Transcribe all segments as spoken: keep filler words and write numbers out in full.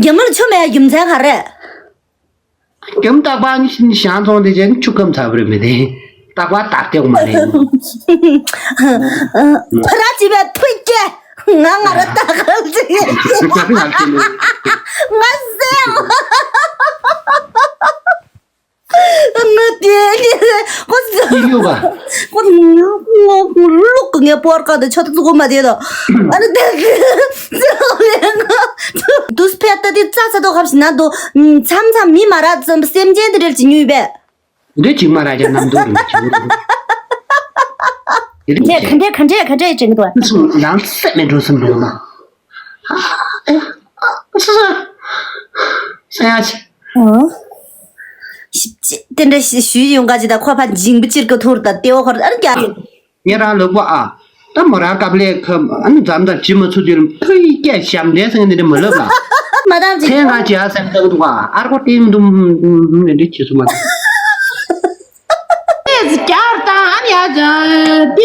རྒྱ་མི་ལ་ཆུ་མེད་རྒྱུ་མཚན་ག་རེ། རྒྱ་མི་རྟག་པར་ཤང་ཚོང་དེ་བྱས་ཆུ་སྐམ་ཚ་བ་རེད་མི་དེ། རྟག་པར་བདག་སྐྱོང་མ་རེད། ཕ་ར་ཅི་བས་ཐུགས་སྐྱེ། ང་ང་ར་ལྟ་ག་ལ་ཅི་ང་ང་ལྟ་ག་ལ་ཅི། ང་ཟེར། ང་དེ་ནི་ཁོ་ཚོ་ཡིག་ཡོད་པ། ཁོ་ང་ང་ལུག་གི་ངའི་པོར་ཀ་དེ་ཆོ་ཐུ་ཚུ་གོ་མ་དེ་དོ། ཨ་ནི་དེ་ཚོ་ལས་ང་དུས་ཕེ་ཏ་དེ་ཙ་ཙ་དོ་ཁབ་ཞིག་ན་དོ། མཚམས་མཚམས་མི་མ་ར་ཙམ་སེམས་ཅན་དེ་རེད་ཅི་ཉུས་པས། འདི་ཅིག་མ་ར་ཅག་རྣམ་རྟོག་རིན་པོ་ཆེ། དེ་རིན་པོ་ཆེ། ག་འདྲས་ག་འདྲས་ག་འདྲས་ཅིག་འདུག་བ། སུ་རང་སེམས་མེད་འགྲོ་སེམས་འགྲོ་ན། ཨ་ཨ་ཨ་སུ་སུ་སེམས་ཡ་ཆེ། ཨོ། ཞིབ་ཅིག་དེ་འདྲ་ཞིག་ཞུས་ཡོང་ག་ཅི་ད་ཁོ་ཕ་འཇིང་པོ་ཅིར་ཀ་ཐུར་ད་ལྟེ་བ་ཁོར་ཨ་ར་རྒྱ་ཡིན། ངས་རང་ལབ་གོ་ཨ། ད་མོ་རང་སྐབས་ལས་ཁ་ཨ་ནི་འཛམ་དང་ཇི་མ་ཚུགས་དུས་ལ་ཕུ་ཡི་སྐད་ཞབས་འདྲེན་ཟེར་ནི་འདྲ་མ་ལབ་ལ། མ་དང་ཅི། ཚེ་ང་བྱེད་ཨ་སེམས་ཐག་འདུག་ཨ་ཨར་ཀོ་ཏིང་དུ་ནི་འདྲི་བྱེད་སུ་མ་ཐག་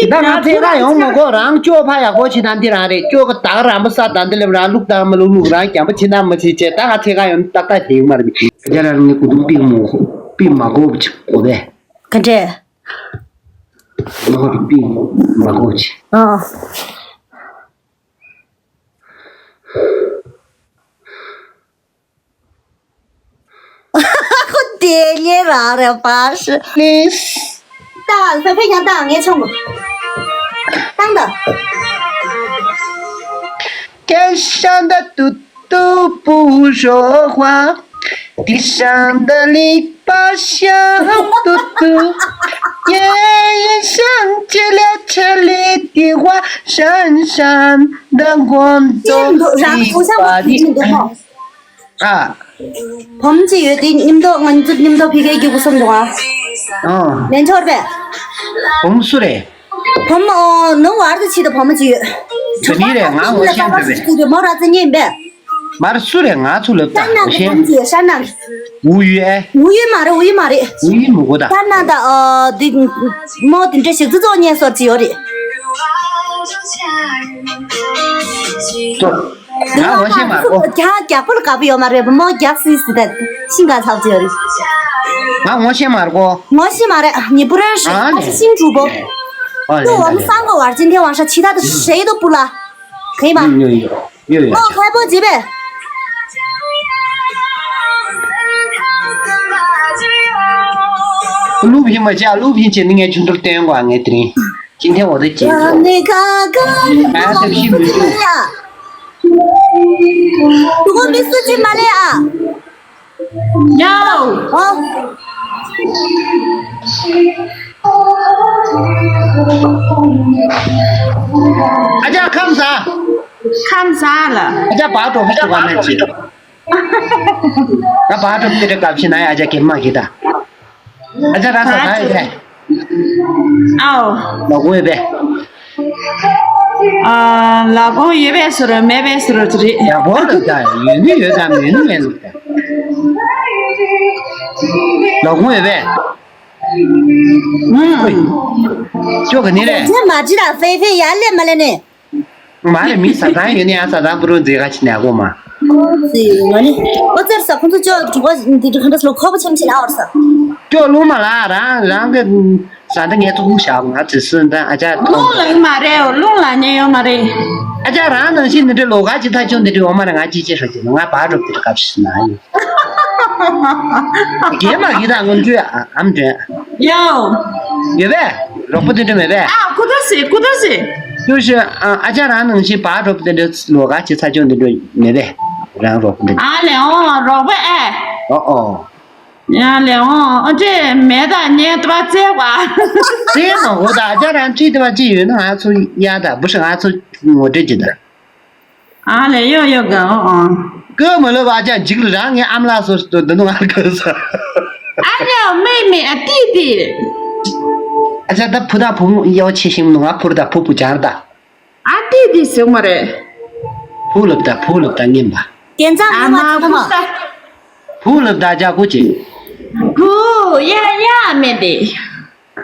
ད་ང་ཚེ་ར་ཡོང་མ་གོ་རང་སྐྱོ་ཕ་ཡག་པོ་བྱེད་དང་འདི་རང་རེད་སྐྱོ་ག་ད་རམ་པ་ས་དང་འདི་ལབ་རང་ལུག་དང་མ་ལུག་ལུག་རང་རྒྱམ་པ་བྱེད་དང་མ་བྱེད་བྱེད་ད་ང་ཚེ་ག་ཡོང་ཏག་ཏག་དེ་ཡོང་མ་རེད་མི་ཁྱེད་རང་ནི་གུ་དུང་པིག་མོ་པིག་མ་གོ་བྱེད་གོ་བས། ག་འདྲས། ལོ་རུ་པི་མ་གོ་ཆེ། ཨ། ཁོ་དེ་ཉེ་རང་རེད་པ་ཤི། ལིས། ད་ཕེ་ཕེ་ཡང་ད་ངས་ཆོང་གོ། ཏང་ད། སྐད་ཤ་འདི་ཏུ་ཏུ་པུ་ཞོ་ཧྭ། དེ་ཤ་འདི་ལི་པ་ཤ་ཏུ་ཏུ། ཡེ་ཡེ་ཤང་ཅི་ལེ་ཆེ་ལི་དི་ཧྭ་ཤང་ཤང་འདི་གོན་ཏོ་ལི་པ་དི། ཨ། བུམ་གཅིག་ཡོད་དེ་མཉམ་དུ་ང་ཚོ་མཉམ་དུ་ཕི་ཁའི་རྒྱུག་གུ་སོང་འདུག་ཨ། ཨ། ལན་ཆོར་པས། བུམ་སུ་རེད། བུམ་ཨོ་ནུ་བར་དུ་ཆེད་དུ་བུམ་གཅིག་ཡོད། དེ་ནི་རེད་ང་ངོ་ཤེས་འདོད་པས། མོ་ར་ཙེ་ཉན་པས། མར་སུ་རེད་ང་ཚོ་ལབ་ད་ཤར་ནང་གི་བུམ་གཅིག་ཡོད་ཤར་ནང་། ཝུ་ཡུ་ཨེ། ཝུ་ཡུ་མ་རེད་ཝུ་ཡུ་མ་རེད། ཝུ་ཡུ་མི་གོ་ད། ཤར་ནང་ད་ཨོ་དེ་མོ་དེ་འདྲ་ཞིག་ཙི་ཙོག་ཉན་སོར་གཅིག་ཡོད་རེད། ང་ངོ་ཤེས་མ་གོ། རྒྱ་རྒྱག་པོ་ལ་དགའ་པོ་ཡོད་མ་རེད་བུ་མོ་རྒྱག་སྲིད་སྲིད་ད་ཤིང་ག་ཚགས་ཅི་ཡོད་རེད། ང་ངོ་ཤེས་མ་གོ། ངོ་ཤེས་མ་རེད་ཉི་པུ་རོན་ཧྲི་ཨ་ནི་ཤིང་གྲུ་པོ། ཨ་ཏུ་ལེ་ཝམ་ལེ་སང་གོ་བར་ཅིན་ཐེ་ཝང་ཧྲ་ཆི་ད་ཏུ་ཧྲེ་ཏུ་པུ་ལ། གི་མ། ཡོ་ཡོ་ཡོ་ཡོ། ཨོ་ཁ་པོ་ཅི་པེ། ལུག་ཡིན་མ་བྱ་ལུག་ཡིན་བྱས་ནི་ངས་ཆུ་འདུར་བསྟན་གོ་ངས་དེ་རིང་། ཅིན་ཐེ་འོ་དེ་ཅིན། ང་ནི་ཁ་ཁ་ང་ཡང་ཐབས་ཤེས་མི་འདུག་དུ་གོ་མི་སུ་ཅི་མ་ལེ་ཨ། ཡའོ། ཨ། ཨ་ཅག་ཁམས་བཟང་། ཁམས་བཟང་ལ། ཨ་ཅག་བག་གྲོ་བག་གྲོ་བ་མེད་ཅིག་ང་བག་གྲོ་དེ་འདྲ་སྐབས་ཤིག་ན་ཡ་ཨ་ཅག་གེ་མ་གི་ད། ཨ་ཅག་ར་ས་ག་ཡོད་པས། ཨའོ། ལག་པོ་ཡོད་པས། ཨ། ལག་པོ་ཡོད་པས་ཟེར་རོ་མེད་པས་ཟེར་རོ་ཅི་རེད། ཡག་པོ་ལ་ད་ཡོད་ནི་ཡོད་ད་མེད་ནི་མེད་ལ་ད། ལག་པོ་ཡོད་པས། ཨུམ། ཅོ་ག་ནི་རེད། ཚེ་མ་ཅི་ར་ཕེ་ཕེ་ཡར་ལེ་མ་ལེ་ནི། མ་རེད་མི་ཟ་ཐང་ཡོད་ནི་ཡང་ཟ་ཐང་པུ་རུ་མཛེས་ཁ་ཕྱི་ནས་ཨ་གོ་མ། ཨོ་ཙི་ང་ནི། ཨོ་ཙེར་ས་ཁོང་ཚོ་ཅོ་གྲུ་པ་འདི་ག་འདྲ་སོ་ཁོ་པ་ཆེམ་ཆེ་ན་ཨོར་ས། ཅོ་ལུང་མ་ལ་རང་རང་གི་ཟ་འདི་ངས་ཐུག་ཤག་ང་ཙི་སུ་འདི་ཨ་ཅག་ཐོང་། ལུང་ལ་ཡོད་མ་རེད་ལུང་ལ་ཉེ་ཡོད་མ་རེད། ཨ་ཅག་རང་ནང་བཞིན་འདི་འདྲའི་ལོ་ག་ཅི་ཐ་ཆུང་འདི་འདྲའི་འོ་མ་རེད་ང་ཅི་ཅི་ཧྲ་ཅི་ང་བག་གྲོ་འདི་འདྲ་སྐབས་ཤིག་ན་ཡོད། རྒན་མ་གི་དང་སྔོན་འགྲོས་ཨམ་འདྲེན། ཡའོ། ཡོད་པས། རོགས་པ་དེ་འདྲ་མེད་པས། ཨ་ཀུ་ཏོ་སི་ཀུ་ཏོ་སི། ཀྱུ་ཤི་ཨ་ཨ་ཅག་རང་ནང་བཞིན་བག་གྲོ་དེ་འདྲ་ལོ་ག་ཅི་ཚ་ཅོ་འདི་འདྲ་མེད་པས། རང་རོགས་པ་འདི། ཨ་ལེ་ཨོ་རོགས་པ་ཨེ། ཨོ་ཨོ། ཡ་ལེ་ཨོ་ཨ་ཅེ་མེད་ད་ཉེ་ཏུ་བ་ཙེ་བ། ཙེ་མ་འོ་ད་ཨ་ཅག་རང་ཁྲིད་དུ་བ་ཅི་ཡོད་ན་ང་ཚོ་ཡ་ད་བུ་ཧྲི་ང་ཚོ་ངོ་སྤྲོད་ཅི་ད། ཨ་ལེ་ཡོ་ཡོ་ག་ཨོ་ཨོ། ཀོ་མ་ལོ་བ་ཅག་འཇིག་ལ་རང་ངའི་ཨམ་ལགས་སོ་སོ་འདི་ནུ་ང་ལ་གོ་ས། ཨ་ལེ་ཨོ་མེ་མེ་ཨ་ཏི་ཏི། ཨ་ཅག་ད་བུ་དང་བུ་མོ་ཡོ་ཆེ་ཤིང་ནུ་ང་བུ་རུ་ད་བུ་བུ་ཅར་ད། ཨ་ཏི་ཏི་ཟེར་མ་རེད། བུ་ལབ་ད་བུ་ལབ་ད་ངན་པ། གན་ཚང་ཨ་མ་མ་ཆུ་མ། བུ་ས། བུ་ལབ་ད་ཅག་གོ་ཅི། བུ་ཡ་ཡ་མེ་དེ།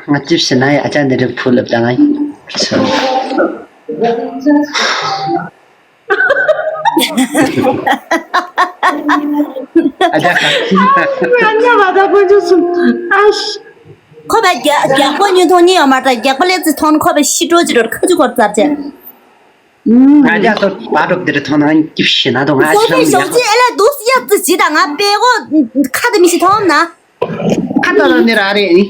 ང་ཅིབ་ཤི་ན་ཡ་ཨ་ཅག་འདི་འདྲ་ཕུ་ལབ་ད་ང་ཚོ། ཨ་ཅག་ག་ཚིག་ད། ཨ་ཉམས་པ་ད་དཀོན་མཆོག་གསུམ། ཨ་ཤི། ཁོ་པ་རྒྱག་རྒྱག་པ་ཉུང་མཐོང་གཉིས་ཡོད་མ་རེད། རྒྱག་པ་ལས་ཙི་ཐོན་ཁོ་པ་ཤི་འགྲོ་ཅི་འགྲོ་ཁ་ཆུ་འཁོར་ཙར་བྱས། ང་རྒྱ་སོ་བ་གྲོགས་འདིར་ཐོན་ན་སྐྱིབས་ཤི་ན་དོ་ང་སོ་ཤི་ཤོག་ཅི་ཨེ་ལ་དུས་ཡག་ཙི་ཇི་དང་ང་པེ་གོ་ཁ་དེ་མི་ཤི་ཐོང་ན། ཁ་ཏ་ལ་ནི་ར་རེ་ནི།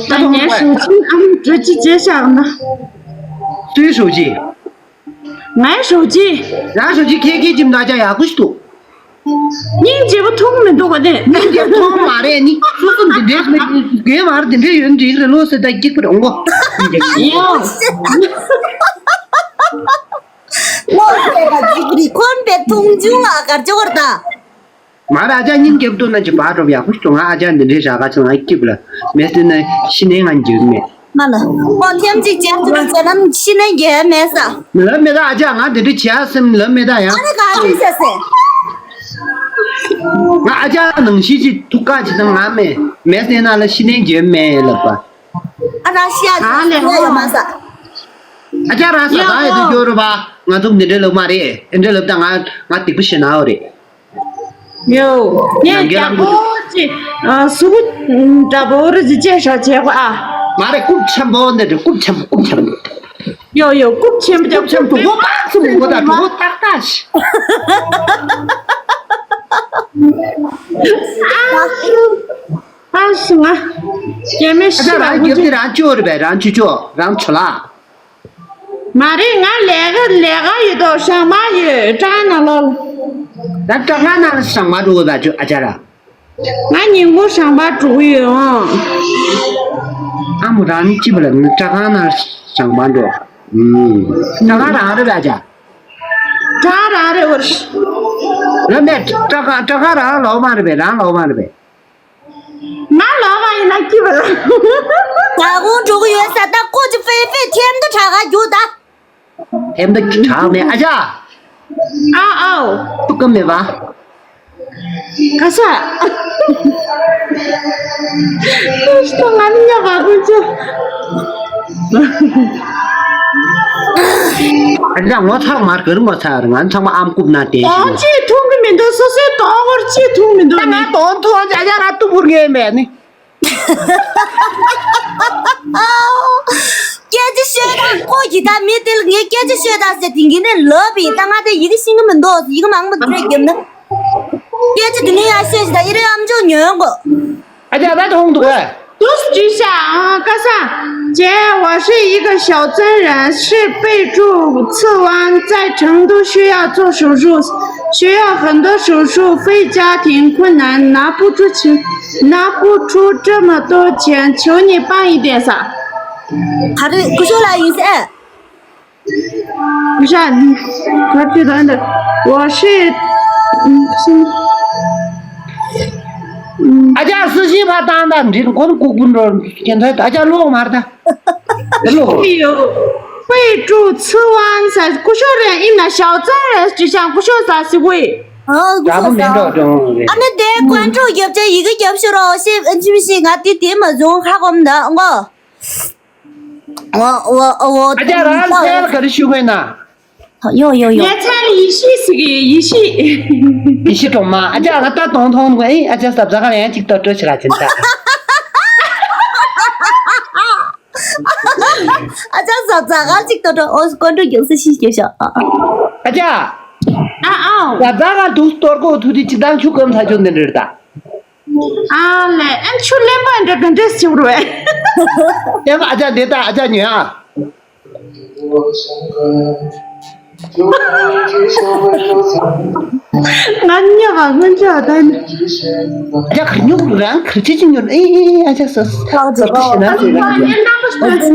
ད་ངའི་ཤོག་ཅི་ཨམ་འདྲ་ཅི་བྱས་བཞག་ན། སུའི་ཤོག་ཅི། ངའི་ཤོག་ཅི། རང་ཤོག་ཅི་ཁེ་ཁེ་ཅིམ་ད་ཅ་ཡག་པོ་ཞིག་འདུག་སྙིང་རྗེ་པོ་མཐོང་མི་འདུག་ག་དེ། སྙིང་རྗེ་མཐོང་མ་རེད་ནི། སོ་སོ་འདི་འདྲས་མེད་དགོས་མ་རེད། འདི་འདྲས་ཡོད་འདྲིས་རེད་ལོ་ཟེར་ད་སྐྱིད་པོ་རང་གོ། ལོ་ཟེར་ད་སྐྱིད་པོ་རེད། ཁོམ་པའི་མཐོང་ཆུང་ལ་གར་ཅོ་བར་ད། མ་ར་ཨ་ཅག་སྙིང་རྒྱབ་ཏུ་ན་ཅི་བ་གྲོབ་ཡག་པོ་ཞིག་ང་ཨ་ཅག་འདི་འདྲས་བཞག་ག་ཅི་ང་སྐྱིད་པོ་ལ་མེད་ཟེར་ན་ཤི་ནས་ང་འགྱོད་མེད། མ་ལ། ཨོ་ཐེམ་ཅིག་ཅན་དུ་ཅན་ནམ་ཤི་ནས་རྒྱལ་མེད་ས། མི་ལབ་མེད་ད་ཨ་ཅག་ང་དེ་འདྲ་བྱེད་ཨ་སེམས་ལབ་མེད་ད་ཡང་། ཨ་རེ་ག་རེ་ཟེར་སེ། ང་ཨ་ཅག་ནང་ཤི་ཅི་ཐུག་ཀ་ཅི་དང་ང་མེད་མེད་ཟེར་ན་ལ་ཤི་ནས་རྒྱལ་མེད་ལབ་པ། ཨ་ར་ཤི་ཨ་ཨ་ལེ་ཡོད་མ་ས། ཨ་ཅག་ར་ས་ད་ཡོད་དུ་སྐྱོ་རུ་བ་ང་ཚོ་འདི་འདྲ་ལབ་མ་རེད། འདི་འདྲ་ལབ་ད་ང་ང་སྡིག་པ་ཤི་ན་འོ་རེད། ཡོ། ངས་རྒྱ་པོ་ཅི། ཨ་སུ་གུ་འདྲ་པོ་རི་ཅི་ཅེ་ཤ་བྱེད་གོ་ཨ། མ་རེད། རྐུབ་ཆེན་པོ་འདི་འདྲ་རྐུབ་ཆེན་པོ་རྐུབ་ཆེན་པོ། ཡོ་ཡོ་རྐུབ་ཆེན་པོ་རྐུབ་ཆེན་པོ་གོ་པ་སུ་གོ་ད་གོ་ཏག་ཏག་ཤི། ཨ་སུ་ང་རྒྱ་མི་ཤི་ཨ་ད་རང་རྒྱབ་དེ་རང་ཅོ་རེད་པས། རང་ཅོ་ཅོ་རང་ཆོ་ལ། མ་རེད། ང་ལས་ཀ་ལས་ཀ་ཡོད་དོ་ཞང་མ་ཡོད་ཀྲང་ན་ལོ། ད་ཀྲང་ང་ན་ཞང་མ་འགྲོ་གི་ད་ཅུ་ཨ་ཅག་ར། ང་ཉིན་གུང་ཞང་མ་འགྲོ་གི་ཡོད་ཨང་། ཨ་མོ་རང་ནི་ཅི་བ་ལ་ནི་ཀྲང་ང་ན་ཞང་མ་འགྲོ། ཨུམ། ཀྲང་ང་རང་རེད་ཨ་ཅག་ཀྲང་རང་རེད་བར། ལ་མེད་ཀྲང་ང་ཀྲང་ང་རང་ལོག་མ་རེད་པས། རང་ལོག་མ་རེད་པས། ང་ལོག་པ་ཡིན་ན་སྐྱིད་པ་རེད། ད་དགོང་འགྲོ་གི་ཡོད་ས། ད་ཀོ་ཅི་ཧྥེ་ཧྥེ་ཐེམ་དུ་དྲག་ག་རྒྱུག་ད། ཐེམ་དུ་དྲག་མེད་ཨ་ཅག་ཨ་ཨའོ། ཐུག་གི་མེད་པ། ག་ས། ཁོ་ཤི་ཏོ་ང་ནི་ཉ་བ་ཀུན་ཅོ། ཨ་ཅག་ངོ་ཚ་མར་གིར་ངོ་ཚ་རེད། ང་ཚང་མ་ཨམ་རྐུབ་ན་དེ་ཞིག་གཏོང་ཅི་མཐོང་གི་མི་འདུག་སོ་སོའི་གཏོང་བར་ཅི་མཐོང་མི་འདུག་ང་གཏོང་མཐོང་ཅ་ཅ་ང་ཏུ་བུར་ངེས་མེད་ནི། སྐད་ཆ་ཤོད་དང་ཁོ་གི་ད་མི་དེ་ལ་ངས་སྐད་ཆ་ཤོད་དང་ཟེར་དེང་གི་ནས་ལབ་པའི་ད་ང་དེ་ཡི་གེ་ཤེས་གི་མི་འདུག་ཡི་གེ་མང་པོ་དེ་རྒྱབ་ན། སྐད་ཆ་དེ་ནས་ཡང་ཤོད་ཞིག་ད་ཡི་རེ་ཨམ་ཅོག་ཉོན་གོ། ཨ་ཅག་ད་མཐོང་འདུག་གས། 读几下啊，嘎萨姐，我是一个小甑人，是被蛀刺湾，在成都需要做手术，需要很多手术费，家庭困难，拿不出钱，拿不出这么多钱，求你帮一点撒。 ག་རེ་སྐུ་ཞབས་ལགས་ཡིན་ཟེར།不是啊，你，他这段的，我是，嗯，是，嗯， ཨ་ཅག་སུ་ཞིག་ཕར་བཏང་ད་འདྲི་ཁོ་ལྐུགས་པུ་འགྲོ་ཁྱེད་ཚོ་ཨ་ཅག་ལོག་མར་ད་ལོག 哎呦，被蛀刺湾噻，不说人，一拿小甑人，就像不说啥是喂。 ཨ་ཀུ་འདྲ་པོ་མེད་ཤོག་ས། འགྲོ་འགྲོ་རེད། ཨ་ནི་དེ་ཀོན་ཀྲོ་རྒྱབ་ཅེ་ཡི་གེ་རྒྱབ་ཤོ་རོ་ཤེ་ཨ་ཅི་མི་ཤེ་ང་དེ་དེ་མ་བྱུང་ཧ་གོ་མ་ད་ངོ། ཨོ་ཨོ་ཨོ། ཨ་ཅག་རང་ཚལ་ག་རེ་ཞུ་གི་ན། ཡོ་ཡོ་ཡོ། ངའི་མཚན་ལ་ཡེ་ཤེས་ཟེར་གི་ཡེ་ཤེས། ཡེ་ཤེས་སྒྲོལ་མ། ཨ་ཅག་ང་ད་གཏོང་མཐོང་གོ་ཨེ། ཨ་ཅག་ཟབ་ཟ་ག་ལ་ཡང་ཅིག་ལྟ་སྤྲོ་ཞིག་ར་ཅན་ད། ཨ་ཅག་ཟབ་ཟ་ག་ཅིག་ལྟ་སྤྲོ། ཨོ་ཀོན་ཀྲོ་རྒྱབ་ས་ཤི་རྒྱབ་ཤ། ཨ་ཅག་ཨ་ཨ། ཟབ་ཟ་ག་དུག་གཏོར་གོ་ཐུག་དེ་ཅི་དང་ཆུ་སྐམ་ས་ཆུ་འདི་འདྲ་རེད་ད། ཨ་ལེ། ཨན་ཆུ་ལེན་པ་འདྲ་ག་འདྲས་ཞིག་རུ་བས། ལེན་པ་ཨ་ཅག་འདི་ད་ཨ་ཅག་ཉོན་ཨ། ང་ཉོ་བ་སྔོན་ཆད་ད་ནི། ཨ་ཅག་ག་ཉོ་རང་ག་ཅི་ཅི་ཉོ་ཨེ་ཨེ་ཨ་ཅག་སོ་སོ་ལག་ཟོར་ཏུ་ཞེ་ན་ཟེར་རང་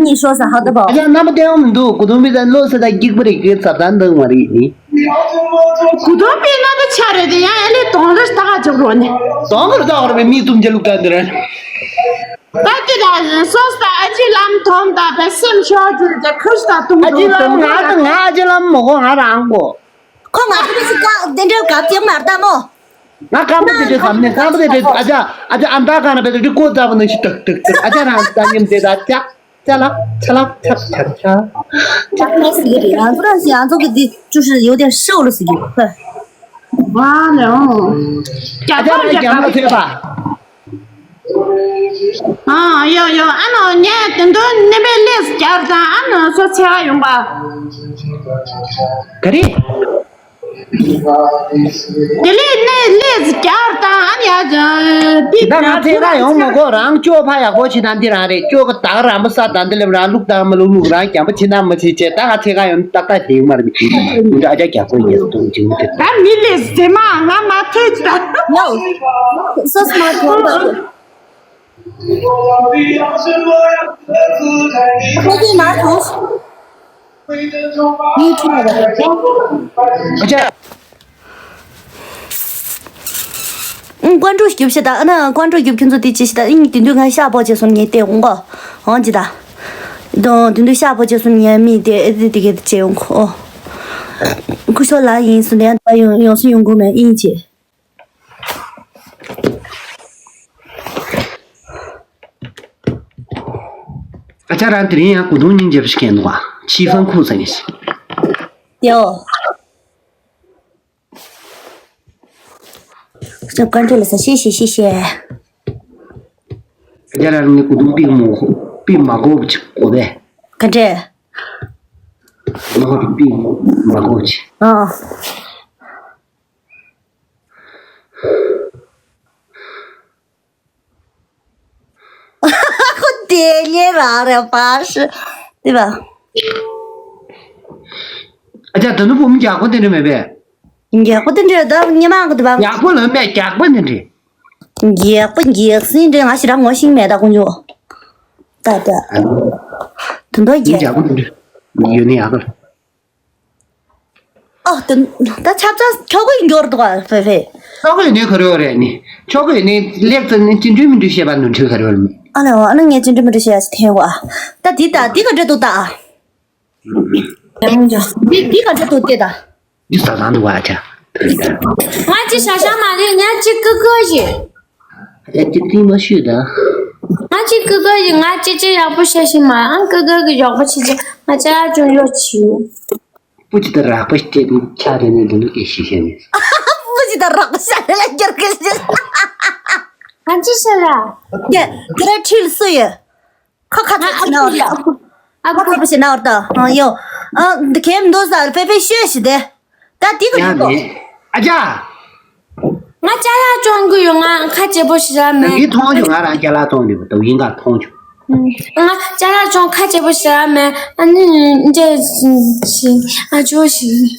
ཉོ། ཨ་ཅག་རྣམ་པ་སྟོན་ཡོང་མི་འདུག་གུ་དུང་མི་ད་ལོ་ས་ད་སྒྱིག་པ་རེད་གི་ཚ་ད་འདང་མ་རེད་ནི། གུ་དོན་པའི་རྣམ་པ་ཆ་རེད་དེ་ཡང་ཨེ་ལེ་དོང་རེ་ལྟ་ག་ཆོག་རོགས་ནི། དོང་རེ་ལྟ་བར་བའི་མི་ཙུམ་ཅེ་ལུག་ད་འདི་རེད། ད་དེ་ལ་སོ་ས་ཨ་ཅེ་ལམ་ཐོམ་ད་བེ་སེམས་ཤོར་དུ་དེ་ཁུར་ས་ཏུང་ཨ་ཅེ་ལམ་ང་ད་ང་ཨ་ཅེ་ལམ་མོ་གོ་ང་རང་གོ། ཁོ་ང་ཚོ་ཞིག་ཀ་དེ་འདྲ་གབ་ཅིག་མར་ད་མོ། ང་སྐམ་པོ་དེ་འདྲ་གབ་ནས་སྐམ་པོ་དེ་འདྲ་ཨ་ཅག་ཨ་ཅག་ཨ་མདའ་གང་ན་བེ་དེ་འདྲ་ཀོ་ཙ་བ་ནང་ཞིག་ཏག་ཏག་ཏག་ཨ་ཅག་རང་ད་ཉིམ་དེ་ད་ཅག་ཅ་ལག་ཅ་ལག་ཅག་ཅག་ཅག་ཅག་ཅག་ཟེར་གི་རེད། ང་ཚོ་རང་ཞིག་ང་ཚོ་གི་འདི་ཅུ་ཧྲི་ཡོད་དེ་ཧྲི་འོ་ལོ་ཟེར་གི་ཧོ། ང་ལ་འོང་། རྒྱ་ཨ་ཅག་ཕོར་རྒྱ་རྒྱ་མ་ཕོར་ཐོས་པ། ཨ་ཡོ་ཡོ། ཨ་ནོ་ངས་དེ་འདོན་ནི་པའི་ལེས་རྒྱབ་དང་། ཨ་ནོ་སོ་ཚེ་ཡོང་པ། ག་རེ། དེ་ལས་ནས་ལས་བརྒྱར་དང་ཨ་ཡ། ད་ང་ཚེ་ག་ཡོང་མི་དགོས། རང་སྐྱོ་ཕ་ཡག་པོ་བྱེད་དང་འདི་རང་རེད། སྐྱོ་ག་ད་ག་རང་པ་ས་དང་འདི་ལེབ་རང་ལུག་དང་མ་ལུག་ལུག་རང་རྒྱམ་པ་བྱེད་དང་མ་བྱེད་བྱེད། ད་ང་ཚེ་ག་ཡོང་ཏག་ཏག་དེ་ཡིན་མ་རེད། མི་འདྲ་ཨ་ཅག་རྒྱག་དགོས་ཉེས་སུ་གཏོང་བྱེད་མི་ཐུབ། ད་མི་ལས་ཟེ་མ་ང་མ་ཐེ་ཅི་ད། ནོ། སོ་སོ་མ་ཐོང་ད། ཁོ་ཚོས་མ་ཐོང་། ཡིད་ཁྲིད་པ་རེད། ཨ་ཅག་ཨང་། ཀོན་ཀྲུའུ་རྒྱུབ་ཤི་ད། ཨ་ན་ཀོན་ཀྲུའུ་རྒྱུབ་ཁྱོད་ཚོ་དེ་ཅི་ཤི་ད། ཨིན་དེ་དུས་ང་ཤ་ཕོ་ཅེ་སོང་ངས་བལྟས་འོང་གོ། འོང་ཅི་ད། དོ་དེ་དུས་ཤ་ཕོ་ཅེ་སོང་ངས་མི་དེ་ཨེ་དེ་དེ་གེ་ཅེ་འོང་གོ། ཨོ། ཁུ་ཤོ་ལ་ཡིན་སུ་ནས་ཡང་ཡོང་ཡོང་སུ་ཡོང་གོ་མེད་ཨིན་ཅི། ཨ་ཅག་རང་དེ་རིང་ཡང་གོས་ཐུང་སྙིང་རྗེ་པོ་ཞིག་གྱོན་འདུག་ཨ། ཕྱི་ཧྥང་ཁུག་ཟེར་མཁན་ཞིག་ཡོ། ཀན་ཀྲི་ལ་ས་ཤེ་ཤེ་ཤེ་ཤེ། ཨ་ཅག་རང་ནི་གོས་ཐུང་པི་མོ་པི་མ་གོ་བ་ཅིག་གོ་བས། ག་འདྲས། མ་གོ་པི་མ་གོ་ཅིག་ཨ། ཁོ་དེ་ཉེ་རང་རེད་པ་ཤི། དེ་བ། ཨ་ཅག་ད་ནུ་བུ་མོ་རྒྱག་པོ་དེ་འདྲ་མེད་པས། རྒྱག་པོ་དེ་འདྲ་ད་ཉི་མ་གི་དེ་བ། རྒྱག་པོ་ལོན་པས་རྒྱག་པོ་དེ་འདྲ། རྒྱག་པོ་རྒྱག་སྲིད་འདྲ་ང་ཞེ་དྲག་ངོ་ཤེས་མེད་ད་ཁོང་ཚོ། ད་ད། དོན་དག་རྒྱག་རྒྱག་པོ་དེ་འདྲ། ཡོད་ནི་ཡག་གི། ཨོ། ད་ད་ཆབ་ཚ་ཁྱོ་གོས་འགྱོར་འདུག་ཨ་ཕེ་ཕེ། ཁྱོ་གོས་ནི་ག་རེ་རེད་ནི། ཁྱོ་གོས་ནི་ལེགས་ཙམ་ནི་ཅི་འདྲ་མི་འདྲ་བཤད་པ་ནོར་འཁྲུལ་ག་རེ་རེད་མི། ཨ་ལ་ཨ་ལ་ངས་ཅི་འདྲ་མི་འདྲ་བཤད་ཡ་ཞིག་འཐེན་གོ་ཨ། ད་འདི་ད་འདི་ག་འདྲ་འདུག་ད་ཨ། འདི་འདི་ག་འདྲ་འདུག་ལྟོས་ད། འདི་ཟ་ཟ་འདུག་ཨ་ཅག་ང་ཅི་ཤ་ཤ་མ་རེད། ང་ཅི་ཀི་ཀི་ཞིག་ཨ་ཅག་ཅི་ཙི་མ་ཤོད་ད། ང་ཅི་ཀི་ཀི་ཞིག་ང་ཅི་ཅི་ཡག་པོ་བཤད་ཤིག་མ། ཨང་ཀི་ཀི་གི་ཡག་པོ་ཆི་ཆི་ང་ཅག་ཅུང་ཡོད་ཆི། སྤུ་ཅི་ད་རག་པ་སྐྱེ་ཆ་རེ་ནས་འདི་ལུགས་ཀྱི་ཤི་ཤེས་ནས། སྤུ་ཅི་ད་རག་པ་ཤ་རེ་ལ་སྐྱར་ཀི་ཤི། ང་ཅི་ཤི་ར། དེ་དེ་ར་ཁྲིལ་སུ་ཡོད། ཁ་ཁ་ཚ་ཚ་ན་བར་ད། ཨ་ཁ་ཁ་ཕུ་ཤི་ན་བར་ད། ཨ་ཡོ། ཨ་འདི་ཁེམ་འདོ་ས་ཕེ་ཕེ་ཤོད་ཤི་དེ། ད་དེ་ག་ཡ་འདུག་མེད། ཨ་ཅག་ང་ཅ་ལག་བཅོང་གི་ཡོད། ང་ཁ་རྗེ་པོ་ཞིག་ར་མེད། ངས་མཐོང་བྱུང་། ང་རང་ཅ་ལག་བཙོང་འདུག་པ་དང་ཡིན་ག་མཐོང་བྱུང་། ང་ཅ་ལག་བཅོང་ཁ་རྗེ་པོ་ཞིག་ར་མེད། ཨ་ནི་འདྲེ་ཞིག་ཨ་ཇོ་ཞིག་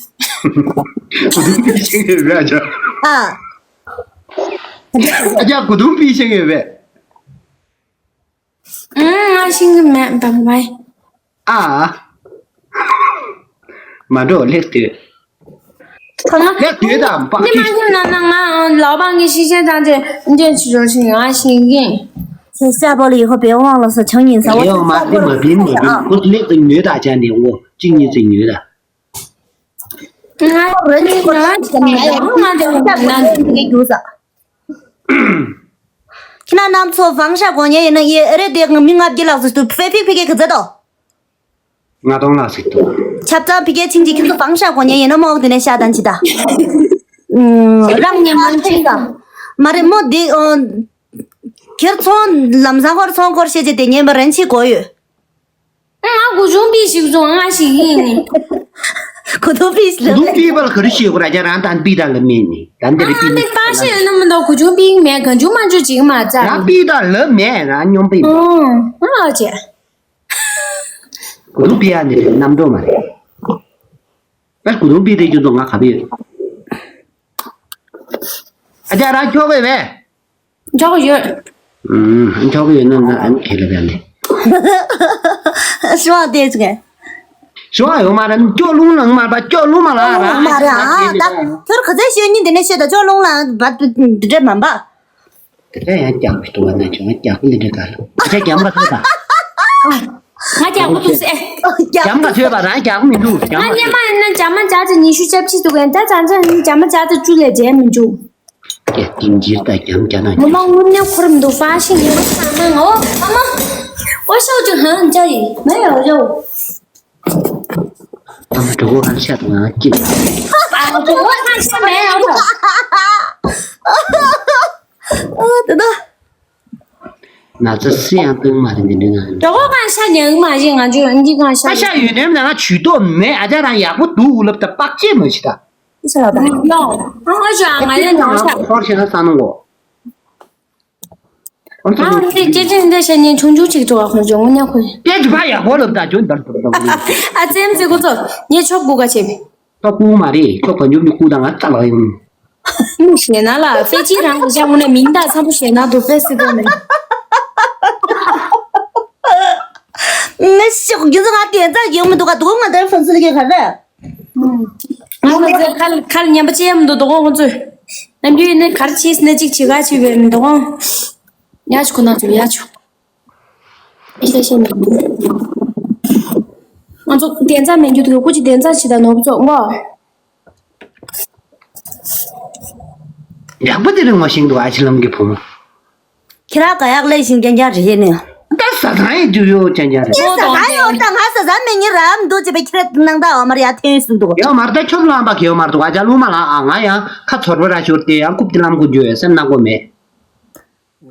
གོ་དུང་པི་ཤེས་ཡོད་པས་ཨ་ཅག་ཨ་ཅག་གོ་དུང་པི་ཤེས་ཡོད་པས། ང་ཤེས་ཀྱི་མེད་པ་བས། ཨ། མ་འགྲོ་ལེགས་དུས། ལེགས་དུས་དང་པ་འདི་མ་ཤེས་ན་ན་ང་ལའོ་པང་གི་ཤེས་བྱ་དང་དེ་འདྲེན་ཆུ་རོ་ཞིག་ང་ཤེས་ཀྱི། ཁྱེད་ཤ་པོ་ལ་ཡི་ཧོ་པེ་དབང་ལོ་སོ་ཆང་ཉིན་ས་བོ་ཡོང་མ་འདི་མ་བིན་མ་བིན་ཁོ་ལེགས་དུ་ཉོས་ད་ཅག་ནི་འོ་གཅིག་གཉིས་ཙི་ཉོས་ད། ང་རེ་ནི་ང་ང་ང་དེ་ང་ན་ཁྱེད་རྣམ་ཚོ་བང་ཤ་གོ་ཉེ་ཡིན་ན་ཡེ་རེད་དེ་མི་ལྔ་བརྒྱ་ལྷག་ཙམ་དུ་ཕེ་ཕིག་ཕེ་ཀེ་གི་ཛ་དོ། ལྔ་སྟོང་ལྷག་ཙམ་འདུག་ཆབ་གཙང་ཕི་ཀའི་ཆིང་ཅིག་ཁྱེད་ཚོ་བང་ཤ་གོ་ཉེ་ཡིན་ན་མོག་དེ་ནས་ཤ་དང་ཅི་ད། རང་ཉེ་མ་ཁྱེད་ཀ་མ་རེད་མོ་དེ་ཁྱེད་ཚོ་ལམ་སང་ཁོར་ཚོང་སྐོར་བཤད་ཅེ་དེ་ཉེ་མ་རན་ཆི་གོ་ཡོད། ང་གོ་ཆུང་པི་ཞིག་བཟུང་ང་ཞིག་ཡིན་ནི། གོ་ཐོ་པི་ཞིག་གོ་ཐོ་པི་པ་ལ་ག་རེ་ཤེས་གོ་ར་ཅག་རང་དང་པི་ད་ལ་མེད་ནི་ད་འདི་རེད་པི་ང་ནི་པ་ཤེས་ན་མི་འདུག་གོ་ཆུང་པི་མེད་གང་ཆུང་མ་ཆུང་ཅིག་མ་རྩ་རང་པི་ད་ལ་མེད་རང་སྙོམས་པི་མེད། ཨང་ཨ་ཅེ། གོ་ཐུང་པི་ཡ་ནི་རེད་རྣམ་རྟོག་མ་རེད། ཨ་གོ་ཐུང་པི་དེ་རྒྱུ་ཚོ་ང་ག་པི་ཡོད། ཨ་ཅག་རང་ཁྱོ་གས་བས། འཇོག་ཡོད། ཨུམ་འཇོག་ཡོད་ན་ང་ཨ་ནི་ཁེ་ལ་བས་ནི། ཤི་བ་དེ་ཅིག་ཤི་བ་ཡོད་མ་རེད། སྐྱོ་རླུང་ལངས་མ་རེད་པ། སྐྱོ་རླུང་མ་ལངས་ར་མ་རེད་ཨ། ད་ཁྱོད་ག་ཚད་ཤོད་ཉིན་དེ་ནས་ཤོད་ད་སྐྱོ་རླུང་ལངས་པ་འདི་འདྲ་མ་འབའ། དེ་འདྲ་ཡང་རྒྱག་པའི་ལྟུང་བ་ན་བྱུང་ང་རྒྱག་པ་འདི་འདྲ་ག་ལ་ཁྱེད་རྒྱག་མ་ཐུབ་པ། ང་རྒྱག་པ་ཐུབ་སེ། རྒྱག་མ་ཐུབ་པ་རང་རྒྱག་མི་འདུག་རྒྱག་ང་མ་སྙེ་མ་ཡིན་ན་རྒྱ་མ་བྱ་ཚེ་ཉི་ཤུ་རྩ་བཞི་འདུག་གན་ད་ཚང་ཚང་ནི་རྒྱ་མ་བྱ་ཚེ་བཅུ་ལས་བརྒྱད་མི་འཇུག་རྒྱ་ཏིང་འཇིར་དང་རྒྱ་མ་རྒྱ་ནག་ངོ་མ་དངོས་གནས་ཁོར་མི་འདུག་ཧྥ་ཤིང་ངེས་པ་ཚང་མ་ངོ་ཨ་མ། ཨོ་ཤོག་ཅིག་ཧང་ཅ་ཡི་མ་ཡ་ཨོ་ཡོ། ཨ་མ་གྲོད་ཁོག་གང་ཤ་དང་ང་སྐྱིད། ཨ་གྲོད་ཁོག་གང་ཤ་མེད་ཡོད་ད། ཨ་དེ་ད། ན་ཚ་སུ་ཡང་སྟོན་མ་རེད་འདི་འདྲའི་ནང་། གྲོད་ཁོག་གང་ཤ་ཉན་གི་མ་རེད། ང་ཚོ་འདི་གང་ཤ་ཨ་ཤ་ཉན། ཡོད་ནམ་ན་ང་ཇུས་གཏོགས་མེད། ཨ་ཅག་རང་ཡག་པོ་འདུག་ལབ་ད་པགས་ཆེ་མ་ཤི་ད། ཨི་ཤ་ལ་ད། ཡོ། ཨ་ཨ་ཤ་ང་ཡ་ཉོ་ཤ། ཧོར་ཤ་ས་ནང་གོ། ཨ་ནི་སྐད་ཆ་འདི་བཤད་ཉན་ཆུང་ཆུང་ཅིག་འགྲོ་བ་ཁོང་ཚོ་ངོ་ཉག་ཁོ། སྐད་ཆ་ཕ་ཡག་པོ་ལབ་ད་ཇོན་དར་དར་དར། ཨ་ཙེམ་ཙེ་ཁོ་ཚོ་ངས་ཆོབ་སྒུག་ག་བྱེད་པས། ད་སྐུ་མ་རེད། ཁྱོད་ག་འཇུག་མི་སྐུ་དང་ང་རྩ་ལག་ཡོང་། མི་ཞེ་ན་ལ་ཕལ་ཆེར་རང་གི་ཤ་ངོ་ནས་མིང་དང་འཚམ་པོ་ཞེ་ན་འདུག་ཕེ་སི་ཀོ་ནས། མི་ཤོག་རྒྱུ་ཚོ་ང་དེ་ཚ་ཡོང་མི་འདུག་ག་འདུག་ང་དེར་ཕན་ཚུན་གྱི་ག་རེད། ང་ཁོ་ཚོའི་ཁ་ཁ་ཉན་པ་ཅི་ཡང་མི་འདུག་འདུག་ཁོང་ཚོས། ནམ་རྒྱུན་ནི་ག་རེ་བྱས་ཟིན་ན་གཅིག་བྱེད་ག་བྱེད་པའི་མི་འདུག་ཁོང་། ཡ་ཆུ་ཁོ་ན་ཚོ་ཡ་ཆུ། ཤེས་ཤེས་མེད། ང་ཚོ་གདན་ས་མེད་རྒྱུ་དུས་སྐུ་མཁྱེན་གདན་ས་ཇི་ལྟར་ནོར་བུ་ཚོ་ངོ་། ཡག་པོ་དེ་རིང་ངོ་ཤེས་འདུག་ཨ་ཕྱི་ལམ་གྱི་བུ་མོ། ཁྱེད་རང་ག་ཡག་ལས་ཤིང་རྐྱང་རྐྱང་རེད་ནི། ད་ཟ་ཁང་ཡི་དུས་ཡོ་རྐྱང་རྐྱང་རེད། ངས་ཟ་ཁང་ཡོད་ད་ང་ཟ་ཟ་མེད་ཉེ་རམ་འདུག་ཅེས་པའི་ཁྱེད་རང་ནང་ད་འོ་མར་ཡ་ཐེན་སུ་འདུག་ཡོ་མར་ད་ཁྱོད་ལམ་པ་གེ་ཡོ་མར་འདུག་ཨ་ཅག་ལུ་མ་ལ་ཨ་ང་ཡང་ཁ་ཚོར་བ་ར་ཤོར་ཏེ་ཡང་རྐུབ་ཏི་ལམ་གོ་འཇོ་ཡོད་སེམས་ནག་པོ་མེད།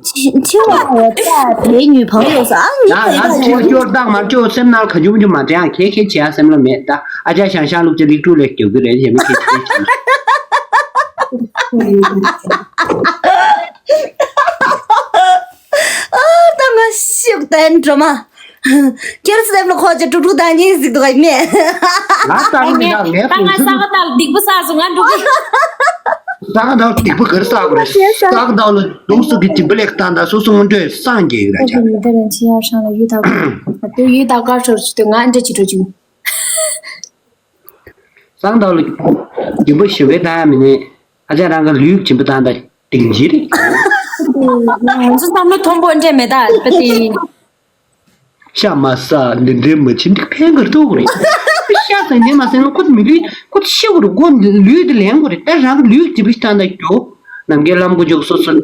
འཆི་བ་འོ་ད་དེའི་ཉུལ་བང་ཡོད་ས་ཨང་ཉི་ཡང་ཡང་ཁྱེད་སྐྱོར་བཏང་མར་སྐྱོར་སེམས་ནང་ག་འཇུམ་འཇུམ་མ་དྲན་ཁེ་ཁེ་བྱེད་ཡ་སེམས་ལ་མེད་ད། ཨ་ཅག་ཤང་ཤང་ལུག་ཅག་ལིག་ཀྲུ་ལས་སྐྱོ་གི་རེད་ཞེས་མི་ཁེ་ཁེ་བྱེད། ཨ་ད་ང་ཤུགས་ལྡན་འགྲོ་མ། ཁྱེད་སེམས་ལ་ཁོ་ཅི་དྲུག་དྲུག་དང་གཉིས་ཟིག་འདུག་ག་མེད། ང་ལྟ་གི་མི་འདུག་ངས་ད་ང་ས་ག་ད་ལ་སྡིག་པ་བསགས་སོང་ང་འགྲོ་གི། ས་ག་ད་ལ་སྡིག་པ་ག་རེ་བསགས་པ་རེད། ས་ག་ད་ལ་སྡུག་སུ་གི་སྦྱིན་པ་ལེགས་བཏང་ད་སོ་སོ་སྔོན་འགྲོས་སངས་རྒྱས་ཡོད་ར་ཆ། ད་ཡུལ་དག་གར་ཤོར་ཆུ་དུ་ང་འདྲ་ཅི་འགྲོ་ཅུ། ས་ག་ད་ལ་སྦྱིན་པ་ཞི་བའི་ད་མི་ནི་ཨ་ཅག་རང་གི་ལུས་སྦྱིན་པ་བཏང་ད་དེང་རྗེས་རེད། ང་ཚོ་བསམ་བློ་མཐོན་པོ་འདྲ་མེད་ད་པ་དེ། ཤ་མ་ཟ་འདི་འདྲའི་མ་བྱིན་འདི་ཕན་གར་ཐོགས་རེད། ཤ་ཟ་འདི་མ་ཟ་ན་ཁོ་མི་ལུས་ཁོ་ཤི་བར་དགོ་ལུས་འདི་ལེན་དགོ་རེད། ད་རང་གི་ལུས་ཀྱི་བི་ཐང་ད་རྒྱོ་ནམ་མཁའི་ལམ་གོ་འཇོག་སོ་སོ།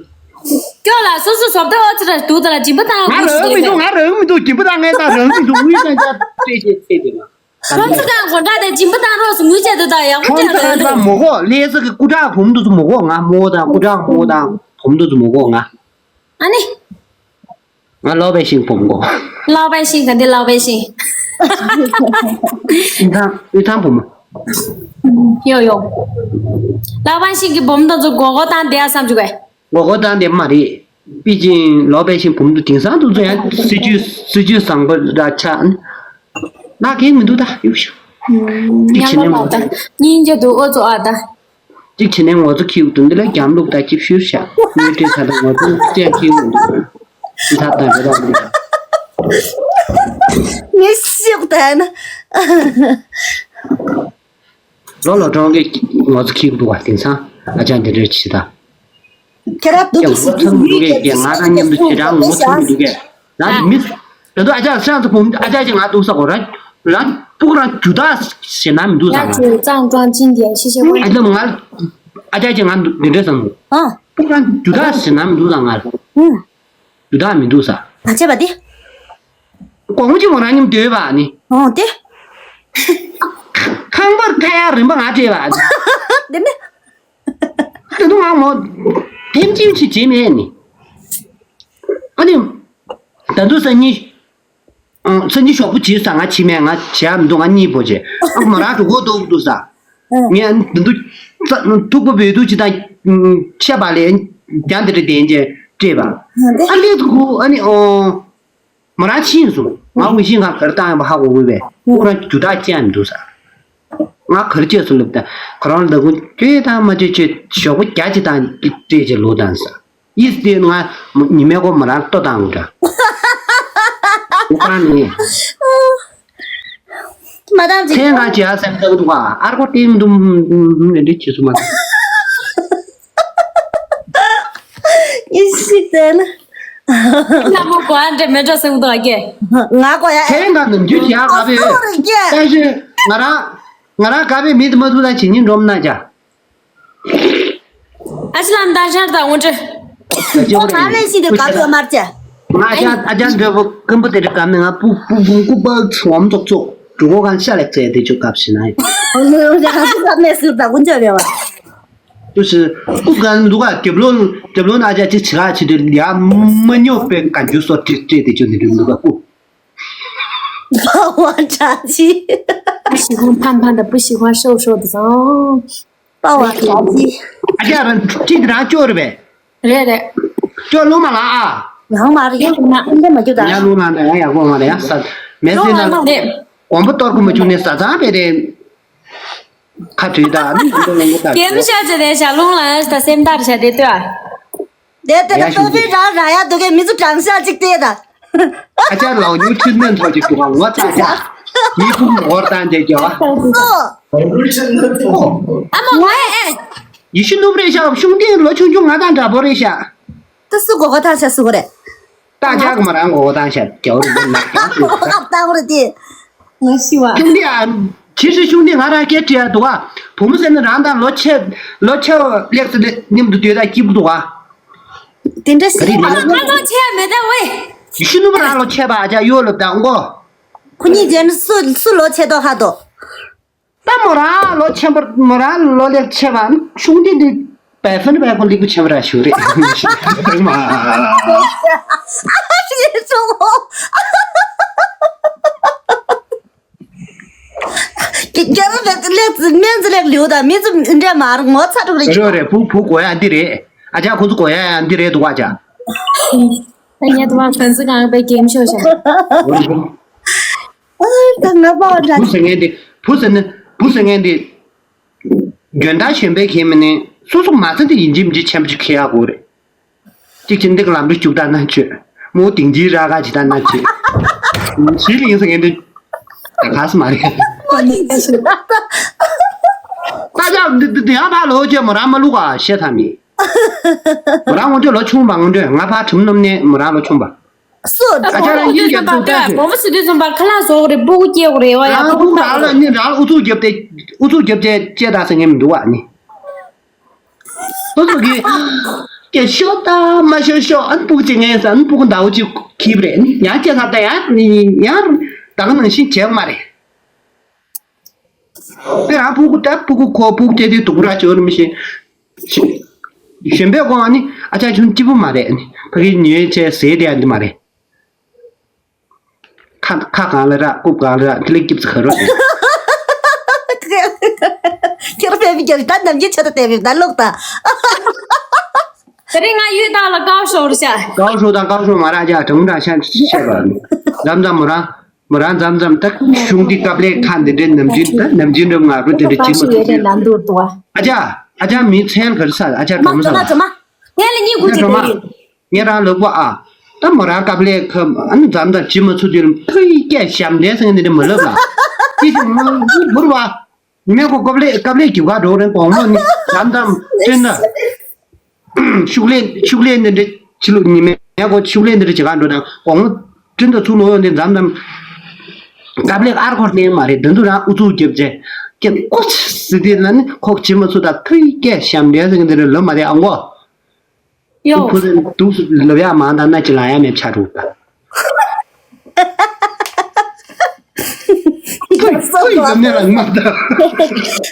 སྐྱོ་ལ་སོ་སོ་བཟོ་ལྟ་ཨོ་ཙི་ར་དུག་ད་ལ་སྦྱིན་པ་བཏང་ང་རང་མི་འདུག་ང་རང་མི་འདུག་སྦྱིན་པ་བཏང་ངས་ད་རང་མི་འདུག་དངུལ་ད་འཇག་སྤྲད་བྱེད་ཚེ་དེ་ལ། ཁོང་ཚོ་དང་དགོན་གྲྭ་དེ་སྦྱིན་པ་བཏང་རོགས་སུ་དངུལ་བཅད་དུ་ད་ཡག་པོ་ཁོང་ཚོ་ད་མོ་གོ་ལས་ས་གི་སྐུ་དྲག་བུམ་འདུག་མོ་གོ་ང་མོ་དང་སྐུ་དྲག་མོ་དང་བུམ་འདུག་མོ་གོ་ང་། ཨ་ནི། ང་ལོ་པའི་ཤིང་བུམ་གོ། ལོ་པའི་ཤིང་ག་འདི་ལོ་པའི་ཤིང་། ཨུ་ཐང་ཨུ་ཐང་བུམ། ཡོ་ཡོ། ལོ་པའི་ཤིང་གི་བུམ་དང་ཚོ་གོ་གོ་དང་འདི་ཨ་བསམ་བཅུག་གས། གོ་གོ་དང་འདི་མ་རེད། པི་ཅིང་ལོ་པའི་ཤིང་བུམ་དུ་དེང་སང་དུ་ཚོ་ཡང་སྲིད་ཇུས་སྲིད་ཇུས་བཟང་པོ་ར་ཆགས། ན་གེགས་མི་འདུག་ད་ཡུག་ཤུ། ཏིག་ཕྱི་ནས་མ་ད་སྙིང་རྗེ་འདུག་ཨོ་ཚོ་ཨ་ད། གཅིག་བྱས་ནས་ངོ་ཚ་ཁྱེའུ་དུ་འདི་ལ་རྒྱམ་ལུག་དང་ཅིབ་ཤུར་བཞག་དངུལ་སྤྲད་ཚར་དང་ངོ་ཚ་ལུག་ཅན་ཁྱེའུ་འདུག་ད་ད་རེ་ར་འདུག་ངས་ཤེས་ད་ན། ལོ་ལོ་གྲོང་གི་ངོ་ཚ་ཁྱེའུ་འདུག་བ་དེང་སང་ཨ་ཅག་འདི་འདྲ་བྱེད་ད། ཁྱེད་རབ་འདུག་ཀྱི་སྲིད་ཇུས་ངུ་གི་ང་རང་མཉམ་དུ་ཁྱེད་རང་ངོ་ཚ་མི་འདུག་གས། ང་མི། ད་དུང་ཨ་ཅག་སང་ཚ་བུམ་ཨ་ཅག་ཅིག་ང་འདུག་ས་གོ་ར། རང་སྤུ་གུ་རང་རྒྱུ་དག་ཞེ་ན་མི་འདུག་ས་ང་། ཅེས་ཙང་ཀྲང་ཅིན་གྱིས་ཤེས་ཤེས་ཨ་ལམ་ང་ཨ་ཅག་ཅིག་ང་འདི་འདྲ་བསམ་འདུག་ཨ། སྤུ་གུ་རང་རྒྱུ་དག་ཞེ་ན་མི་འདུག་ས་ང་། ཨུ། རྒྱུ་དག་མི་འདུག་ས། མ་བྱས་པ་དེ། དགོང་མོ་ཅིག་མོ་རང་མཉམ་སྡོད་པ་ནི། ཨོ་དེ། ཁང་པར་ཁ་ཡག་རིན་པ་ང་སྤྲད་པ། དེ་ནི། ད་དུང་ང་མོ། དེམ་ཅིམ་ཞིག་བྱེད་མེད་ནི། ཨ་ནི། ད་དུང་སང་ཉིན། ཨང་སང་ཉིན་ཞོགས་པ་བྱེད་ས་ང་བྱེད་མེད་ང་བྱེད་ཡ་མི་འདུག་ང་གཉིད་པོ་བྱེད་ཨ་མོ་རང་གྲོད་ཁོག་ལྟོགས་འདུག་ས། ཨ། ངས་འདི་འདུག་ཐུག་པ་བོད་དུ་ཅི་དང་། ཆད་པ་ལས། རྒྱ་འདི་རེ་བདེན་ཅེས་སྤྲད་པ། ཨ་ལས་ཐུག་ཨ་ནི་ཨོ། མོ་རང་ཕྱིན་སོང་། ང་འུ་ཤིང་གང་གར་བཏང་ཡོད་པ་ཧ་གོ་གི་བས་ཁོ་རང་རྒྱུ་དག་ཅི་ཡང་མི་འདུག་ས། ང་གར་སྐྱེས་སུ་སླེབས་ད་ཁོ་རང་ལ་ལྟ་སྐུ་ཁྱོད་དང་མ་བྱེད་ཆོས་ཞོགས་པ་བརྒྱ་ཅིག་དང་སྤྲད་ཅེས་ལོ་དང་ས། ཡིས་དེ་ང་ཉི་མའི་སྐོར་མོ་རང་ལྟོ་བཏང་འདྲ། ཁོ་རང་ནི། མ་དང་ཅིག་ཚན་གང་བྱེད་ཨ་སེམས་ཐག་འདུག་ཨ་ཨར་ཁོ་ཏིང་འདུམ་འདི་བྱེད་སུ་མ། ཡིན་ཤིག་དེ་ན། ལ་མོ་གོ་ཨ་འདྲེ་མེ་འདྲ་སེང་དོ་ཨ་ཀེ། ང་གོ་ཡ་ཨེ། ཁྱེད་ང་ནམ་རྒྱུན་བྱེད་ཨ་ག་བས། ཨོ་སོ་རེད་ཀེ། ད་ཤི་ང་རང་ང་རང་ག་བས་མི་དུ་མ་དུ་ད་བྱེད་ཉིན་འགྲོམ་ན་ཅ། ཨ་ཅི་ལམ་ད་ཤར་ད་འོང་ཅི། ཨོ་ང་ལས་ཤི་དུ་ག་བས་མར་ཅ། ང་ཨ་ཅག་ཨ་ཅག་འདྲ་པོ་ཀུན་པོ་དེ་རིགས་ག་མེད་ང་སྤུ་སྤུ་བུང་ཀུ་པག་ཚོམ་ཙོག་ཙོག་འགྲོ་གོ་གང་ཤ་ལེགས་ཚེ་དེ་ཆུ་གབ་ཤི་ན་ཡིན། ཡང་ཁ་ཤས་ཀ་མེད་ཟེར་ད་ཀུན་སྤྱོད་རེད་བ། ཏུ་ཞི། ཀུ་ག་འདུག་ག་རྒྱབ་ལོན་རྒྱབ་ལོན་ཨ་ཅག་ཅིག་བྱེད་ག་བྱེད་དུས་ཡ་མ་ཉོ་པའི་བཀའ་འགྱུར་སོགས་སྤྲད་སྤྲད་དེ་ཅོ་འདི་འདུག་ག་ཀུ། 霸王茶姬。 不喜欢胖胖的，不喜欢瘦瘦的，哦。 霸王茶姬。 ཨ་ཅག་རང་ཅིག་རང་ཅོ་རེད་པས། རེད་རེད། ཅོ་ལུང་མ་ལ་ཨ། ཡང་མ་རེད། ཡང་མ་འདི་མ་ཅོ་ད། ཡང་ལུང་ལ་ན་ཡང་ཡག་པོ་མ་རེད་ཡ་ས། མེད་ཟེར་ན། ལུང་མ་རེད། གོམ་པ་གཏོར་གོ་མ་བཅུག་ནས་ས་ཚང་པས་རེད། ཁ་བྲིས་དང་ནི་འདི་ལོ་ངོ་དང་། ཀེམ་ཤ་ཅི་རེད་ཤ་ལུང་ལ་ད་སེམས་ཐག་ཤ་དེ་ལྟོས་ཨ། དེ་ལྟ་ཡ་ད་ཤུ་པོ་ཕི་རང་རང་ཡ་འདུག་གས་མི་ཚོ་དྲང་ཤ་ཅིག་ལྟོས་དང་། ཨ་ཅག་ལའོ་ཉུ་ཁྲིན་ནན་ཚོ་ཅིག་འདུག་ག་ངོ་ཚ་ཅག་ཡི་ཁུག་ངོར་བཏང་དེ་ཀྱོ། སོ། ཨ་མ་ངོ་ཨེ། ཡི་ཤུ་ནུབ་རེད་ཤག་ཤུང་ཏིང་ལོ་ཆུང་ཆུང་ང་དང་འདྲ་པོ་རེད་ཤག་ད་སུ་མགོ་སྐོར་བཏང་ཤག་སུ་གོ་རེད། ད་ཅག་མ་རང་མགོ་སྐོར་བཏང་ཤག་རྒྱ་བོ་རིན་པོ་ནག་ཀྱང་ཤུ། མགོ་སྐོར་བཏང་རེད་དེ། ང་ཤི་བ། ཤུང་ཏིང་ཨ། ཇི་སྲིད་ཤུང་ཏིང་ང་རང་སྐད་བྲིས་ཡ་འདུག་ག་བུ་མོ་ཟེར་ན་རང་དང་ལོ་ཆེ་ལོ་ཆེ་བ་ལེགས་སུ་མཉམ་དུ་སྡོད་ད་སྐྱིད་པོ་འདུག་ག་དེ་འདྲ་ཞིག་ང་ལོ་ཆེ་མེད་ད་ཝེ། ཡི་ཤུ་ནུབ་རང་ལོ་ཆེ་བ་ཨ་ཅག་གཡོ་ལོ་དང་མགོ་ཁོ་གཉིས་ཀྱི་སུ་སུ་ལོ་ཆེ་ཏོ་ཧ་ཏོ། ད་མོ་རང་ལོ་ཆེན་པོ་མོ་རང་ལོ་ལེགས་ཆེ་བ་ཤུང་ཏིང་འདི་བལ་ཧྥན་བལ་ཁོ་ལིག་པོ་ཆེན་པོ་ར་ཞུ་རེད། ཨ་ཤི་སོ། ཀྱ་ཀྱ་ར་ལེགས་ལེགས་སྨན་རྩི་ལེགས་ལིའུ་དང་མི་ཚོ་འདྲ་མར་ངོ་ཚ་དྲུག་རེད། རེད་རེད། བུ་བུ་གོ་ཡ་འདི་རེད། ཨ་ཅག་ཁོ་ཚོ་གོ་ཡ་ཡ་འདི་རེད་འདུག་ཨ་ཅག་ད་ཉལ་དུ་བ་ཕན་སི་གང་པའི་གེམ་ཤོ་ཤ། ད་ང་པ་འདྲ། བུ་ཟེར་མཁན་དེ་བུ་ཟེར་ན་བུ་ཟེར་མཁན་དེ། འཇོན་ཐང་གཞོན་པའི་གེམ་མིན་ནི་སོ་སོ་མ་ཚད་དེ་ཡིན་གཅིག་མིན་གཅིག་ཆེན་པོ་ཅིག་ཁེལ་ཡག་དགོས་རེད། གཅིག་ཅིག་འདི་ག་ལམ་འགྲོ་བཅུག་ད་ན་ཆོད། མོ་དིང་ཅིའི་ར་ག་ཇི་ད་ན་ཆོད། ཞི་ལིང་ཟེར་མཁན་དེ་ད་ག་སི་མ་རེད། ད་ཅག་འདི་འདི་ཡང་ཕར་ལོག་བྱས་མོ་རང་མ་ལུག་ག་བཤད་ཐབས་མེད། མོ་རང་ངོ་འདྲ་ལོ་ཆུང་བ་ངོ་འདྲ་ང་ཕར་གྲིམ་སྣོམ་ནས་མོ་རང་ལོ་ཆུང་བ། སོ། ཨ་ཅག་རང་ཡིན་རྒྱབ་ཏུ་ལྟ་ཞིག་བོ་བོ་སི་དུས་ཙམ་པ་ཁ་ལག་བཟོ་གི་རེད། སྤུ་གུ་སྐྱེ་གི་རེད་བ་ཡ། རང་སྤུ་གུ་རང་ལ་ནི་རང་ལ་ཨུ་ཚུགས་རྒྱབ་སྟེ་ཨུ་ཚུགས་རྒྱབ་བྱས་བྱས་ད་ཟེར་མཁན་མི་འདུག་བ་ནི། ཁོ་ཚོ་གིས་སྐད་ཤོར་ད་མ་ཤོར་ཤོར་ཨ་ནི་སྤུ་གུ་ཅིག་ངན་ས་ཨ་ནི་སྤུ་གུ་ཟླ་བོ་ཅིག་གིབ་རེད་ནི་ཡང་སྐད་ས་ད་ཡང་ནི་ཡང་ད་ག་ནང་བཞིན་བྱས་མ་རེད། དཔེ་རང་སྤུ་གུ་ད་སྤུ་གུ་ཁོ་སྤུ་གུ་སྐྱེ་དུས་སྡུག་ར་བྱོས་ར་མི་ཤེས། གཞོན་པའི་སྒོ་ནས་ཨ་ཅག་ཆུང་སྐྱིད་པོ་མ་རེད་ནི་ཕ་གི་ཉོས་བྱས་ཟས་དེ་ཡང་འདི་མ་རེད། ཁ་ཁ་གང་ལ་ར་རྐུབ་གང་ལ་ར་དེ་ལས་སྐྱིད་ཙི་ག་རོ། ཁྱེད་རང་ཕེབས་ཀྱི་ད་ནམ་རྒྱུན་ཆེད་དུ་བལྟས་པའི་ད་ལོག་ད། དེ་རིང་ང་ཡོད་དག་ལ་ཀའོ་ཤོར་ཤག་ཀའོ་ཤོར་དང་ཀའོ་ཤོར་མ་ར་ཅག་དྲང་དྲང་ཤག་ཤག་པ། མཚམས་མཚམས་མོ་རང་མོ་རང་མཚམས་མཚམས་ད་གཞུང་འདི་སྐབས་ལས་ཁ་འདི་འདྲའི་ནམ་རྒྱུན་ད་ནམ་རྒྱུན་འགྲོ་ང་རུ་འདི་འདྲ་ཅིག་མ་ཐུབ་ཀྱི། ཨ་ཅག་ཨ་ཅག་མི་ཚན་ག་རེ་ས་ཨ་ཅག་གྲོ་མ་ས་ལ། ངས་ལ་གཉིས་དགུ་ཅིག་དེ་ཡིན། ངས་རང་ལོག་པ་ཨ། ད་མོ་རང་སྐབས་ལས་ཁ་ཨ་ནི་མཚམས་མཚམས་ཅི་མ་ཚུགས་དུས་ལ་ཕུ་ཡི་སྐད་ཞབས་འདྲེན་ཟེར་མཁན་འདི་འདྲ་མ་ལབ་ལ། ཅི་ཞིག་མ་འུར་བ། ཉི་མའི་ཁོ་སྐབས་ལས་སྐབས་ལས་རྒྱུག་ག་འགྲོ་རན་དགོང་མོ་ནི་མཚམས་མཚམས་སྤྲིན་ན། ཤུགས་ལས་ཤུགས་ལས་འདི་འདྲ་ཕྱི་ལུགས་ཉི་མའི་ཁོ་ཤུགས་ལས་འདི་འདྲ་བྱེད་ག་འགྲོ་དང་དགོང་མོ་སྤྲིན་དུ་ཚུར་ལོག་ཡོང་དུས་མཚམས་མཚམས། སྐབས་ལས་ཨར་ཁོར་གནས་མ་རེད་འདི་འདུག་རང་ཨུ་ཚུགས་རྒྱབ་རྗེས་སྐད་ཀོ་ཆི་ཟི་དེ་ལ་ནི་ཁོག་ཅི་མ་ཚུགས་དང་ཐུའི་སྐད་ཞབས་འདྲེན་ཟེར་གི་འདི་རེད་ལབ་མ་རེད་ཨ་མགོ། ཡོ། ཕུ་ཚན་དུག་སུ་ལབ་ཡག་མང་དང་ན་ཅི་ལ་ཡ་མེད་ཆ་དྲུག་པ།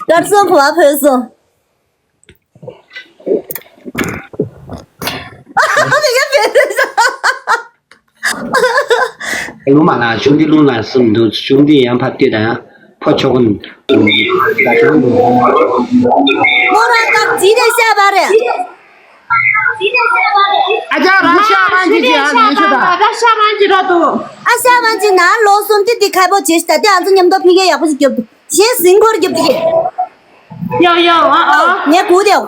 གར་སོང་གོ་བ་ཕོད་སོང་། ལུང་མ་ལ་ཤུང་འདི་ལུང་ལ་སུམ་འདུག་ཤུང་འདི་ཡང་ཕ་ཏི་དང་ཕོ་ཆོག་གུན། མོ་རང་སྐབས་ཇི་རེད་བཤད་པ་རེད། ཨ་ཅག་རང་ཤ་རང་གི་ཅི་ཨ་ནེ་ཤོད་ད། ར་ཤ་རང་གི་ར་དོ། ཨ་ཤ་རང་གི་ན་ལོ་གསུམ་གྱི་འདི་ཁ་པོ་བྱེད་ཤི་ད་དེ་ཨ་ཚོ་མཉམ་དུ་ཕི་གེ་ཡག་པོ་ཞིག་རྒྱབ་དུ་ཞེས་ཟིན་འཁོར་རྒྱབ་དུ་གི། ཡོ་ཡོ་ཨ་ཨ། ངས་གུ་དེའོ།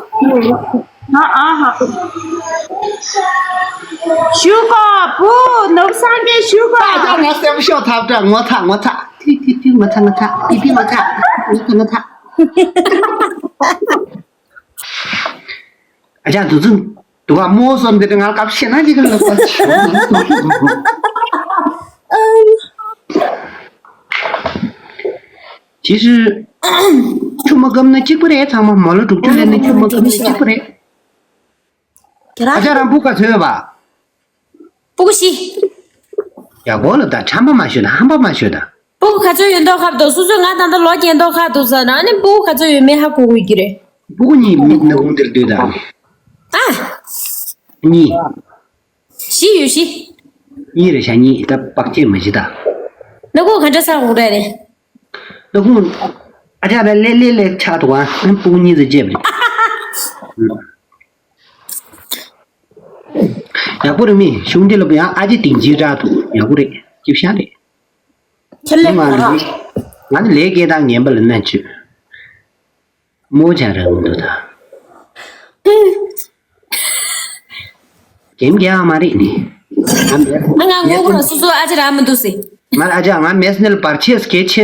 ཨ་ཨ་ཧ། ཞུ་གོ་བུ་ནུབ་སང་གེ་ཞུ་གོ། ཨ་ཅག་ང་སེམས་ཤོག་ཐབས་བྲལ་ངོ་ཚ་ངོ་ཚ། ཏི་ཏི་ཏི་ངོ་ཚ་ངོ་ཚ། ཏི་ཏི་ངོ་ཚ། ངོ་ཚ་ངོ་ཚ། ཨ་ཅག་དུ་ཚུན་དུ་ག་མོ་སོམ་དེ་ང་ལ་སྐབས་ཤེས་ན་ཅིག་ལ་གོ། ཅི་ཞིག་ཆུ་མ་བསྐམ་ན་གཅིག་པ་རེད། ཚང་མ་མོ་ལ་དྲུག་ཅུ་ལེན་ན་ཆུ་མ་བསྐམ་ན་གཅིག་པ་རེད། ཁྱེད་རང་ཨ་ཅག་རང་བུ་ག་ཚོད་པ། སྤུ་གུ་བཞི། ཡག་པོ་ལ་ད་ཁྲམ་པ་མ་ཤོད་ད་ཧམ་པ་མ་ཤོད་ད། སྤུ་གུ་ག་ཚོད་ཡོད་མདོག་ཁ་འདུག་སོ་སོས་ང་ད་ལྟ་ལོ་རྒན་མདོག་ཁ་འདུག་ཟེར་ན་ཨ་ནི་སྤུ་གུ་ག་ཚོད་ཡོད་མེད་ཧ་གོ་དགོས་ཀྱི་རེད། སྤུ་གུ་གཉིས་མི་སྣ་ཁུང་འདིར་སྡོད་དང་། ཨ། གཉིས། བཞི་ཡོད་བཞི། གཉིས་རེད་ཤག་གཉིས་ད་བག་ཅན་མ་བཞི་ད། སྣ་ཁུང་ག་འདྲ་ཟ་དགོས་རེད། སྣ་ཁུང་། ཨ་ཅག་ར་ལེ་ལེ་ལེ་ཆགས་འདུག་ཨ། སྤུ་གུ་གཉིས་ཙམ་བརྗེད་པ་རེད། ཡག་པོ་རེད་མི་གཞུང་འདི་ལ་ཡང་ཨ་ཅེ་དིང་ཅི་ར་འདུག་ཡག་པོ་རེད་སྐྱིད་ཤག་རེད། ཁྱེད་ལས་ང་ལས་ང་ནི་ལས་སྐལ་བཏང་ངན་པ་ལ་ན་བཅོས། མོ་ཆ་ར་འུ་འདུག་ད། རྒན་རྒྱག་མ་རེད་ནི། ང་ང་ངོ་བོ་ལ་སོ་སོ་ཨ་ཅེ་ར་མི་འདུག་སེ། ང་ཨ་ཅག་ང་མེ་སི་ནལ་བར་ཆད་སྐད་ཆེ་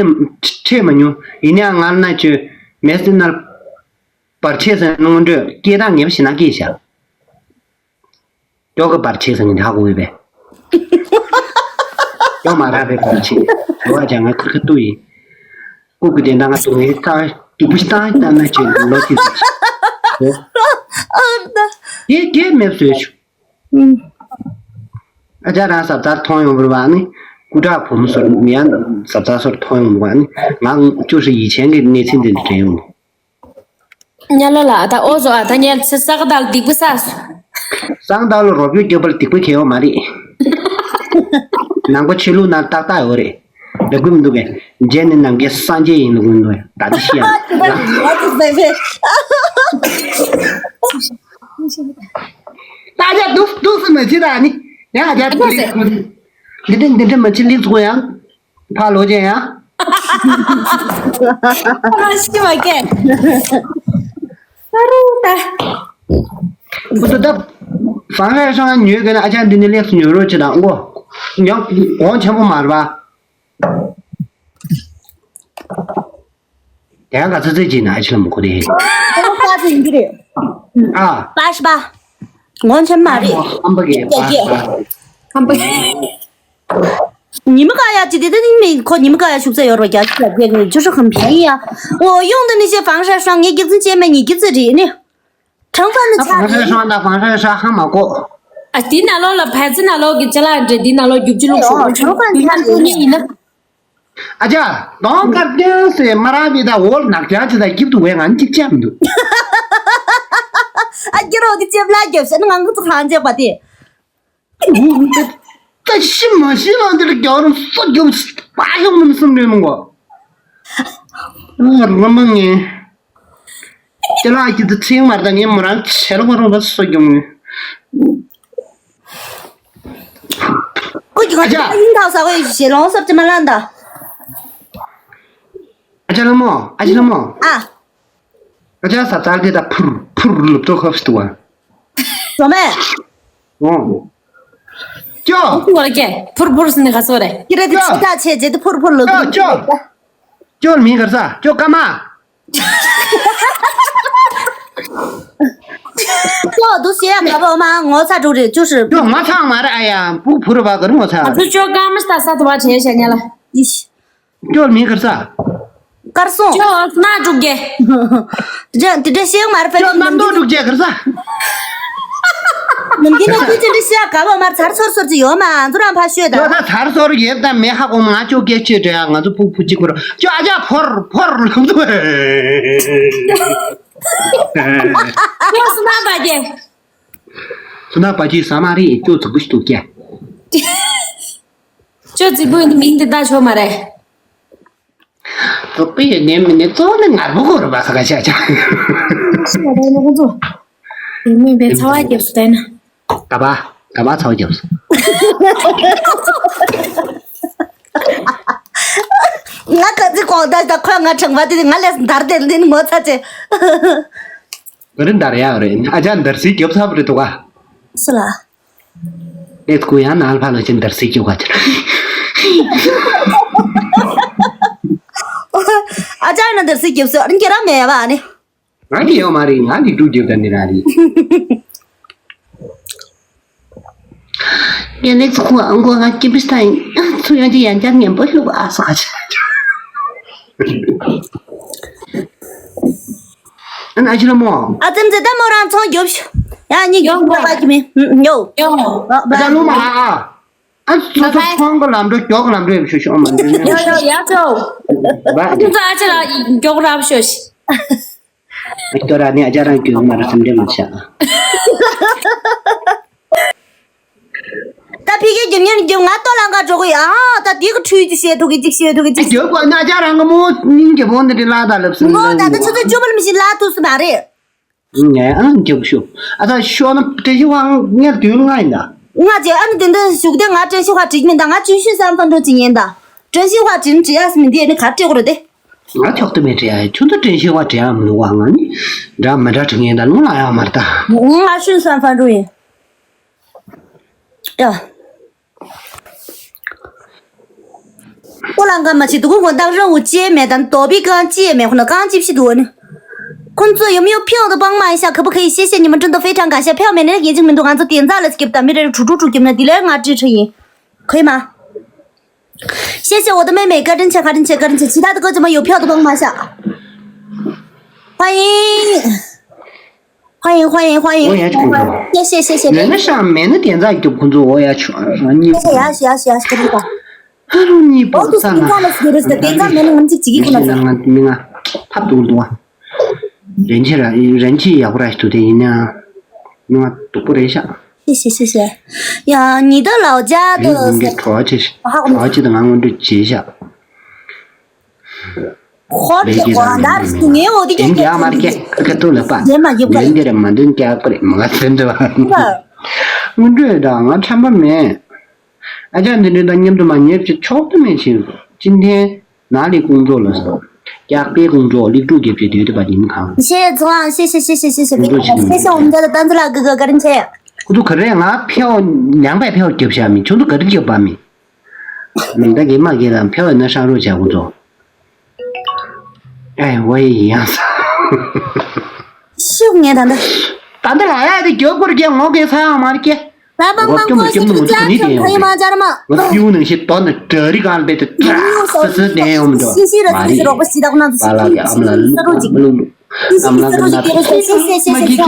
ཁྲེལ་མ་མྱོང་ཡིན་ཡང་ང་ན་བཅོས་མེ་སི་ནལ་བར་ཆད་ཟེར་ནོ་འདྲ་སྐད་བཏང་ངན་པ་ཞིག་ན་སྐད་བཞག་སྐྱོ་གི་བར་ཆད་ཟེར་ནི་ཧ་གོ་བས། སྐྱོ་མ་རག་པའི་བར་ཆད། འོ་ཨ་ཅག་ང་ཁུར་ཁ་ཏུ་ཡིན། ལྐུགས་ཀྱི་དེ་འདྲ་ང་ཏུ་ངའི་ཁ་སྡུག་པོ་ཞིག་བཏང་བཏང་ན་ཅིག་ལོ་ཅིག་ཟེར། དེ་དེ་མེད་བཟོས་བྱུང་། ཨ་ཅག་རང་ཟབ་ཚར་མཐོང་ཡོང་བར་བ་ནི་སྐུ་དྲག་བུ་མོ་སོར་ཡང་ཟབ་ཚར་སོར་མཐོང་ཡོང་བ་ནི་ང་ཅོ་ཧྲི་ཡིད་ཆེན་གྱི་གནས་ཚུལ་འདི་འདྲ་དྲན་ཡོང་། ཉ་ལ་ལ་ད་ཨོ་ཟོ་ཨ་ད་ཉལ་ཚེ་ས་ག་ད་ལ་སྡིག་པ་བསགས་སོ། སང་ད་ལ་རོ་བོད་སྐྱོབ་པར་སྡིག་པ་གལ་ཡོད་མ་རེད། ནང་པ་ཆོས་ལུགས་ནང་ཏག་ཏག་ཡོད་རེད། ལབ་གི་མི་འདུག་གས། རྗེས་ནི་ནམ་མཁའི་སངས་རྒྱས་ཡིན་ལབ་གི་མི་འདུག་གས། ད་ལྟ་ཤི་ཡང་། ད་ཆ་འདུག་འདུག་སེ་མ་བྱེད་ད་ནི། ཡང་ཨ་ཅག་འདུག་སེ། འདི་འདྲ་འདི་འདྲ་མ་བྱེད་ལིག་ཚོ་ཡང་། ཕ་ལོ་ཅན་ཡང་། ཨ་ཤི་མ་སྐད། ཨ་རུ་ད། ཁོ་ཚོ་ད། ཧྥང་ཧྲན་ཧྲང་ཉོས་གི་ན་ཨ་ཅག་འདི་ནས་ལེགས་སུ་ཉོ་རོགས་བྱེད་དང་ཨོ། ཡང་གོང་ཆེན་པོ་མ་རེད་པ། དེ་ཡང་ག་ཚོད་ཚོད་ཅིག་ན་ཨ་ཅག་ལ་མོ་ཁོ་དེ། ཨོ་པ་ཚོ་ཡིན་གྱི་རེད། ཨ། པ་ཤི་པ། ངོ་ཆེན་མ་རེད། ཨམ་པ་གི་པ་ཤི་པ། ཨམ་པ་གི། ཉི་མ་ཀ་ཡ་ཅི་དེ་དེ་ནི་མི་ཁོ་ཉི་མ་ཀ་ཡ་ཤུགས་ཚད་ཡོད་རོ་རྒྱ་ཆུ་ལ་རྒྱ་གི་ཅུ་ཧྲི་ཁམ་བྱིན་ཡ། འོ་ཡོང་དུ་ནི་ཤེ་ཧྥང་ཧྲན་ཧྲང་ངའི་སྒེར་འཛིན་བྱས་མེད་ཉིད་སྒེར་འཛིན་རེད་ནི། ཁྲང་ཧྥང་ནི་ཧྥང་ཧྲན་ཧྲང་དང་ཧྥང་ཧྲན་ཧྲང་ཧ་མ་གོ། ཨ་དེ་ནང་ལོགས་ལ་བལ་ཙི་ནང་ལོགས་ཀྱི་ཅ་ལག་འདྲེ་དེ་ནང་ལོགས་རྒྱུག་ཅི་ལུགས་ཤོག་ཨོ་ཁྲང་ཧྥང་ནི་ཧ་གོ་ནི་ཡིན་ན། ཨ་ཅག་གདོང་དཀར་བསྟན་སེ་མ་ར་བི་ད་འོལ་ནག་ཅག་ཅི་ད་སྐྱིབ་ཏུ་བས་ང་ནི་གཅིག་ཅག་མི་འདུག་ཨ་སྐྱིད་རོགས་ཀྱི་ལྕེབ་ལ་རྒྱབ་ཤ་ནི་ང་ངི་ཚོ་ཧང་ཅེག་པ་དེ། ད་ཤི་མ་ཤི་ལ་འདིར་རྒྱག་རུང་སོ་རྒྱབ་པ་ཤོག་མིན་སུམ་རེ་མང་གོ་ཨ་ར་མ་ངེ། ཅི་ལ་ཁྱི་ཚོ་ཚིང་མར་ད་ངས་མོ་རང་ཆེ་རུ་བ་རུང་བ་སོ་རྒྱབ་ངེ། ཀུ་ཀྱི་ང་ཨ་ཅག་ཅག་ཡིན་ཐག་ཟ་བའི་ཞེ་ལོང་སོབ་ཅི་མ་ལ་འདའ། ཨ་ཅག་ལྷ་མོ། ཨ་ཅག་ལྷ་མོ། ཨ། ཨ་ཅག་ཟ་ཙག་དེ་ད་ཕུར་ཕུར་ལུབ་ཏོ་ཁབ་སྟུ་བ། ཟོ་མེ། ཨོ། ཅོ། ཕུར་ཕུར་ལ་ཀྱེ་ཕུར་ཕུར་སི་ནི་ག་སོ་རེ། ཀི་རེ་དི་ཅོ། ཅི་ད་ཆེ་ཇེ་དི་ཕུར་ཕུར་ལུབ། ཅོ་ཅོ། ཅོ་མིང་གར་ས་ཅོ་ཀ་མ། ཅོ་དུ་ཤེ་ཡ་ག་བོ་མ་ངོ་ཚ་དྲུག་རེ་བཅུ་ཧྲི། ཅོ་ངོ་ཚ་མ་རེད་ཨ་ཡ་བུ་ཕུར་བ་གར་ངོ་ཚ། ཨ་ཚོ་ཅོ་ཀ་མ་སྟ་ས་དུ་བ་ཆེ་ཤ་ཉ་ལ། ཡིཤ། ཅོ་མིང་གར་ས། དཀར་སོང་། ཅོ་སྣ་དྲུག་རྒྱལ། དེ་འདྲ་དེ་འདྲ་ཤེས་མ་རེད་ཕ་ཅོ་གི་ནམ་རྡོ་དྲུག་རྒྱལ་གར་ས། ནམ་རྒྱུན་ནས་དུས་ཚོད་འདྲ་ཤེས་ག་བ་མར་ཚར་སོར་སོར་ཅི་ཡོད་མ་ང་ཚོ་རང་ཕ་ཤོད་ད། ཅོ་ད་ཚར་སོར་ཡོད་ད་མེ་ཧ་གོ་མ་ང་ཅོ་སྐད་ཆེ་འདྲ་ང་ཚོ་ཕུག་ཕུག་ཅིག་གོ་ར་ཅོ་ཨ་ཅག་ཕོར་ཕོར་ལ་ཚོ། ཅོ་སྣ་བ་རྒྱལ། སུ་ན་པ་ཅི་ས་མ་རེད་ཅོ་ཚུགས་པ་ཞིག་ཏུ་སྐྱེ། ཅོ་རྫིག་པོ་ཡིན་མིང་འདི་ད་ཆོག་མ་རེད། རྫིག་པོ་ཡིན་ནི་མིན་ནི་གཙོ་བོ་ནི་ངར་པོ་གོ་རུ་བ་ཁ་ཁ་ཆ་ཆ། ཤི་བ་ད་ཡིན་ན་ཁོང་ཚོ། ཡིན་མིན་པའི་ཚ་བ་རྒྱབ་སུ་བསྡད་ན། ད་པ་ད་པ་ཚ་བ་རྒྱབ་སུ། ང་ག་ཚི་གོང་ད་ད་ཁོས་ང་དྲང་བ་དེ་ང་ལས་འདར་དེ་འདི་ནི་ངོ་ཚ་ཆེ། ག་རེ་འདར་ཡག་རེད། ཨ་ཅག་འདར་སིག་རྒྱབ་ཚར་བ་རེད་འདུག་ག་སུ་ལ། ཨེ་ཁུ་ཡང་ནང་ལ་ཕར་ལོག་ཕྱིན་འདར་སིག་རྒྱབ་ག་ཅིག་ཨ་ཅག་ན་འདར་སིག་རྒྱབ་སོ་ཨ་ཁྱེད་རང་མེད་པ་ཨ་ནི། ང་གི་ཡོད་མ་རེད། ང་གི་འབྲུག་རྒྱབ་ད་འདི་རང་རེད། ཡ་ནི་ཚུ་ཁུ་ཨང་གོ་ང་ཀི་པི་སྟན་ཚུ་ཡོང་ཅི་ཡང་ཅག་ངན་པོ་ལུག་ཨ་སོ་ཁ་ཆ། ཨ་ན་ཨ་ཅི་ལ་མོ། ཨ་ཙེམ་ཙེ་ད་མོ་རང་ཚོང་རྒྱོབ་ཤོག་ཡ་གཉིས་ཡོང་གོ་པ་གི་མི་ཡོ། ཡོང་། ཨ་ཅག་ལུ་མ་ཨ། ཨ་སོ་སོ་ཚོང་གི་ལམ་འགྲོ་མགྱོགས་ལམ་འགྲོ་ཡོད་ཤོ་ཤོ་མ་འགྲོ་ཡོད་ཤོ། ཡོ་ཡོ་ཡ་ཅོ། ཁོང་ཚོ་ཨ་ཅེ་ལ་མགྱོགས་རབ་ཤོ་ཤི། ཨ་ཏོ་ར་ནི་ཨ་ཅག་རང་མགྱོགས་མ་ར་སེམས་འདྲེ་མ་ཆགས། ད་ཕི་གེ་རྒྱུན་ཉན་རྒྱུན་ང་ལྟོ་ལང་ག་འགྲོ་གི་ཡ། ཨ་ད་དེ་གི་འཕྲུལ་གྱི་བཤད་ཐུག་གི་གཅིག་བཤད་ཐུག་གི་གཅིག་ཨ་མགྱོགས་པ་ན་ཨ་ཅག་རང་གི་མོ་སྙིང་རྗེ་པོ་འདི་འདྲི་ལ་ད་ལབ་སོང་། ངོ་ད་ད་ཆུ་ཚོད་བཅུ་པ་ལ་མི་ཤི་ལ་ཐུག་སུ་མ་རེད། ངས་ཨ་མགྱོགས་ཤོ། ཨ་ད་ཤོ་ན་བཀྲ་ཤིས་དབང་ངས་དུས་ལྔ་ཡིན་ད། ང་ཅེ་ཨ་ནི་དེ་འདྲ་ཞུགས་དེ་ང་བཀྲ་ཤིས་དབང་བྲིས་མིན་ད། ང་ཅུན་ཤུན་བསམ་ཐང་འགྲོ་ཅི་ཉན་ད། བཀྲ་ཤིས་དབང་བྲིས་བྲིས་ཡ་སི་མིན་དེ་ནི་ག་སྤྲད་གོ་ར་དེ། ང་ཁྱོག་ཏུ་མེད་བྲིས་ཡ་ཁྱོད་ཚོ་བཀྲ་ཤིས་དབང་བྲིས་ཡ་མི་འདུག་བ། ང་ནི་འདྲ་མི་འདྲ་བྲིས་ངན་ད་ལུང་ལ་ཡང་མར་ད། ང་ཤུན་བསམ་ཐང་འགྲོ་ཡིན། ཡ། ཁོ་ལ་འགའ་མ་བྱེད་དུ་ཁོ་དགོང་དག་རང་འུ་ཅེ་མེད་དང་དོ་པི་གང་ཅི་མེད་ཁོ་ན་གང་ཅི་བྱེད་དུ་འོ་ནི། ཁོ་ཚོ་ཡོམ་ཡོ་ཕེའོ་དུ་པང་མ་ཡིན་ཤ་ཁ་པོ་ཁ་ཡི་ཤེ་ཤེ་ཉི་མ་ཀྲུང་དུ་ཧྥེ་ཁྲང་ག་ཤ་ཕེའོ་མེད་ནི་ར་ཡིན་ཅིག་མི་འདུག་ང་ཚོ་དེ་འཛག་ལ་སྐྱིབ་དང་མི་རེ་རུ་དྲུག་དྲུག་དྲུག་སྐྱིབ་ན་དེ་ལས་ང་ཀྲི་ཁྲི་ཡིན། ཁོ་ཡི་མ། ཤེ་ཤེ་འོ་དུ་མེ་མེ་བཀའ་དྲིན་ཆེ་བཀའ་དྲིན་ཆེ་བཀའ་དྲིན་ཆེ་ཇི་ལྟར་དུ་ཀོ་ཅི་མ་ཡོ་ཕེའོ་དུ་པང་མ་ཤ། ཧ་ཡིན། 欢迎欢迎欢迎，我也去工作。谢谢谢谢。人家上面的点赞就工作，我也去。你谢谢呀谢谢谢谢谢谢。他说你不在那，我都是点赞了，是有的是点赞没那么积极可能。那个那个，他多多，人气了，人气也不来，昨天人家，那么都不人下。谢谢谢谢。呀，你的老家的，你给淘气，淘气的俺们都接一下。 ཧོར་གྱི་དགོང་དག་ངའི་འོ་དེ་ཀྱང་ཀྱང་ཀྱང་ཀྱང་ཀྱང་ཀྱང་ལེན་དེ་ར་མ་འདོན་ཀྱག་པ་རེད་མ་ང་ཚན་འདྲ་བ། དངོས་འབྲེལ་དང་ང་ཁྲམ་པ་མེད། ཨ་ཅག་འདི་འདྲ་དང་མཉམ་དུ་མ་ཉེབ་ཀྱི་ཆོག་ཏུ་མེད་ཕྱིན་སོ་ཅི་འཐེན་ན་ལི་ཀོང་ཙོ་ལ་སོ། ཀྱག་པའི་ཀོང་ཙོ་ལིག་ཀྲུག་རྒྱབ་ཀྱི་དུས་དུ་པ་ཉིན་གང་། 谢谢总，谢谢谢谢谢谢谢谢谢谢我们家的单子啦，哥哥，个人钱。 ཁོ་ཚོ་ག་རེ་ང་ཕེའོ་ཉང་པའི་ཕེའོ་རྒྱབ་བཞག་མི་ཁྱོད་ཚོ་ག་རེ་རྒྱབ་པ་མི། མི་འདའ་གི་མ་གི་ལ་ཕེའོ་ན་ཧྲང་རུ་བྱ་ཁོ་ཚོ། ཨེ་ཝེ་ཡང་ས། ཤུགས་ངས་ད་འདི། ད་འདི་ལ་ཡ་དེ་རྒྱབ་སྐོར་རྒྱབ་ངོ་གི་ས་ཡང་མ་རྒྱབ། ད་པང་པང་ཁོ་ཤི་ཁུ་ཅག་ཁྱོད་ཁ་ཡི་མ་ཅར་མ། ང་ཏིའུ་ནང་ཞིག་དོ་ནི་གྲ་རི་གང་པེ་ཏི་ཏྲ་སི་སི་ལྡན་ཡོང་འདྲ་མ་རེད། པ་ལ་གི་ཨམ་ལ་ལུག་མ་ལུག་ལུག་ཨམ་ལ་གི་ན་ཏི་མ་གི་གི་གི་གི་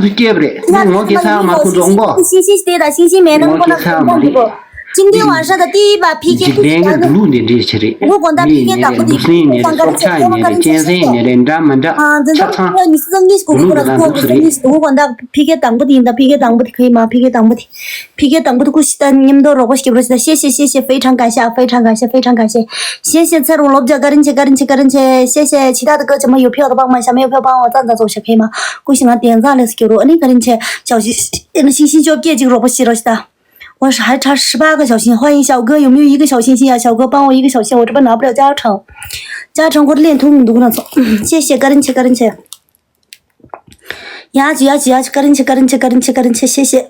གི་སྐྱེབ་རེད། ངོ་གི་ས་མ་ཁུ་ཚོ་ཨོང་གོ། ངོ་གི་ས་མ་རེད། ཅིང་ཏེ་ཝང་ཧྲ་དང་ཏི་པ་ཕི་ཁེ་འཇིག་རྟེན་གྱི་འདུག་ལུགས་འདི་འདྲས་ཆེ་རེད། ངོ་གོང་དག་ཕི་ཁེ་དང་པོ་དེ་ལུགས་སྲིན་ནས་རེད། སྲོག་ཆགས་ནས་རེད། གཅན་གཟན་ནས་རེད། འདྲ་མི་འདྲ་ཆ་ཚང་ལུགས་འདི་འདྲས་ཆེ་རེད། ངོ་གོང་དག་ཕི་ཁེ་དང་པོ་དེ་ཡིན་ད། ཕི་ཁེ་དང་པོ་དེ་ཁ་ཡིན་མ། ཕི་ཁེ་དང་པོ་དེ། ཕི་ཁེ་དང་པོ་དེ་ཀུ་ཤི་ད་མཉམ་དུ་རོགས་པ་སྐྱབས་རོགས་ཞེ་ད། ཤེ་ཤེ་ཤེ་ཤེ། 非常感谢 非常感谢 非常感谢། ཤེ་ཤེ་ཚེ་རུང་ལོབ་ཇ་ཀ་རིན་ཆེ་ཀ་རིན་ཆེ་ཀ་རིན་ཆེ། ཤེ་ཤེ་ཆི་ད་དུ་ཀ་ཅི་མ་ཡོ་ཕེའོ་དུ་པང་མ་ཤ་མེ་ཡོ་ཕེའོ་པང་འོ་ཙང་ཙང་ཙོག་ཤ་ཁ་ཡིན་མ། ཀུ་ཤི་ང་དེ་ཙང་ལས་སྐྱབས་རོགས་ཨ་ནི་ཀ་རིན་ཆེ་ཅའོ་ཤི་ཨ་ནི་ཤིང་ཤིང་ཅོབ་ཀྱེ་ཅིག་རོགས་པ་ཞེ་རོགས་ཞེ་ད། 我是还差十八个小心，欢迎小哥，有没有一个小心心呀？小哥帮我一个小心，我这边拿不了加成。加成或者链通你都不能走。谢谢，个人切，个人切。呀去呀去呀去，个人切，个人切，个人切，个人切，谢谢。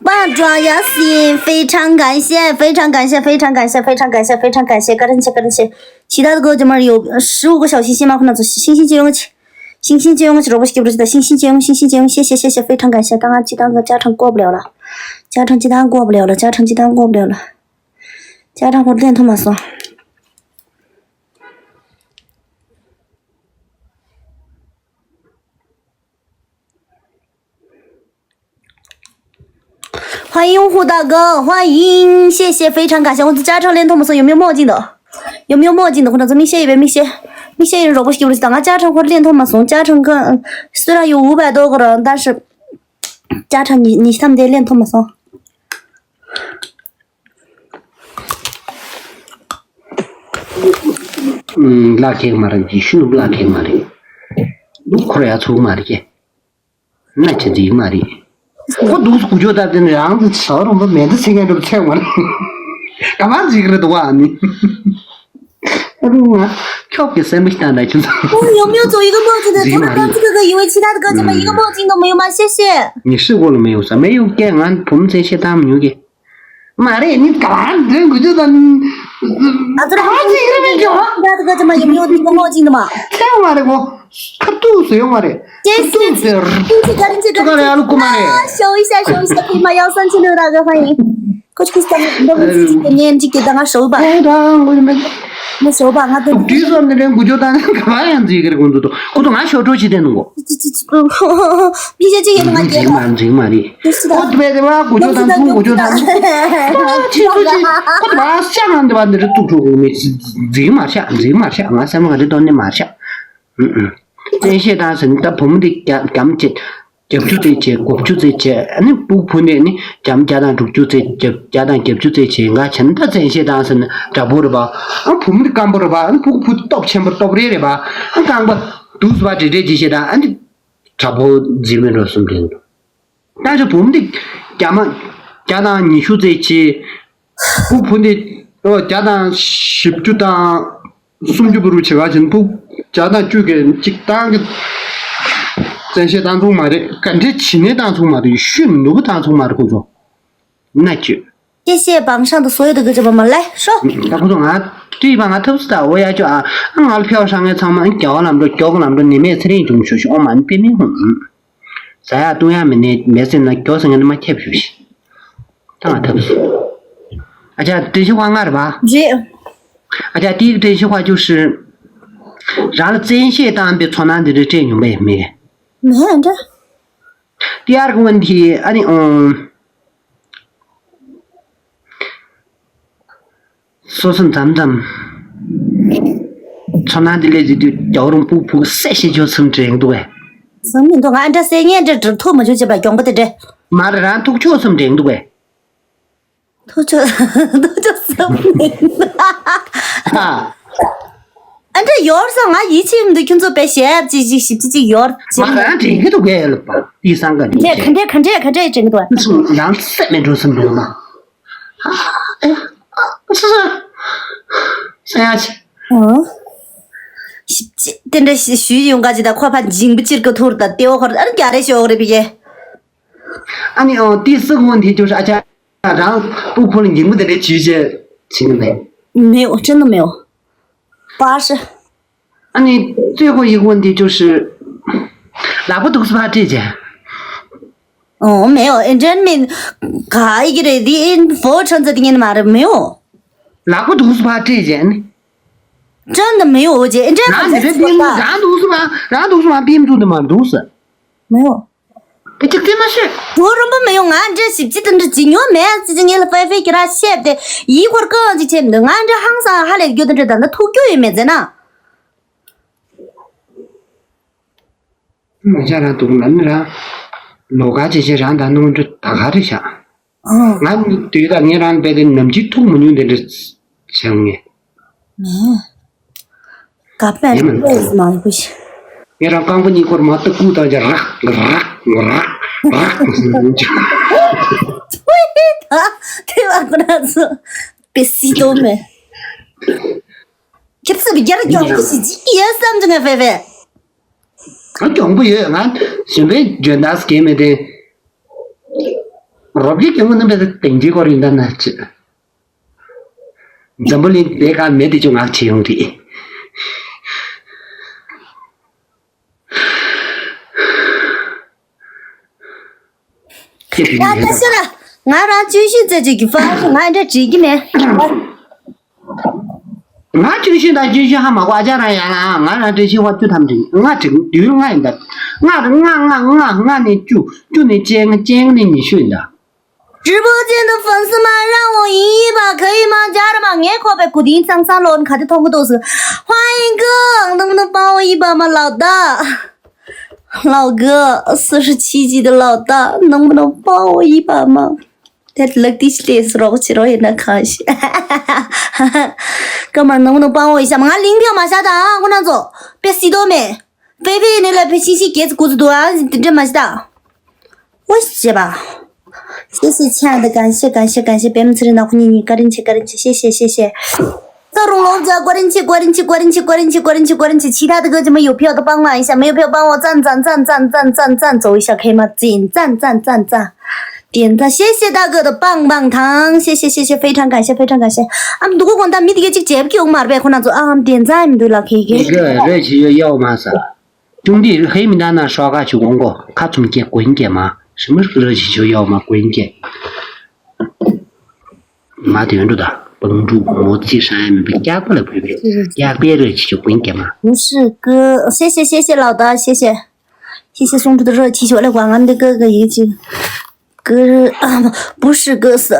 万庄呀心，非常感谢，非常感谢，非常感谢，非常感谢，非常感谢，个人切，个人切。其他的哥哥姐妹儿有十五个小心心吗？可能走，星星就用去。 星星就用是萝卜，不是的，星星就用，星星就用，谢谢谢谢，非常感谢。刚刚记单子加成过不了了，加成记单过不了了，加成记单过不了了，加成我链通嘛说。欢迎用户大哥，欢迎，谢谢，非常感谢。我加成链通嘛说有没有墨镜的？有没有墨镜的？或者说明谢一杯，明谢，明谢人萝卜，不是的，加成或者链通嘛说，加成个虽然有五百多个人，但是 加成你，你他们的链通嘛说。 ལ་ཁེག་མ་རེད། ཡེ་ཤུ་ལ་ཁེག་མ་རེད། ཁོ་ར་ཡ་ཚུགས་མ་རེད་ཀྱེ། ན་ཆ་འགྲིག་མ་རེད། ཁོ་འདུག་སུ་ཀུ་ཅོ་ད་དེ་ནི་རང་དུ་ཚ་རུང་བ་མེ་འདི་ཚེ་ངན་འགྲུབ་ཚེ་མ་རེད། ག་མ་འགྲིག་རེད་འདུག་བ་ནི། ཨ་རུང་ང་ཁྱོད་ཀྱི་སེམས་པ་ཞིག་ད་འདྲ་ཁྱོད་ཚོ། 我有没有走一个墨镜的？除了刚这个以外，其他的哥哥们一个墨镜都没有吗？谢谢。 你试过了没有？啥没有见俺ผมเซเชตามอยู่กี่ མ་རེད། ནི་ག་རང་འདྲེན་དགོས་རྒྱུ་དང་། ཨ་ཚོ་རང་ཚོ་ཡིན་རེད་མེད་ཀྱང་། ད་དུ་ག་ཚོད་མ་ཡིན་ཡོད་དུ་མ་ཅིག་ནི་མ། ཚེ་མ་རེད་གོ། ཁ་ཐུག་ཟེར་ཡོང་མ་རེད། ཁ་ཐུག་ཟེར། ཀུན་གྱི་ག་རེ་བྱེད། ག་རེ་བྱེད། ཨ། ཞོ་ཡི་ཤ་ཞོ་ཡི་ཤ་ཕི་མ་ཡག་སང་ཆི་ནུ་ར་ག་ཧ་ཡིན། ཁོ་ཆུ་ས་ནི་འདོམ་ཅི་ཅི་གི་ཉན་ཅི་གི་ད་ང་ཞོ་བ། ཨེ་ད་ངོ་མེད། ང་ཞོ་བ་ང་དུ་དུས་སོ་ནི་རེད། འགུ་ཅོ་ད་ནི་ག་བ་ཡང་ཟིག་གི་རེད། ཁོ་ཚོ་ཁོ་ཚོ་ང་ཞོ་ཏྲོ་ཅི་དེ་ནུ་གོ། ཅི་ཅི་ཅི་ཅི་ཁོ་མི་ཤ་ཅི་ཡིན་ང་རྗེས་མ་རྗེས་མ་རེད། ཁོ་དེ་བས་དེ་བ་འགུ་ཅོ་ད་ནི་འགུ་ཅོ་ད་ནི་ཅི་ཚོ་ཅི་ཁོ་དེ་བ་ཤ་ང་འདི་བ་འདི་རེད། ཏུ་ཁྲོ་གི་མི་ཟིག་མ་ཤ་ཟིག་མ་ཤ་ང་སེམས་ང་རེད་དོ་ནི་མ་ཤ། ཨུ་ཨུ། བཙན་ཤེད་བཏང་ཟེར་ནས་ད་བུ་མོ་འདི་རྒྱ་རྒྱམ་བྱེད། རྒྱབ་ཆུ་ཙེ་བྱེད། སྒོབ་ཆུ་ཙེ་བྱེད། ཨ་ནི་སྤུག་བུ་འདི་ནི་རྒྱམ་བརྒྱ་དང་དྲུག་ཅུ་ཙེ་རྒྱབ་བརྒྱ་དང་རྒྱབ་ཆུ་ཙེ་བྱེད། འགའ་བྱས་ན་ད་བཙན་ཤེད་བཏང་ཟེར་ནས་དྲག་པོ་རེད་པ། ཨ་བུ་མོ་འདི་སྐམ་པོ་རེད་པ། ཨ་ནི་སྤུག་བུ་འདི་སྟོབས་ཆེན་པོ་སྟོབས་རེ་རེད་པ། ཨ་རྐང་པ་འདུག་སེ་བ་བྲེ་བྲེ་ཅིག་བྱེད་དང་། ཨ་ནི་དྲག་པོ་འཛིན་མེད་འགྲོ་གསུམ་དྲན་འདུག་ད་ཆ་བུ་མོ་འདི་རྒྱ་མ་བརྒྱ་དང་ཉི་ཤུ་ཙེ་བྱེད། སྤུག་བུ་འདི་ཨོ་བརྒྱ་དང་བཞི་བཅུ་དང་སུམ་ཅུ་བུ་རུ་བྱེད་ག་བྱེད། སྤུག་བརྒྱ་དང་བཅུ་གི་གཅིག་བཏང་གི། བཙན་ཤེད་བཏང་ཚུགས་མ་རེད། ག་འདྲས་བྱེད་ནས་བཏང་ཚུགས་མ་རེད། ཤུལ་ནུ་བོ་བཏང་ཚུགས་མ་རེད་ཁོ་ཚོ། མནའ་གཅོད། 谢谢榜上的所有的哥哥姐姐们。来说。ད་ཁོ་ཚོ་ང་བཀྲིས་པ་ང་ཐབས་སུ་ད་འོ་ཡ་ཅོ་ཨ། ང་ལ་ཕེའོ་ཧྲང་ངེ་ཚང་མ་རྒྱ་བ་ལམ་འགྲོ་མགྱོགས་ལམ་འགྲོ་ནི་མེད་ཚེ་རིང་འབྱུང་ཤོག་ཤོག་ཨོ་མ་ནི་པེ་མི་ཧུང་། ཟ་ཡ་བཏུང་ཡ་མི་ནི་མེད་ཟེར་ན་མགྱོགས་ཟེར་ངེ་ནི་མ་ཁྱབ་ཞུ་ཤི། ད་ང་ཐབས་སུ། ཨ་ཅག་དྲན་ཤེས་ཁ་ང་རེད་པ། རེད། ཨ་ཅག་དེའི་དྲན་ཤེས་ཁ་ཅུ་ཧྲི། རང་ལ་བཙན་ཤེད་བཏང་པའི་ཚོར་སྣང་འདི་འདྲ་སྤྲད་མྱོང་པས་མེད། མེད་འདྲ། ཏི་ཨར་གུ་ཝན་ཐི་ཨ་ནི་ཨོང་། སོ་སོ་མཚམས་མཚམས། ཚོར་སྣང་འདི་ལས་ཟིན་དུས་རྒྱ་བོ་རུང་སྤུག་ཕུག་སད་ཤེས་ཆོག་ཚུམ་དྲན་འདུག་གས། སང་མི་འདུག་ང་འདྲ་སེ་ངས་འདྲ་འདྲ་ཐུག་མ་བྱུང་བྱས་པ་གྱོང་པོ་དེ་འདྲ། མ་རེད་རང་ཐུག་ཆོག་ཚུམ་དྲན་འདུག་གས། ཐུག་ཆོག་ཐུག་ཆོག་ཚུམ་དྲན་འདུག་ཨ། ཨ་འདྲ་ཡོར་སོང་། ང་ཡིད་ཆེས་མི་འདུག་ཁྱོད་ཚོ་དཔེ་ཞེ་ཡབ་ཅིག་ཅིག་ཞིབ་ཅིག་ཅིག་ཡོར་ཅིག་ང་རང་དྲན་གི་འདུག་གས་ལབ་པ་དེ་སང་ག་ག་འདྲས་ག་འདྲས་ག་འདྲས་ག་འདྲས་དྲན་གི་འདུག་ཨ། ཚུ་ཡང་སད་མེད་འགྲོ་སུ་འགྲོ་ན། ཨ་ཨ་སུ་སུ་སེ་ཡ་ཆེ། ཨོ། ཞིབ་ཅིག་དེ་འདྲ་ཞིག་ཞུས་ཡོང་ག་ཅིག་ད་ཁོ་ཕ་འཇིང་པོ་ཅིག་གི་ཐུར་ད་ལྟེ་བ་ཁོར་ཨ་རྒྱ་རེ་ཤོག་རེ་བི་གེ། ཨ་ནི་ཨོ་ཏི་སི་ཧོན་དེ་ཅོ་ཨ་ཅག་རང་སྤུ་ཕོ་ལ་འགྱིང་མོ་དེ་འདྲ་བྱས་བྱས་བྱས་ནི་མེད། 没有，真的没有。巴士。 ཨ་ནི་最后一个问题就是 ལག་པ་འདུག་སེ་ཕར་སྤྲད་བྱས། 哦，没有，哎，真没，卡一个的，佛车子的人嘛，没有。 ལག་པ་འདུག་སེ་ཕར་སྤྲད་བྱས་ནི། 真的没有，我姐，哎，这 རང་ནི་རེ་ཕིམ་འདུག་རང་འདུག་སེ་ཕར་རང་འདུག་སེ་ཕར་ཕིམ་འདུག་ནི་མ་འདུག་སེ། 没有。 དེ་ཅིག་དེ་མ་ཤེས། 我རུམ་པ་མི་ཡོང་། ང་འདྲ་ཞིབ་ཅིག་དེ་འདྲ་ཇི་ཉོ་མེད་ཅི་ཅི་ངེད་ལ་ཕའི་ཕའི་ཁྱེད་རང་བཤད་དེ་ཡིད་ཁོར་ཀང་ཅིག་བྱེད་མི་འདུག་ང་འདྲ་ཧང་སང་ཧ་ལས་རྒྱུ་དེ་འདྲ་ད་ལྟ་ཐུག་རྒྱུ་ཡོད་མེད་ཟེར་ན། མ་ཆ་རང་འདུག་ན་ནི་རང་ལོ་ག་ཅེ་ཅེ་རང་ད་ནོར་འཁྲུལ་ད་ག་རེ་བཞག་ང་དུས་ད་ངེད་རང་དཔེ་དེ་ནམ་རྒྱུན་ཐུག་མ་མྱོང་དེ་འདྲ་བྱུང་ངེ། ག་པར་ཡིན་མིན་ལོས་མང་པོ་ཞིག་ངེད་རང་རྐང་པ་གཉིས་སྐོར་མ་ཏུ་ཀུ་དང་ཅ་རག་རག་རག་རག་ཐོས་ད་དེ་བ་ཁོ་ན་ཚོ་པེ་སི་དོ་མེ་ཁྱེད་ཚོ་རྒྱ་ར་རྒྱ་ར་ཞིག་ཅིག་ཡོད་བསམ་ཅི་ངས་ཕེ་ཕེ། ང་གྱོང་པོ་ཡོད། ང་གཞོན་པའི་འཇོན་ཐང་སྐྱེ་མེད་དེ། རོབ་ཀྱི་གྱོང་པོ་རྣམ་པའི་དེང་གི་སྐོར་ཡིན་ད་ན་ཅི། འཛམ་བུ་གླིང་དེ་ག་མེད་དེ་ཅུང་ངག་ཆེ་ཡོང་དུས། ཁྱེད་ཀྱི་ཡིན་ད་ཤི་ལ་ང་རང་ཅུན་ཤིན་རྩེ་གཅིག་གི་ཕ་ང་འདྲ་བྲིས་ཀྱི་མེད། ང་ཅུན་ཤིན་དང་ཅུན་ཤིན་ཧ་མ་གོ་ཨ་ཅག་རང་ཡང་ང་ང་རང་ཅུན་ཤིན་བ་བཅུ་ཐམ་བྲིས་ང་བྲིས་དུས་ལྔ་ཡིན་ད། ལྔ་ལྔ་ལྔ་ལྔ་ལྔ་ནས་བཅུ་བཅུ་ནས་བཅོ་ལྔ་བཅོ་ལྔ་ནས་ཉི་ཤུ་ཡིན་ད། 直播间的粉丝们，让我赢一把可以吗？加了吗？我靠背固定上上了，你看这通过都是。欢迎哥，能不能帮我一把吗，老大？老哥，四十七级的老大，能不能帮我一把吗？这落地是得是老起来也难看些。哥们儿，能不能帮我一下嘛？俺领票嘛，下单啊，我那走，别洗多没。 菲菲，你来陪欣欣，给子骨子多啊，你这么大，我写吧。谢谢亲爱的，感谢感谢感谢，别们吃人的婚姻，你个人去个人去，谢谢谢谢。赵荣龙家，个人去个人去个人去个人去个人去个人去，其他的哥姐们有票的帮忙一下，没有票帮我赞赞赞赞赞赞赞走一下，可以吗？点赞赞赞赞。 点赞，谢谢大哥的棒棒糖，谢谢谢谢，非常感谢非常感谢。ཨམ་འདུག་གོ་ད་མི་དེ་གཅིག་བྱེད་ཀྱི་ཡོང་མ་རེད་པས་ཁོ་ན་ཚོ་ཨམ་བདེན་རྩ་མི་འདུག་ལ་ཁེ་ཁེ། ཁེ་ཁེ་རེད་ཆི་ཡོད་ཡོད་མ་ས། 兄弟，黑名单上刷个去广告，看中介滚给吗？什么热气球要吗？滚给。妈的，原主的，绷住，我自己上也没被加过来，不是？加别热气球滚给吗？不是哥，谢谢谢谢老大，谢谢谢谢送出的热气球，来，我俺的哥哥一句。哥啊，不是哥色，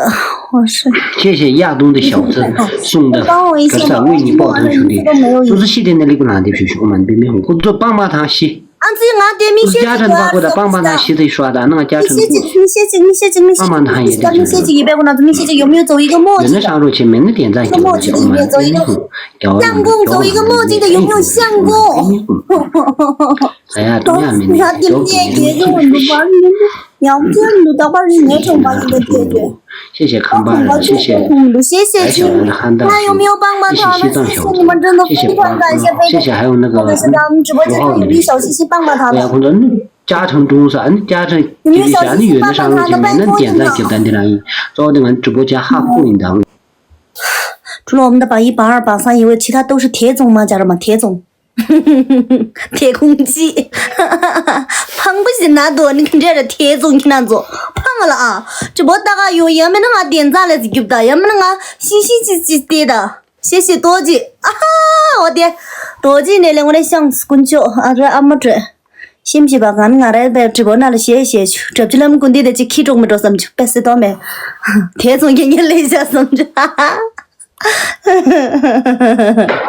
我是谢谢亚东的小子送的，帮我一下，格萨为你爆灯，兄弟。就是谢天的那个男的，熊熊蛮被面红，我做棒棒糖吸。俺自己俺点名谢谢，家长的话，过来棒棒糖吸的刷的，那个家长谢谢谢谢谢谢谢谢谢，棒棒糖也得谢谢一百个那种谢谢，有没有走一个墨迹？人的上路前面的点赞，有墨迹的有没有走一个相公，走一个墨迹的有没有相公？哎呀，怎么样，明天小狗明天。 ཡང་བསྐྱར་འདུག་ད་པར་ངའི་ཁྲོམ་པ་ཡིན་པའི་ཐད་དུ། 谢谢康巴人，谢谢白小羊的憨豆叔，谢谢西藏小子，谢谢八哥，谢谢还有那个五号的李小姐。哎呀，空中加成中是，俺加成，有没有小心心棒棒糖的？拜托你了。 除了我们的榜一、榜二、榜三以外，其他都是铁总吗？家人们，铁总。 铁公鸡。 ཕངས་པ་ཞིག་ན་དོ་ནི་འདྲ་ར་ཐེ་ཙོང་ཁྱི་ན་ཙོ། ཕངས་ལ་ཨ། ཅི་བོ་ད་ག་ཡོ་ཡ་མེ་ན་ང་དེན་ཙ་ལ་ཟི་རྒྱུབ་ད་ཡ་མེ་ན་ང་ཤི་ཤི་ཅི་ཅི་ཏེ་ད། ཤེ་ཤེ་ཏོ་ཅི། ཨ་ཧ། འོ་དེ། ཏོ་ཅི་ནེ་ལེ་ངོ་ནེ་ཤང་སྐུན་ཅོ་ཨ་ར་ཨ་མ་ཏྲེ། ཤིམ་ཤི་བ་ག་ནི་ང་རེ་བེ་ཅི་བོ་ན་ལ་ཤེ་ཤེ་ཆུ་གྲབ་ཅི་ལམ་ཀུན་དེ་དེ་ཅི་ཁི་ཀྲོག་མི་ཀྲོག་སམ་ཆུ་པེ་སི་ཏོ་མེ། ཐེ་ཙོང་ཁྱི་ཉེ་ལེ་ཤ་སམ་ཆུ།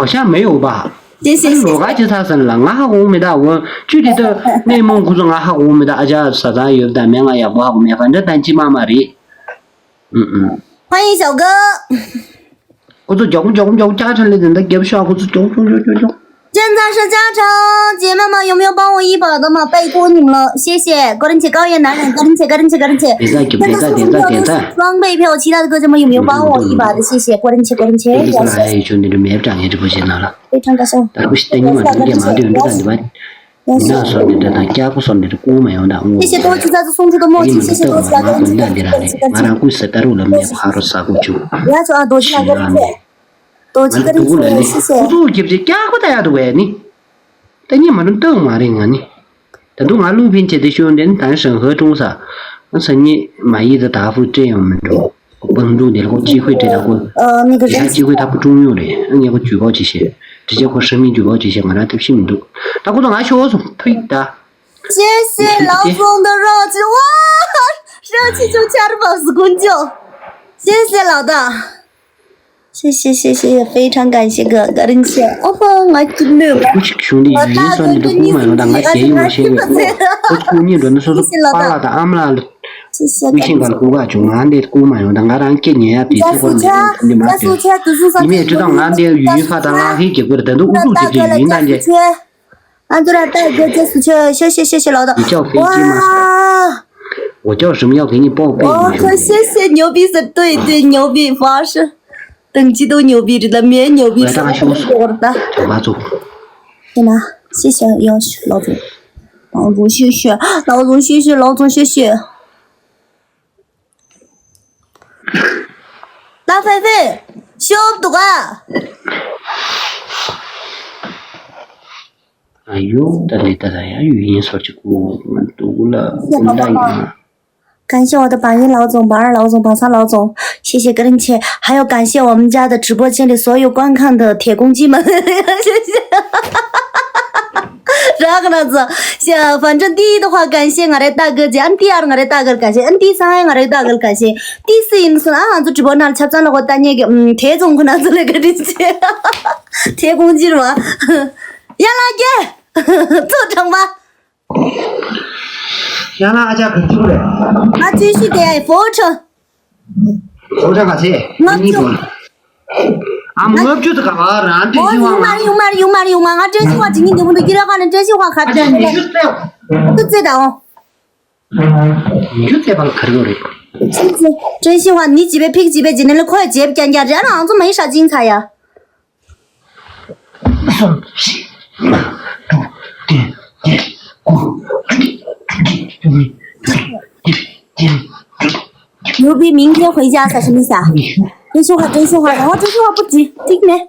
གོ་ཤ་མེ་ཡོད་པ། 谢谢谢谢。 ལོ་ག་ཅི་ཚ་ཟེར་ལ་ང་ཧ་གོ་མི་ད་འོ་ཅུ་དེ་ད་གནས་མང་ཁུ་ཚོ་ང་ཧ་གོ་མི་ད། ཨ་ཅག་ས་ཚང་ཡོད་ད་མེ་ང་ཡག་པོ་ཧ་གོ་མེད་པ་འདྲ་ད་ཅི་མ་མ་རེད། ཨུ་ཨུ། 欢迎小哥。 ཁུ་ཚོ་མགྱོགས་མགྱོགས་མགྱོགས་ཅག་ཁྲ་ལེ་དེ་འདྲ་རྒྱབ་ཤོག་ཁུ་ཚོ་མགྱོགས་མགྱོགས་མགྱོགས་མགྱོགས། 现在是加成，姐妹们有没有帮我一把的嘛？拜托你们了，谢谢。个人姐高原男人，个人姐，个人姐，个人姐。点赞点赞点赞点赞。双倍票，其他的哥姐们有没有帮我一把的？谢谢，个人姐，个人姐。 ཡིན་ཟེར་ལ་ཡ་ཡི་ཆོས་འདི་འདྲ་མེད་པ་འདྲ་ངས་འདྲི་པོ་བྱེད་ན་ལ། 非常感谢。 ད་རུ་ཤི་ཏེ་ཉི་མ་འདི་འདྲ་མ་འདོད་འདི་དང་འདི་བ། མི་ནག་སོགས་འདི་འདྲ་དང་སྐྱག་པ་སོགས་འདི་འདྲ་བཀུག་མ་ཡོང་ད་ཨུ། 谢谢多吉再次送出的墨镜，谢谢多吉再次送出的墨镜。 ང་རང་ཀུན་ས་ད་རུ་ལ་མེད་ཕ་རོ་ས་གོ་ཆུ། 不要说啊，多吉那个谢谢。 多吉个人谢谢。 ཁོ་ཚོ་གིབ་ཅེ་སྐྱག་པ་ད་ཡ་འདུག་བས་ནི། ད་ཉི་མ་འདྲ་འདུག་མ་རེད་ང་ནི། ད་དུང་ང་ལུག་ཕིན་བྱེད་དེ་ཤོད་འདྲེན་ད་ཧྲང་ཧེ་ཀྲུང་ས། ང་ས་ཉི་མ་ཡི་ད་ད་ཧྥུ་ཏྲེ་ཡོང་མི་འགྲོ། 帮助你了，给我机会，这个我，呃，那个人，给他机会，他不中用的，人家给举报这些，直接给我实名举报这些，我让他信不住。他给我拿去，我说，呸的。谢谢老总的热情，哇，热气球加了八十公斤，谢谢老大，谢谢谢谢，非常感谢哥，个人谢，哦吼，我真的，我去兄弟语音说你的姑妈用的，我姐用的，谢谢，我姑娘真的说是巴拉的阿姆拉。 谢谢。 微信上的顾客就俺的姑妈用的，俺让给你呀，对这个没有没得。你们也知道俺的语音发的拉黑，结果等到乌鲁就这语音大姐。俺就让大哥结束去，谢谢谢谢老大。你叫飞机吗？哇！我叫什么要给你报备。哦，谢谢牛逼是对对牛逼发誓，等级都牛逼，知道没？牛逼是我的。我的。行吧，谢谢老总。 老总谢谢，老总谢谢，老总谢谢。大菲菲，晓不懂啊？哎呦，大雷大大呀，语音说起过，我都了，我大姨妈。 感谢我的榜一老总、榜二老总、榜三老总，谢谢个人姐，还要感谢我们家的直播间里所有观看的铁公鸡们，谢谢。然后呢，是，反正第一的话，感谢我的大哥姐，嗯，第二我的大哥感谢，嗯，第三我的大哥感谢，第四因素啊，俺做直播那差不多我大爷给，嗯，铁总跟俺做那个的姐，铁公鸡是吧？原来姐，做成吧。 ཡང་ན་ཨ་ཅག་གི་ཅུག་རེད། ང་བརྗོད་གཞི་དེ་ཧྥོ་ཁྲ། ཧྥོ་ཁྲ་ག་ཚད། ང་གཉིས་པོ། ཨ་མ་ལྔ་བཅུ་དེ་ག་བ་རང་བཀྲ་ཤིས་དབང་ང་། ཡོང་མ་རེད་ཡོང་མ་རེད་ཡོང་མ་རེད་ཡོང་མ་ང་བཀྲ་ཤིས་དབང་ཇི་སྙིང་འདི་མོ་འདུག་ཀི་ར་ཁ་ནས་བཀྲ་ཤིས་དབང་ག་ཚད། ཨ་ཅག་ཉི་ཤུ་རྩེ། ཏུ་རྩེ་དང་། ཉི་ཤུ་རྩེ་བ་ལ་ག་རེ་ཡོད་རེད། བཀྲ་ཤིས་དབང་ནི་ཅི་བས་ཕིག་ཅི་བས་ཇི་ནས་ལ་ཁོ་ཡ་ཇེབ་ཀྱང་ཀྱང་རེད། ཨ་ང་ཚོ་མ་ཡི་ཧྲ་ཅིང་ཚ་ཡ། གསུམ་བཞི་ལྔ་དྲུག་བདུན་བརྒྱད་དགུ་བཅུ་གཅིག་བཅུ་གཉིས་བཅུ་གསུམ་བཅུ་བཞི་བཅུ་བཅུ་བདུན། 牛逼，明天回家啥什么意思啊？真心话，真心话，然后真心话不止，听没？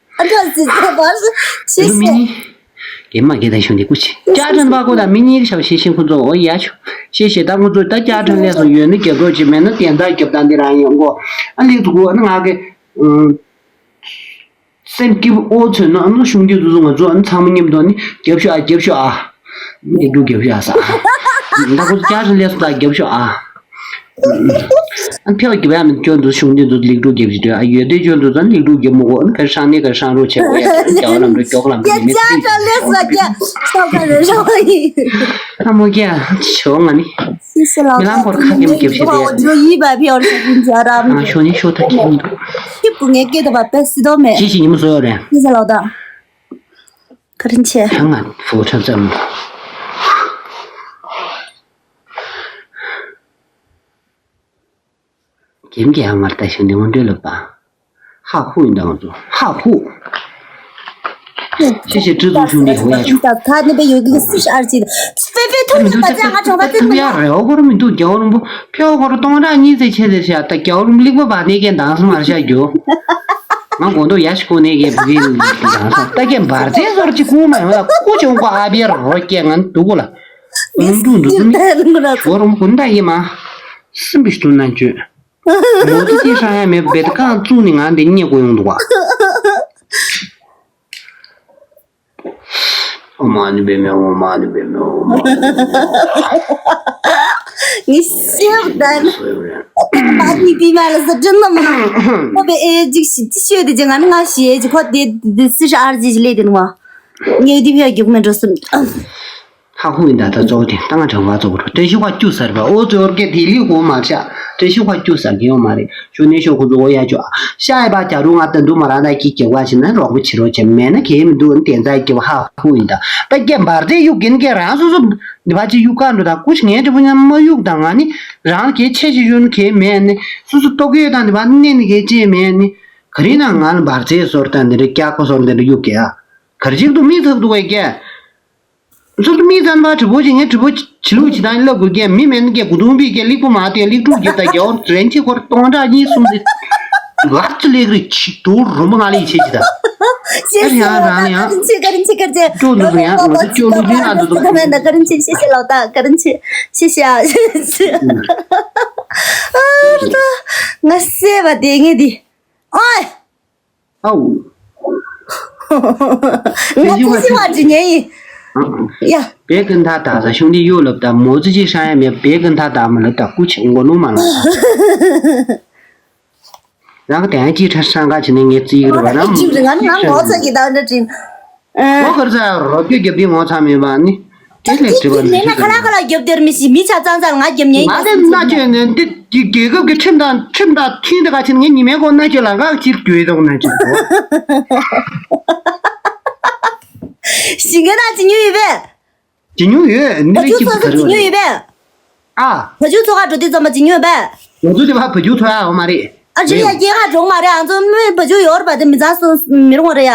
ཨ་ཁ་སི་ཚེ་བར་སུ་ཤེས་ཤེས། གེ་མ་གེ་དང་ཤུང་དེ་ཀུ་ཆེ། ཅ་ཁྲ་པ་ཀོ་དང་མི་གཉིས་ཀྱི་ཞབས་ཤེས་ཤེས་ཁོ་ཚོ་འོ་ཡ་ཆུ། ཤེས་ཤེས་ད་ཁོ་ཚོ་ད་ཅ་ཁྲ་ལས་སོང་ཡོད་ནི་རྒྱབ་རོགས་ཅི་མེད་ན་བསྟན་བདག་རྒྱབ་སྟངས་འདི་རང་ཡིན་གོ། ཨ་ལས་ཚུ་གོ་ཨ་ང་གི་སེམས་སྐྱིད་པོ་ཨོ་ཚོད་ན་ཨ་ནུ་ཤུང་དེ་ཚོ་ང་ཚོ་ཨ་ནུ་ཚང་མ་མཉམ་དུ་ནི་རྒྱབ་ཤོག་ཨ་རྒྱབ་ཤོག་ཨ། ལེགས་གྲུབ་རྒྱབ་ཤོག་ཨ་ས། ད་ཁོ་ཚོ་ཅ་ཁྲ་ལས་སོང་ད་རྒྱབ་ཤོག་ཨ། ཨ་ཕེ་བ་གི་བ་མི་སྐྱོན་དུ་ཤུང་དེ་ཚོ་ལེགས་གྲུབ་རྒྱབ་ཞིག་དུས་ཨ་ཡོད་དེ་སྐྱོན་དུ་ཚོ་ལེགས་གྲུབ་རྒྱབ་མོ་གོ་ཨ་ནི་གར་ཤང་ནི་གར་ཤང་རོ་ཆེ་གོ་ཡ་རྒྱ་བ་ལམ་རོ་ཀྱོག་ལམ་རོ་ཡ་མི་ཅ་ཁྲ་ལས་སོང་རྒྱ་ཤོག་ག་རེ་རོ་ཡི། ཨ་མོ་རྒྱ་ཆོ་ང་ནི། སི་སི་ལོ། མི་ལང་པོར་ཁ་ཀེམ་རྒྱབ་ཤིག་རེད། འཇོ་ཡི་བ་ཕི་ཨོར་ཤ་ཀིན་ཇ་རམ། ཨ་ཤོ་ནི་ཤོ་ཐ་ཀེམ་འདུག་ཁྱིབ་ཀུ་ངེ་ཀེ་ཏོ་བ་པེ་སི་དོ་མེ། ཅི་ཞིག་ཉི་མ་བཟོ་ཡོད་རེད། སི་སི་ལོ་ད། ཁ་རིན་ཆེ། ཁྱང་ང་ཕོ་ཁྲ་ཙམ། ཀེམ་ཀེ་ཨ་མར་ད་ཤོ་ནི་འོན་འདྲེ་ལོ་པ། ཧ་ཧུ་ཡིན་ད་ང་ཚོ་ཧ་ཧུ། ཤེས་ཤེས་ཁྲི་ཚོ་ཆུང་འདི་ཧུ་ཡ་ཆུ། ད་ནི་པའི་ཡོད་ཀྱི་སུ་ཤ་ཨར་ཅི། ཕེ་ཕེ་ཐུབ་ཡོད་པ་ཅང་ང་ཆུང་པ་ཏི་ཐུབ་ཡ་རེ་འོ་གོ་ར་མི་འདུག་རྒྱལ་བ་རིན་པོ་ཕེ་འོ་གོ་ར་སྟོང་ཕྲག་གཉིས་ཚེ་ཆེ་ཚེ་ཤ་ད་རྒྱལ་བ་རིན་པོ་ལིག་པ་བ་ནས་ཀྱང་དང་སུ་མར་ཤ་རྒྱུ། ང་གོ་འདུག་ཡ་ཤི་ཀོ་ནས་ཀྱང་བུ་གི་དང་སུ་ད་ཀྱང་འབར་ཚེ་ཟོར་ཅི་ཀུ་མ་ཡོང་ལ་ཀུ་ཆུང་ཀོ་ཨ་བེ་རོ་ཀྱང་ང་འདུག་གོ་ལ། ང་འདུག་འདུག་འདུག་ནི་རྒྱལ་བ་རིན་པོ་ད་ཡིན་མ། སིམ་པི་ཤི་དུ་ན་ཅོས། མོ་ཏི་ཅི་ཧྲ་ཡ་མེད་པའི་ད་རྐང་བཙུགས་ནས་ང་འདི་རྙེད་དགོས་ཡོང་འདུག་བ། ཨོ་མ་ནི་བེ་མེ་ཨོ་མ་ནི་བེ་མེ་ཨོ་མ་ནི་བེ་མེ། ངི་སེམས་ད་ན། མ་ནི་བི་མ་ལ་ཟ་དྲན་ནམ། ཁོ་བེ་ཨེ་ཅིག་ཤི་ཅི་ཤོད་དེ་ཅི་ང་ནི་ང་ཤི་ཨེ་ཅི་ཁོ་དེ་དེ་སི་ཧྲ་ཨར་ཅི་ལེ་དེ་ནི་བ། ངེ་དི་བི་ཡ་རྒྱུག་མེ་འགྲོ་སོང་། ཧ་ཧུ་ཡིན་ད། ད་གཙོ་བོ་དེ་ད་ང་དྲང་བ་གཙོ་བོ་རེད། བཀྲ་ཤིས་ཁ་བཅུ་ཟེར་བ། ཨོ་ཙི་ཨོར་སྐད་དེ་ལི་གོ་མ་ཆ། བཀྲ་ཤིས་ཁ་བཅུ་ཟེར་གི་ཡོད་མ་རེད། ཞོ་ནེ་ཞོ་ཁོ་ཚོ་ཨོ་ཡ་ཅོ། ཤ་ཡ་པ་ཇ་རུ་ང་ད་འདུ་མ་ར་ད་ཀི་ཀེ་བ་ཆེ་ན་རོགས་པོ་བྱེད་རོགས་བྱེད་མེད་ན་གལ་མི་འདུག་དེ་ཚ་ཀེ་བ་ཧ་ཧུ་ཡིན་ད། ད་ཀེ་འབར་རྫས་གཡུག་གིན་ཀེ་རང་སོ་སོ་འདི་བ་ཅི་གཡུག་ག་འགྲོ། ད་ཀུ་ཤི་ངའི་དྲི་བུ་ཉམས་མ་གཡུག་ད། ང་ནི་རང་གི་ཆེ་ཞིག་ཡོད་ན་གལ་མེད་ནི། སོ་སོ་ལྟོ་གོས་དང་འདི་བ་གནས་ནི་གལ་ཅེས་མེད་ནི། ག་རེ་ན་ང་ལ་འབར་རྫས་སོར་ད་འདི་རེ་སྐྱག་པ་སོར་འདི་རེ་གཡུག་ཀེ་ཨ། གར་ཅིག་ཏུ་མི་ཚག་འདུག་བས་ཀྱེ། ཚུར་མི་ཚན་པ་དྲི་བོ་ཅིག་ངས་དྲི་བོ་ཅི་ལུགས་ཅི་དང་ལབ་དགོས་ཀྱེ། མི་མེད་ན་ཀྱེ་གུ་དུང་པི་ཀྱེ་ལིག་པོ་མ་དེ་ལིག་ཕྲུག་རྒྱབ་ད་རྒྱ་བོར་རན་ཆེ་ཁོར་སྟོང་ཕྲག་གཉིས་གསུམ་ཟེར། ལག་ཅི་ལེགས་རེ་ཆི་དོ་རུམ་པ་ང་ལ་ཡི་ཆེ་ཅི་ད། 谢谢老大，感谢感谢感谢， ཅོ་འདུག་ཡང་ང་ཚོ་ཅོ་འདུག་ཅོ་ཡང་འདུག་ཅོ་འདུག 感谢谢谢老大，感谢谢谢啊，谢谢啊。 ང་སེ་བ་དེ་ངེ་དི། ཨོ། ཨའུ། ང་ཅི་ཞིག་བ་ཇི་ཉན་ཡིན། ཡ། བེ་ཀན་ཐ་ད་ས་ཤུང་དི་ཡོ་ལབ་ད་མོ་ཙི་ཅི་ཧྲ་ཡ་མེ་བེ་ཀན་ཐ་ད་མ་ལབ་ད་ཀུ་ཆེ་མགོ་ནུ་མ་ལ། རང་ག་དན་ཅི་ཧྲ་ཧྲ་ག་ཆེ་ནི་ངེ་ཙི་ཡིག་རུ་བ་རང་ང་ང་ངོ་ཚ་གི་ད་འདྲ་ཅིན། ཨོ་གར་ས་རོ་ཀེ་རྒྱབ་དི་ངོ་ཚ་མེ་བ་ནི། དེ་ལས་དྲི་བ་ནི་ཁ་ལ་ཁ་ལ་རྒྱབ་དེར་མི་ཤི་མི་ཆ་ཙང་ཙང་ང་རྒྱབ་ཉན་ང་ཡིན་དེ་ན་ཅོ་ནི་འདི་རྒྱལ་ཁབ་ཀྱི་ཁྲིམས་དང་ཁྲིམས་དང་མཐུན་དེ་ག་ཆེ་ནི་ངས་ཉི་མའི་གོང་ན་ཅོ་ལ་ག་ཅིར་གྱོད་དོག་ན་ཅོ། ཞིང་གི་ན་ཅི་ཉུ་ཡི་བས། ཅི་ཉུ་ཡོད་ནི་བ་ཅུ་ཅི་ཚོ་ཚོ་ཅི་ཉུ་ཡི་བས། ཨ། བ་ཅུ་ཚོ་ག་འགྲོ་དུས་ཙམ་པ་ཅི་ཉུ་བས། ང་ཚོ་དེ་བ་བ་ཅུ་ཚོ་ཡ་འོ་མ་རེད། ཨ་ཅི་ཡ་སྐྱེ་ཁ་གྲོང་མ་རེད། ཨང་ཚོ་མི་བ་ཅུ་ཡོར་བ་དེ་མི་ཚང་སོ་མི་རུང་བ་རེད་ཡ།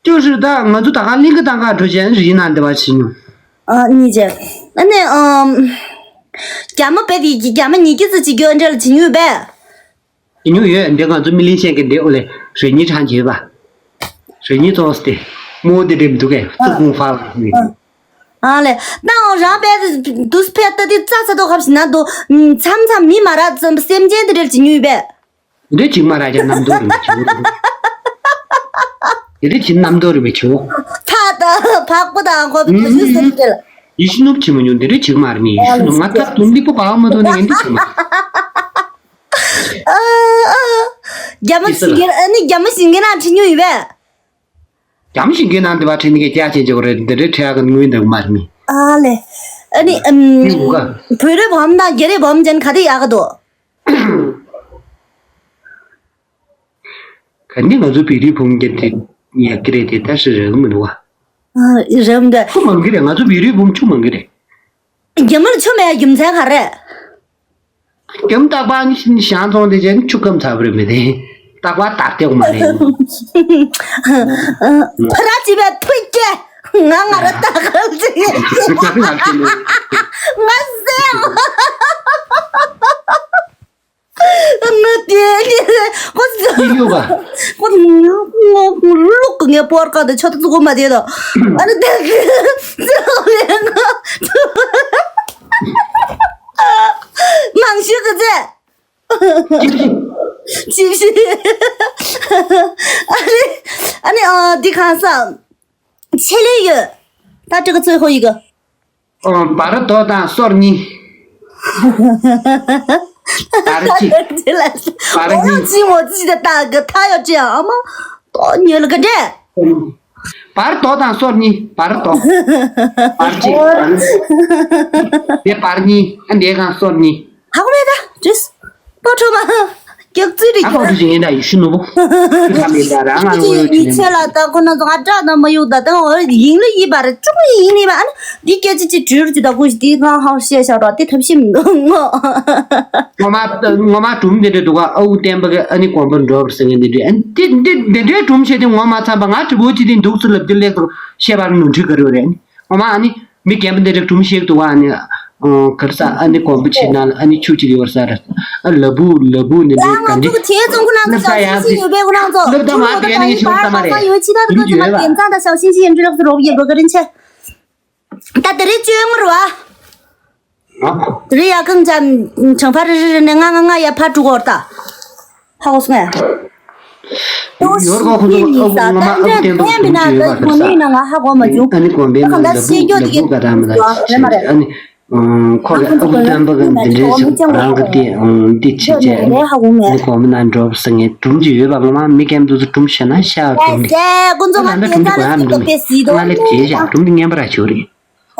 ཅོ་ཧྲི་ད་ང་ཚོ་ད་ག་གླིང་གི་ད་ག་འགྲོ་ཅན་རི་ན་འདི་བ་ཆི་ཉུ། ཨ་གཉིས་ཅན། ཨ་ནི་ཨམ། རྒྱ་མ་བེ་དེ་རྒྱ་མ་ཉིས་ཀྱི་ཙི་ཅི་གྱོན་འདྲ་ལ་ཅི་ཉུ་བས། ཅི་ཉུ་ཡོད་འདི་ང་ཚོ་མི་ལིན་ཤན་གི་འདི་ཨོ་ལེ་རི་ཉི་ཁྲང་གྱི་བ། རི་ཉི་ཙོང་སྟེ། མོ་དེ་འགྲིམ་འདུག་གས་ཙུ་ཀུང་ཧྥ་ལ་ནི། ཨ་ལེ། ཏང་རང་པས་དུས་ཕེ་ཏ་དི་ཙ་ཚ་དོ་ཁབ་ཞིག་ན་དོ། མཚམས་མཚམས་མི་མ་ར་ཙམ་སེམས་ཅན་དེ་འདྲ་ཅི་ཉུ་བས། འདི་ཅིག་མ་ར་ཅག་རྣམ་རྟོག་རིན་པོ་ཆེའོ། འདི་ཅིག་རྣམ་རྟོག་རིན་པོ་ཆེའོ། ཐ་ད་འཕགས་པ་དང་ཁོ་པའི་གོ་ཆུ་སེམས་ཅན། ཡིད་ཤི་ནུབ་ཆི་མ་ཉུང་འདི་རེ་ཅིག་མ་ར་མི་ཡིད་ཤི་ནུབ་ང་ཐབ་དུང་ལི་པོ་བག་མ་དོ་ནི་ངན་འདི་ཅིག་མ། རྒྱ་མ་ཞིང་གི་ཨ་ནི་རྒྱ་མ་ཞིང་གི་ན་ཁྲི་ཉུ་ཡི་བས། རྒྱ་མ་ཞིང་གི་ན་འདི་བ་ཁྲི་ནི་གི་རྒྱ་ཆེན་ཅིག་རེད། འདི་རེ་ཁྲི་ཡ་གི་དངུལ་འདི་མ་ར་མི། ཨ་ལེ། ཨ་ནི་ཨམ། བོད་རེ་བམ་དང་རྒྱ་རེ་བམ་ཅན་ག་དེ་ཡག་ག་དོ། ག་ནི་ང་ཚོ་བོད་རིགས་བུ་མོ་རྒྱ་དེ་ཡག་གི་རེད་དེ་ད་ཧྲི་རེད་མི་འདུག་བ། རེད་འདུག་ཆུ་མང་གི་རེད། ང་ཚོ་བོད་རིགས་བུ་མོ་ཆུ་མང་གི་རེད། རྒྱ་མར་ཆུ་མེད་རྒྱུ་མཚན་ག་རེད། རྒྱ་མ་རྟག་པར་ནི་ཤང་ཚོང་དེ་ཅན་ཆུ་སྐམ་ཚ་བ་རེད་མི་དེ་རྟག་པར་དར་ཏེ་མ་རེད། ཕ་ར་ཅི་བས་ཐུག་སྐྱེ་ང་ང་ར་ལྟ་གལ་ཅི་ང་ཟེར། ང་དེ་ནི་ཁོ་ཚོ་ཡིག་ཡོད་པ། ཁོ་ཚོ་ངོ་ལུག་གི་ངའི་པོར་ཀ་དེ་ཆོ་ཏ་ཙུ་གོ་མ་དེ་དང་། ཨ་ནི་དེ་གི་ཚེ་ལེ་ང་མང་ཤོས་ཀྱི་ཚེ། ཅི་ཞིག་ཨ་ནི་ཨ་ནི་ཨ་འདི་གང་ས་ཆེ་ལེ་ཡོད། ད་ཏྲི་ག་ཚོད་ཧོ་ཡི་གི། ཨོ། བར་དོ་དང་སོར་གཉིས། བར་གཅིག་བར་གཉིས། ཅི་མོ་ཅི་དེ་ལྟ་གི་ཐ་ཡོ་ཅི་ཨ་མ། དོ་ཉོལ་གི་འདྲེ། བར་དོ་དང་སོར་གཉིས། བར་དོ། བར་གཅིག་དེ་བར་གཉིས། ཨ་འདས་གང་སོར་གཉིས། ཧ་གོ་མེད་ད་དྲིས། ཏོ་ཁྲོ་མ། རྒྱག་ཚུལ་རེ་ཨ་ཁོ་རྒྱག་ཚུལ་ཡིན་ད་ཡིད་ཤུ་ནུ་བོ། ཁ་མེད་ད་རང་ང་ངོ་ཡོད་ཅི་ཉི་ནས་ཚེ་ལ་ད་ཁོ་ན་ཚོ་ང་དྲག་ན་མ་ཡོད་ད་ད་ང་ཡིན་ལ་ཡིན་པ་རེད། ཅུང་ཡིན་ནི་མ་ཨ་ན་འདི་སྐད་ཆ་ཅི་བྲིས་རུ་ཅི་ད་ཁོ་ཞིག་འདི་ང་ཧང་བཤད་བཞག་ར་དེ་ཐབས་ཤེས་མི་འདུག་ངོ་། ངོ་མ་ངོ་མ་སྒྲུང་འདི་འདྲ་འདུག་ག་ཨ་ཁུ་བསྟན་པ་གི་ཨ་ནི་དགོན་པ་འགྲོ་བར་ཟེར་མཁན་འདི་འདྲ་ཨ་ནི་འདི་འདི་འདི་འདྲའི་སྒྲུང་བཤད་དུས་ངོ་མ་ཚང་པ་ང་དྲི་བོ་ཅི་དེ་འདུག་ཚུལ་ལབ་དེ་ལེགས་སོ་བཤད་པར་ནོར་འཁྲུལ་ག་རེ་རེད་ཨ་ནི་ངོ་མ་ཨ་ནི། མི་རྒན་པ་འདི་འདྲ་སྒྲུང་བཤད་འདུག་ཨ་ནི། གར་ས་ཨ་ནི་དགོན་པ་ཆེ་ན་ཨ་ནི་ཆུ་ཅིག་ཡོད་ས་རེད། ཨ་ལ་བུ་ལ་བུ་ནི་འདི་ག་འདི། ང་ཚོ་དེ་ཚོ་ཁོ་ན་ཚོ་ལབ་ད་ཡ་ཟི། ལབ་ད་མ་དེ་ནི་ཆུ་ཙམ་མ་རེད། ཡོད་ཆི་ད་དུ་ཡོད་པ། དེ་ཚང་ད་ཞའོ་ཤིན་ཤིན་ཡོད་འདྲ་ལགས་སུ་རོགས་ཡོད་པ་ག་རིན་ཆེ། ད་དེ་རིང་བཅོས་ངོ་ར་བ། དེ་རིང་ཡ་གང་ཅམ་ཆང་ཕ་རི་རི་རི་ནས་ང་ང་ང་ཡ་ཕ་དྲུག་འོར་ད། ཧ་གོ་སོང་ངས། ཡོར་གོ་ཁོ་ཚོ་ཨ་ཁུ་ངོ་མ་ཨ་ཁུ་བསྟན་པ་སྒྲུང་བརྗོད་ཡོད་པ་ཁར་ས། ཨ་ནི་ཨ་ནི་དགོན་པའི་ནང་ལ་བུ་ལ་བུ་ག་ར་མ་ལ་ཞེས་ཨ་ནི། ཁོ་གི་ཨ་ཁུ་བསྟན་པ་གི་འདི་འདྲའི་ཞིག་རང་གི་དེ་འདི་བྱེད་བྱས་ཨ་ནི་དགོན་པའི་ནང་འགྲོ་ཟེར་ངས་སྒྲུང་བརྗོད་ཡོད་པ་ངོ་མ་མི་རྒན་པ་ཚོ་སྒྲུང་བཤད་ན་ཤ་བ་སྒྲུང་རེད། ཨ་ད་ལྟ་སྒྲུང་འདི་གོ་ཡ་མི་འདུག་མེད་ང་ལས་བྱས་བཞག་སྒྲུང་འདི་ངན་པ་ར་ཆོག་རེད།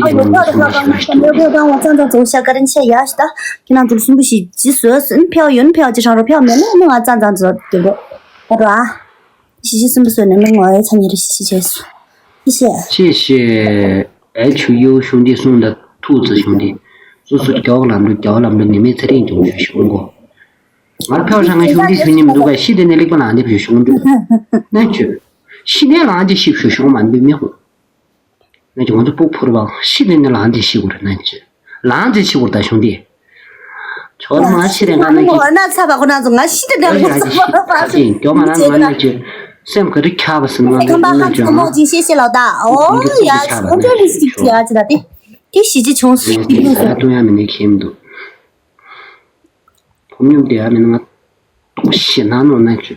ཅིག་ཨོ་ཡོད་ཕྱོགས་རེད་ཕྱོགས་རེད་ཕྱོགས་རེད་ཕྱོགས་རེད་ཕྱོགས་རེད་ཕྱོགས་རེད་ཕྱོགས་རེད། ཁྱེད་རང་ཚོ་གསུམ་པོ་ཞིག་ཅི་བཟོས་ཟིན་ཕེའོ་ཡོན་ཕེའོ་ཅི་ཧྲང་རོ་ཕེའོ་མེད་ན་ནི་ང་ཙང་ཙང་ཙོ་དེ་འགྲོ་ཨ་རོ་ཨ། ཞི་ཅི་གསུམ་པོ་བཟོས་ནས་མི་ངོ་ཨེ་ཚ་ཉེ་རེ་ཞི་ཞི་བྱས་སོ། ཞི་ཞི། ཅི་ཞི། ཨེ་ཆུ་ཡོ་གཞུང་འདི་གསུང་ད་ཐུགས་རྩི་གཞུང་འདི། སོ་སོ་རྒྱ་བ་ལམ་འགྲོ་རྒྱ་བ་ལམ་འགྲོ་ནི་མེད་ཚེ་རིང་འབྱུང་ཞུ་གཞུང་གོ། ང་ཕེའོ་ཧྲང་གི་གཞུང་འདི་ཞུ་ཉིན་འདུག་ག་ཤི་དེ་ནས་ལེགས་པ་ལང་འདེབས་ཞུ་གཞུང་འདུག་ནས་ཆུ། ཤི་ནས་ལང་འདེབས་ཞིབ་ཞུ་གཞུང་མ་འདུག་མི་ཧུ། ང་ཚོ་སྤུ་ཕུར་བ་ཤི་དེ་ནི་ལང་དེ་ཤི་གུར་ན་ཅི། ལང་དེ་ཤི་གུར་ད་གཞུང་དེ། ཆོར་མ་ཤི་རེ་ང་ན་ཅི། ཨོ་ན་ཚ་བ་ཁོ་ན་ཚོ་ང་ཤི་དེ་འདྲ་མོ་ཚ་བ་ཕ་ཅིང་ཀྱོ་མ་ན་ང་ན་ཅི། སེམས་ག་རི་ཁྱབ་པ་སི་ན་ང་ཁམ་པ་ཧ་ཚོ་མོ་ཅི་ཤེ་ཤེ་ལོ་ད། ཨོ་ཡ་ཁོང་ཚོ་ལི་སི་ཅི་ཨ་ཅི་ད་དེ། དེ་ཤི་ཅི་ཆུང་སུ་ཤི་ལུ་སུ། ད་ཏུ་ཡ་མི་ནི་ཁེམ་དུ། བུ་མྱོང་དེ་ཡ་མི་ན་ང་ཏོག་ཤི་ན་ནོ་ན་ཅི།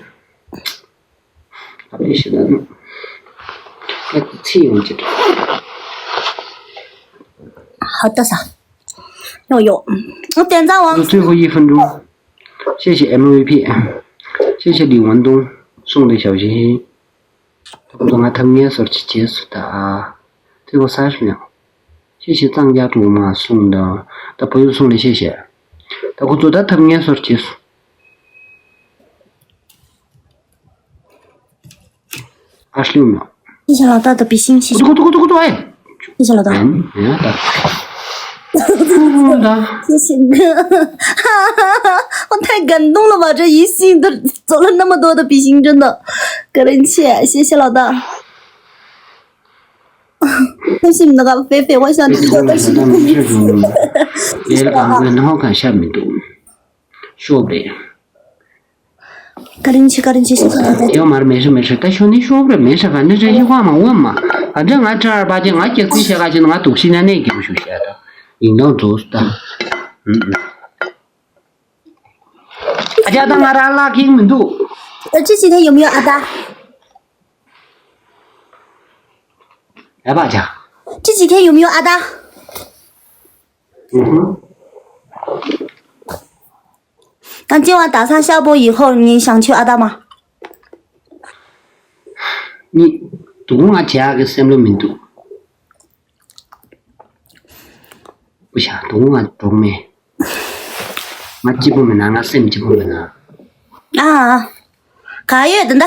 ཨ་ཕའི་ཞེ་དྲག་ནོ། ཁ་ཚིག་ཡོང་ཅི་འདྲ། ཧ་ཏ་ས། ཡོ་ཡོ། ཨོ་བསྟན་རྩ་དབང་། 最后一分钟。谢谢 M V P。谢谢李文东送的小心心。ད་ཁོ་ཚོ་ང་ཐབས་ངན་སོར་ཅི་བྱས་སུ་ད། 最后三十秒。谢谢藏家竹马送的。ད་བུ་ཡུ་送的谢谢。ད་ཁོ་ཚོ་ད་ཐབས་ངན་སོར་བྱས་སུ། ཨ་ཤི་ལུ་མ། ཤེས་བྱ་ལག་བསྟར་དང་བི་ཤིང་ཤེས་བྱ། ཏུ་ཀུ་ཏུ་ཀུ་ཏུ་ཨེ། ཤེས་བྱ་ལག་བསྟར། ཡང་ད། ཏུ་ཀུ་ད། ཤེས་བྱ། ཨོ་ཐའི་གན་ཏུང་ལ་མ་འདྲ་ཡིན་ཤིང་དུ་ཙོ་ལ་ནམ་མ་དོ་དང་བི་ཤིང་འདྲ་ན། ག་རེ་ཆེ་ཤེས་བྱ་ལག་བསྟར། ཐུབ་ཤིང་ནག་ཕེ་ཕེ་ཝ་ཤང་ཏུ་ཏོ་ཤིང་། ཡེ་ལ་གང་གི་ནང་གང་ཤ་མི་འདུག་ཤོབ་རེད། ཀ་རིན་ཆི་ཀ་རིན་ཆི་ཤི་ཤི་ཤི་ཤི། ཡོ་མར་མེ་ཤི་མེ་ཤི་ད་ཤོ་ནི་ཤོབ་རེད་མེ་ཤི་ག་ནི་རེ་ཡི་ཝ་མ་ཝ་མ། ག་འདྲ་ང་ཁྲ་ར་པ་ཅི་ང་སྐྱེ་ཁུལ་ཤ་ག་ཅི་ང་དུག་ཤི་ན་ནས་རྒྱུ་ཤུ་ཤ་ད། ཡིན་ནའང་རྫོགས་སུ་ད། ཨ་ཅག་ད་ང་ར་ལ་ཁེག་མི་འདུག་ཨ་ཅི་ཅི་ཐེ་ཡོམ་ཡོ་ཨ་ད། ཡ་པ་ཅག་ཅི་ཅི་ཐེ་ཡོམ་ཡོ་ཨ་ད། ད་ཅི་བ་ད་ས་ཤ་པོ་ཡི་ཧོར་ཉིན་ཤང་ཆུ་ཨ་ད་མ། ནི། དུ་ང་བྱ་གི་སེམས་ལ་མི་འདུག་པུ་ཤ་དུ་ང་གྲོགས་མེད། ང་སྐྱིད་པོ་མེད་ན་ང་སེམས་སྐྱིད་པོ་མེད་ན། ཨ། ག་ཡོད་དེ་འདྲ།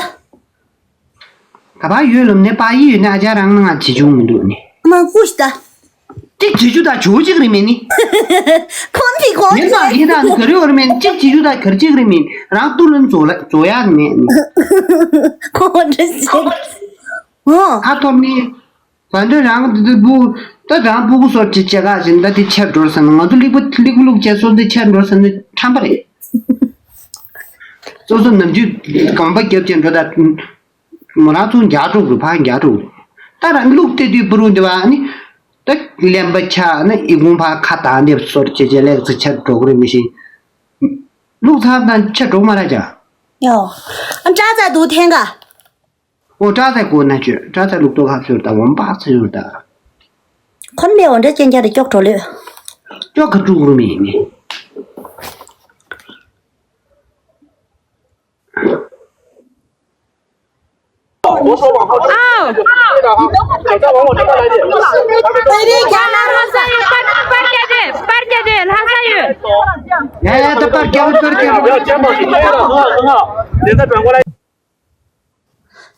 ག་པ་ཡོད་ལོམ་ནས་པ་ཡི་ཡོད་ནས་ཨ་ཅག་རང་ནང་ང་ཇི་བྱུང་མི་འདུག་ནི། མ་ཧུ་ཤ་ད། གཅིག་བྱེད་རྒྱུ་དང་བྱོས་གཅིག་རེད་མེད་ནི། ཁོང་དེ་ཁོང་མི་མང་གིས་དང་ག་རེ་བར་མེད་ནི། གཅིག་བྱེད་རྒྱུ་དང་གར་གཅིག་རེད་མེད། རང་ཏུ་ལོན་བཟོ་ལ་བཟོ་ཡག་མེད་ནི། ཁོང་འདྲ་ཞིག་ཨོ། ཨ་ཐོབ་ནི། བ་འདྲ་རང་དེ་བུ་ད་རང་སྤུ་གུ་སོར་ཅིག་བྱེད་ག་བཞིན་ད་དེ་ཆད་འགྲོར་ཟེར་ན། ང་ཚོ་ལིག་པ་ལིག་པ་ལུག་བྱས་སོ་འདི་ཆད་འགྲོར་ཟེར་ན་ཁྲམ་པ་རེད། སོ་སོ་ནམ་རྒྱུན་གོམ་པ་རྒྱབ་ཅན་འགྲོ་ད། མོ་རང་ཚོ་རྒྱག་འགྲོ་དགོས། ཕར་རྒྱག་འགྲོ་དགོས། ད་རང་ལུག་བལྟས་དུས་པུ་རུ་འདི་བ་ནི། ད་གླེན་པ་ཆགས་ན་ཨི་ཁུང་ཕར་ཁ་བཏང་འདེབས་སོར་བྱེད་བྱེད་ལེགས་ཚེ་ཆད་འགྲོ་གི་རེད་མི་ཤེས། ལུག་ཚབ་དང་ཆད་འགྲོ་མ་ར་ཅག་ཡོ། ཨ་དྲག་ཚ་འདུག་ཐེངས་ག་ཨོ་དྲག་ཚ་གོ་ན་ཆོད། དྲག་ཚ་ལུག་ཏོ་ཁ་ཤོར་ད་འོམ་པག་ཚ་ཤོར་ད། ཁོམ་པའི་འོ་འདྲ་ཅན་རྒྱ་རེ་ཀྱོག་འགྲོ་ལོས། ཀྱོག་ཁ་དཀྲུག་རུ་མེད་ནི།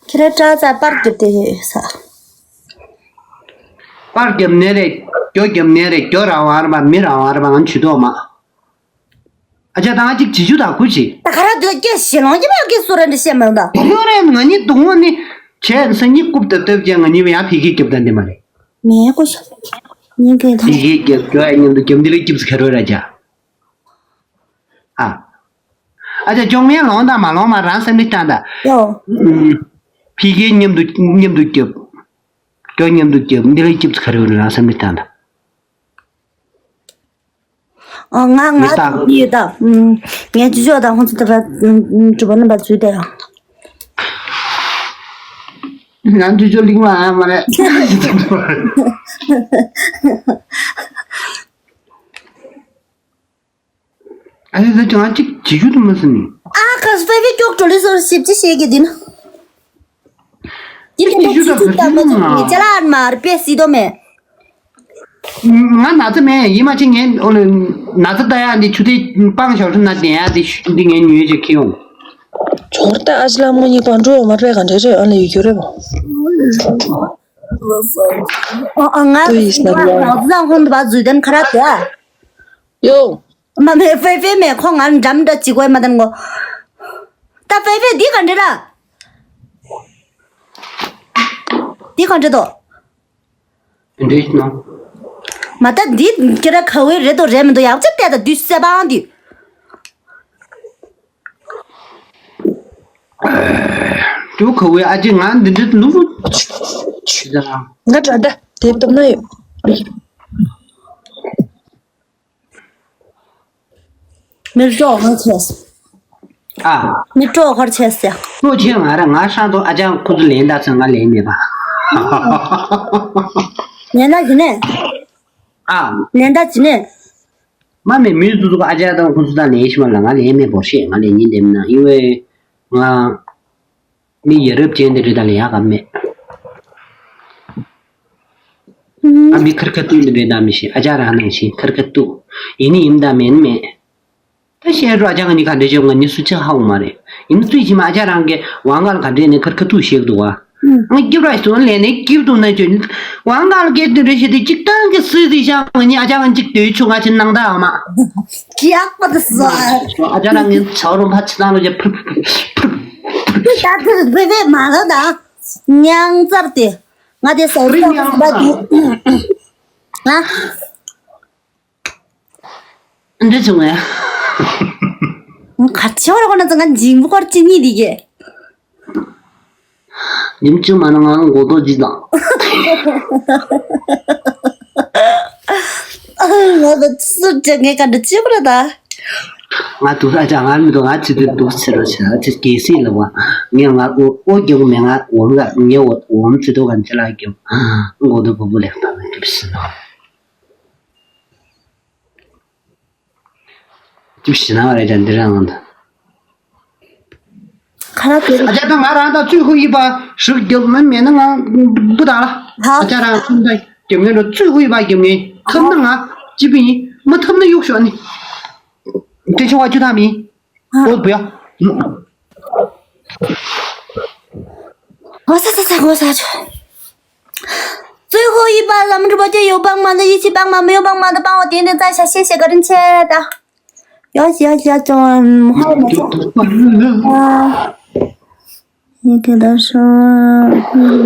ཁྱེད་རང་སྐྲ་རྩ་པར་བརྒྱབ་བསྡད་ཡོད་ས། པར་བརྒྱབ་ནས་རེད། རྒྱོ་བརྒྱབ་ནས་རེད། རྒྱོ་རང་བར་མ་མི་རང་བར་མ་ང་ཇུས་གཏོགས་མ། ཨ་ཅག་དང་གཅིག་བྱེད་རྒྱུ་དང་ཁུར་བྱེད། ད་ག་ར་འདོད་སྐད་ཞེ་ལོང་གི་མ་སྐད་སུ་ར་འདྲ་བཤད་མ་ཡོང་ད། དེ་ཡོད་རེད། ང་གཉིས་དུང་བ་ནི་བྱས་སང་ཉིན་རྐུབ་ཏབ་ཏབ་བྱས་ང་གཉིས་ཡང་ཕི་གི་རྒྱབ་ད་འདི་མ་རེད། མེད་ཀོ་ཤ། ཉིན་གི་ཐང་། ཕི་གི་རྒྱབ་རྒྱོ་ཡ་མཉམ་དུ་རྒྱབ་འདི་ལ་རྒྱབ་ཁ་རོ་ར་ཅག་ཨ། ཨ་ཅག་ཅོང་མེད་ལོང་དང་མ་ལོང་མ་རང་སེམས་ནི་ཀྱང་ད། ཡོ། ཕི་གི་མཉམ་དུ་མཉམ་དུ་རྒྱབ། རྒྱོ་མཉམ་དུ་རྒྱབ་འདི་ལ་རྒྱབ་ཁ་རོ་ར་རང་སེམས་ནི་ཀྱང་ད། ཨ་ང་ང་མི་ལྟ། ཡོད་ད། ངས་ཅི་ཅོག་དང་ཧོན་ཚུ་ད་པ་གྲུ་པ་རྣམ་པ་ཚུལ་དེ་ཡང་། ང་ཅི་ཅོག་ལིང་མ་ཨ་མ་རེད། ཨ་ནི་ད་ཅང་གཅིག་བྱེད་རྒྱུ་དུ་མ་ཟིན་ནི། ཨ་ཁ་སྤེ་བི་ཀྱོག་ཀྲོ་ལི་སོར་ཞིབ་ཅི་ཤེས་ཀྱི་དིན། ཡིན་ཏེ་ད་ཆུ་ཚོད་ལྟ་མ་ཚོད་མི་ཅ་ལག་མར་པེ་སི་དོ་མེ། ང་ན་ཚ་མེད། ཡིན་མ་ཅི་ངས་ཨོ་ལེ་ན་ཚ་ལྟ་ཡ་འདི་ཆུ་དེ་སྤང་ཞོར་ན་བསྡད་ཡ་འདི་ཤུ་འདི་ངས་ཉོས་ཅིག་ཁྱེར་ཡོང་། ཇོར་ཏ་ཨ་ཅི་ལ་མོ་གཉིས་པ་འགྲོ་མ་རེད་ག་འདྲ་རེད། ཨ་ལེ་ཡོད་རྒྱུ་རེད་མོ། ཨ་ཨ་ང་ཏུ་ཡིས་ན་ང་ཡ་ང་ཚོ་ཧོན་དུ་བ་འཛུལ་དན་ཁ་ར་དེ་ཨ། ཡོ། མ་མེ་ཧྥེ་ཧྥེ་མེ་ཁོ་ང་འགྲམ་འདྲ་ཅིག་གོ་མ་དན་གོ། ད་ཧྥེ་ཧྥེ་འདི་ག་འདྲ་ར། འདི་ག་འདྲ་དོ། འདྲ་ཞིག་ན། མ་ད་འདི་ཁྱེད་ར་ཁ་བའི་རེད་དོ་རེད་མི་འདུག་ཡག་ཅིག་བལྟས་ད་དུས་སེ་བང་འདི། ཏུ་ཁ་བའི་ཨ་ཅེ་ང་འདི་འདྲ་ནུ། ཆི་ད་རང་། ང་དྲ་ད་དེབ་ཏོབ་ན་ཡོད། མི་སྤྲོ་ཧོར་ཆེས། ཨ། མི་སྤྲོ་ཧོར་ཆེས་ཟེར། སྤྲོ་ཆེ་ང་ར་ང་ཧྲང་ཏོ་ཨ་ཅང་ཁུ་ཚུ་ལེན་ད་ཚོད་ང་ལེན་མེད་པ། ལེན་ད་ཇི་ནས། ཨ། ལེན་ད་ཇི་ནས། མ་མེ་མི་སུ་སུ་ཨ་ཅག་དང་ཁུ་ཚུ་དང་ལེན་ཤི་མ་ལ་ང་ལེན་མེད་བོར་ཤེས་ང་ལེན་ཉིན་དེམ་ན་ཨིན་བས་ང་། མི་ཡ་རབས་ཅན་དེ་རེད་ད་ལ་ཡག་ག་མེད། ཨ་མི་ཁར་ཁ་ཏུ་ནི་རེད་ད་མི་ཤེས། ཨ་ཅག་རང་ནང་བཞིན་ཁར་ཁ་ཏུ་ཡིན་ནི་ཡིན་ད་མེད་ནི་མེད། ད་བཤད་རོགས་ཨ་ཅག་ང་ནི་ག་འདྲ་བྱེད་ང་ནི་སུ་ཆགས་ཧ་གོ་མ་རེད། ཡིན་ན་ཚུལ་ཕྱི་མ་ཨ་ཅག་རང་གི་ཝང་ག་ལ་ག་འདྲ་ནས་ཁར་ཁ་ཏུ་བཤད་འདུག་བ། ང་སྐྱིབ་ར་སོང་ལས་ནས་སྐྱིབ་འདུག་ན་ཅོ་ཝང་ག་ལ་གས་དེ་འདྲ་བྱེད་དེ་གཅིག་ཏང་གི་སུས་དེ་ཤང་ང་ནི་ཨ་ཅག་ང་གཅིག་དེ་ཆུ་ང་ཆེ་ནང་ད་ཨ་མ། ཀྱག་པ་དུ་སོ། ཨ་ཅག་རང་ངའི་ཚ་རུ་ཕ་ཆི་ཏང་རུ་ཅེ་ཕུར་ཕུར་ཕུར་ཕུར། ད་དུ་བེ་བེ་མ་ལ་ད། མྱང་ཙར་ཏེ། ང་དེ་སོ་རི་མྱང་ཙར། ང་། འདི་བྱུང་ངས། ང་ག་ཆེ་བར་གོ་ན་ཙང་ང་འཇིང་པོ་སྐོར་ཅི་གཉིས་འདི་གས། ཉིན་གཅིག་མ་ན་ང་མགོ་ཐོག་ཅི་དང་། ང་ད་ཚུར་བྱས་ངས་ག་འདྲ་བྱེད་པ་རེད་ད། ང་དུ་ས་ཅག་ང་མི་འདུག་ང་ཚི་དུ་འདུག་ཚི་རོ་ཆ་ཚི་གེ་སི་ལ་བ་ངས་ང་ཨོ་ཨོ་རྒྱུག་མེད་ང་འོམ་ལ་ངས་འོ་འོམ་ཚི་དུ་ག་འདི་ལ་རྒྱུག་མགོ་ཐོག་བུ་བུ་ལེགས་ད་ང་གི་བི་སི་ན། ཅིག་ཞི་ན་བ་རེད་ཀྱང་འདི་རང་ང་ད། ཁ་ར་དེ། ཨ་ཅག་ད་ང་རང་ད་ཚུལ་ཁུ་ཡིན་པ་ཞིག་རྒྱབ་མ་མེད་ན་ང་བུ་དང་ལ། ཧ། ཨ་ཅག་རང་ཁུ་ད་རྒྱབ་ངེས་འགྲོ་ཚུལ་ཁུ་ཡིན་པ་རྒྱབ་ངེས་ཐབ་ན་ང་ཅི་པི་ཡིན་མ་ཐབ་ན་གཡུག་ཤོག་ནི། དེ་ཆུང་བ་ཆུ་ཐག་མིན། ཨོ་བུ་ཡ། ཨོ་ས་ས་ས་ཨོ་ས་ཆོ། ཙུའི་ཧོ་ཡི་ 把咱们直播间有帮忙的一起帮忙，没有帮忙的帮我点点赞一下，谢谢，个人切的。有谢谢中，还有没中？你给他说，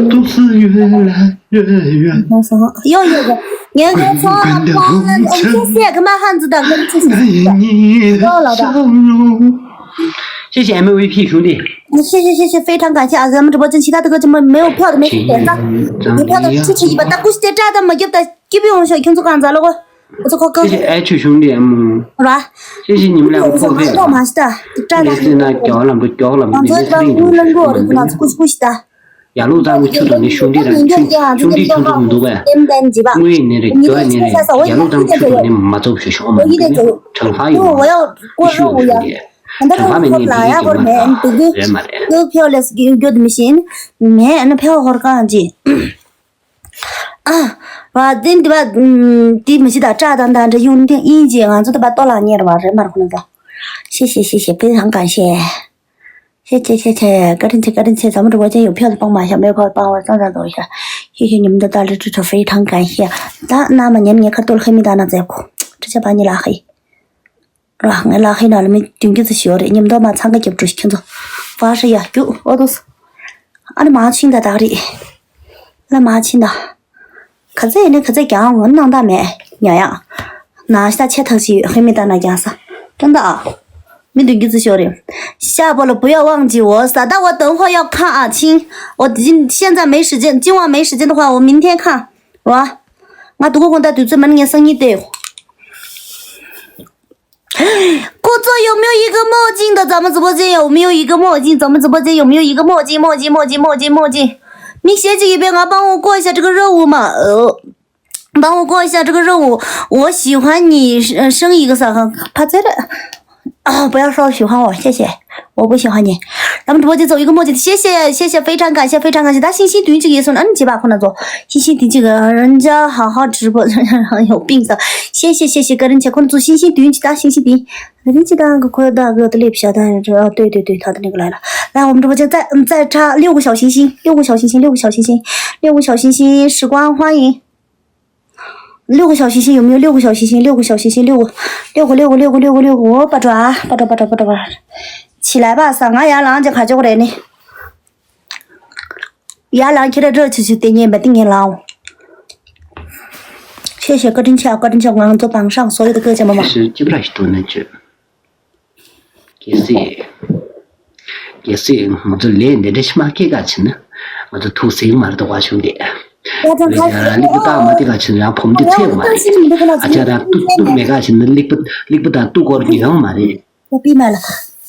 都是越来越远。有有有，你要给我说，谢谢，干嘛汉子的，跟谢谢。谢谢 M V P 兄弟。谢谢谢谢，非常感谢啊！咱们直播间其他的哥哥们没有票的没点赞，没票的支持一把，大姑姐炸弹嘛，给不给我们小听众讲咋了我？我这个歌谢谢 H 兄弟，嗯，好吧？谢谢你们两个破费啊！干嘛是的？炸弹。你是那脚了不脚了不？你是那种。 ཡར་ལུག་བཏང་གི་ཆུ་དང་ནི་ཤུགས་འདི་དང་ཆུ་ཤུགས་འདི་ཆུང་ཆུང་འདུག་པས། དངུལ་ཡིན་ནི་རེད་རྒྱོ་ཡིན་ནི་རེད་ཡར་ལུག་བཏང་གི་ཆུ་དང་ནི་མ་ཚོགས་ཞུ་ཤོག་མ་འདུག་ནི་གྲང་ལྷག་ཡོང་ཤི་ཡོང་ཤི་ཡོང་ཤི་ཡོང་གྲང་ལྷག་མེད་ནི་འདི་ཡིན་གྱི་མ་རེད་མ་རེད། ཕེའོ་ལེས་རྒྱོ་མི་ཤེས་མེད་ཨ་ནི་ཕེའོ་ཧོར་ཀང་ཅི། ཨ། བ་དེ་འདི་བ་དེ་མི་ཤི་ད་སྐྲ་དང་དང་འདྲ་ཡོང་དེ་ཨིན་ཅི་ང་ཚོ་དེ་བ་ལྟོ་ལ་ཉེར་བ་རེད་མ་རེད་ཁོ་ན་ད། ཤེས་ཤེས་ཤེས་ཤེས་དཔེ་ཧང་གང་ཤེས། ཤེས་ཆེ་ཤེས་ཆེ་བཀའ་དྲིན་ཆེ་བཀའ་དྲིན་ཆེ་ཛམ་མ་གྲུ་པ་ཅན་ཡོད་ཕྱོགས་སུ་སྤང་མ་ཤ་མེད་ཁོ་སྤང་བར་ཙང་ཙང་དོ་ཤ། ཤེས་ཤེས་ཉིམ་དུ་ཏཱ་ལི་ཁྲི་ཁྲོ་ཧྥེ་ཐང་གན་ཤེས། ད་ན་མ་ཉམ་ཉེ་ཁ་ཏོལ་ཧེ་མི་ད་ན་ཙེ་ཁོ། ཁྲི་ཆ་པ་ཉི་ལ་ཧེ། ར་ངའི་ལ་ཧེ་ན་ལ་མི་དུང་གི་ཙི་ཤོ་རེ་ཉིམ་དོ་མ་ཚང་ག་རྒྱབ་གྲུ་ཤི་ཁྱོད་ཚོ། ཧྥ་ཧྲི་ཡ་རྒྱུ་ཨོ་དོ། ཨ་ནི་མ་ཕྱིན་ད་ད་རེད། ལ་མ་ཕྱིན་ད། ག་ཚད་ཡིན་ནི་ག་ཚད་ཀྱང་ངོ་ནང་ད་མེད་ཉོ་ཡག་ན་ཤ་ཆེ་ཐག་ཞིག་ཧེ་མི་ད་ན་ཀྱང་ས་ཀྱང་ད། མི་འདུག་རྒྱུ་ཚོ་ཤོར་རེད། ཤ་པོ་ལ་བུ་ཡ་དབང་ཅི་འོ་ས་ད་འོ་དང་ཧོ་ཡ་ཁ་ཨ་ཆིང་འོ་དེ་བཞིན་ཤན་ཛ་མེ་ཧྲི་ཅན་ཅིང་བ་མེ་ཧྲི་ཅན་དུ་ཧ་འོ་མིན་ཐེན་ཁ་རོ། ང་དུ་གོ་གོང་ད་དུས་ཚོད་མ་ནི་ངས་སང་ཉིན་ཏེ། ཁོ་ཚོ་ཡོད་མེད་ཡི་གེ་མོ་ཅིང་དང་ཛམ་མ་ཛི་པོ་ཅན་ཡོད་མེད་ཡི་གེ་མོ་ཅིང་ཛམ་མ་ཛི་པོ་ཅན་ཡོད་མེད་ཡི་གེ་མོ་ཅིང་མོ་ཅིང་མོ་ཅིང་མོ་ཅིང་མོ་ཅིང་མོ་ཅིང་། མི་ཤེས་ཅིག་ཡིན་པས་ང་帮我过一下这个任务嘛呃帮我过一下这个任务我喜欢你生一个啥哈帕泽勒。啊，不要说喜欢我，谢谢，我不喜欢你。咱们直播间走一个墨迹，谢谢谢谢，非常感谢非常感谢。他星星对这个也送，嗯，几把可能做星星对这个人家好好直播，有病的。谢谢谢谢个人钱，可能做星星对这大星星对。人家刚刚快到个的那不晓得，对对对，他的那个来了。来，我们直播间再嗯再差六个小星星，六个小星星，六个小星星，六个小星星，时光欢迎。 六个小星星有没有？六个小星星，六个小星星，六个，六个，六个，六个，六个，六个，我八爪，八爪，八爪，八爪，八爪，起来吧，三个呀，狼藉卡就过来呢。呀，狼起来这去去对你们对你狼。谢谢个人钱，个人钱，我做榜上所有的各家妈妈。是基本上是都能去。 གལ་སྲིད། གལ་སྲིད་ང་ཚོ་ལས་འདི་འདྲ་ཞིག་མ་སྐྱེས་ག་ཕྱིན་ན་ང་ཚོ་ཐུགས་སེམས་མར་དུ་བ་བྱུང་སྟེ། ཡ་ད་ཁ་ཤས་ལིག་པ་བཏགས་མ་དེ་ག་ཕྱིན་ན་ཡང་ཕོམ་དེ་ཚད་མ་རེད། ཨ་ཅག་དང་ཏུག་ཏུག་མེད་ག་ཕྱིན་ན་ལིག་པ་ལིག་པ་དང་ཏུག་སྐོར་ཉོ་ཡོང་མ་རེད། 我闭麦了。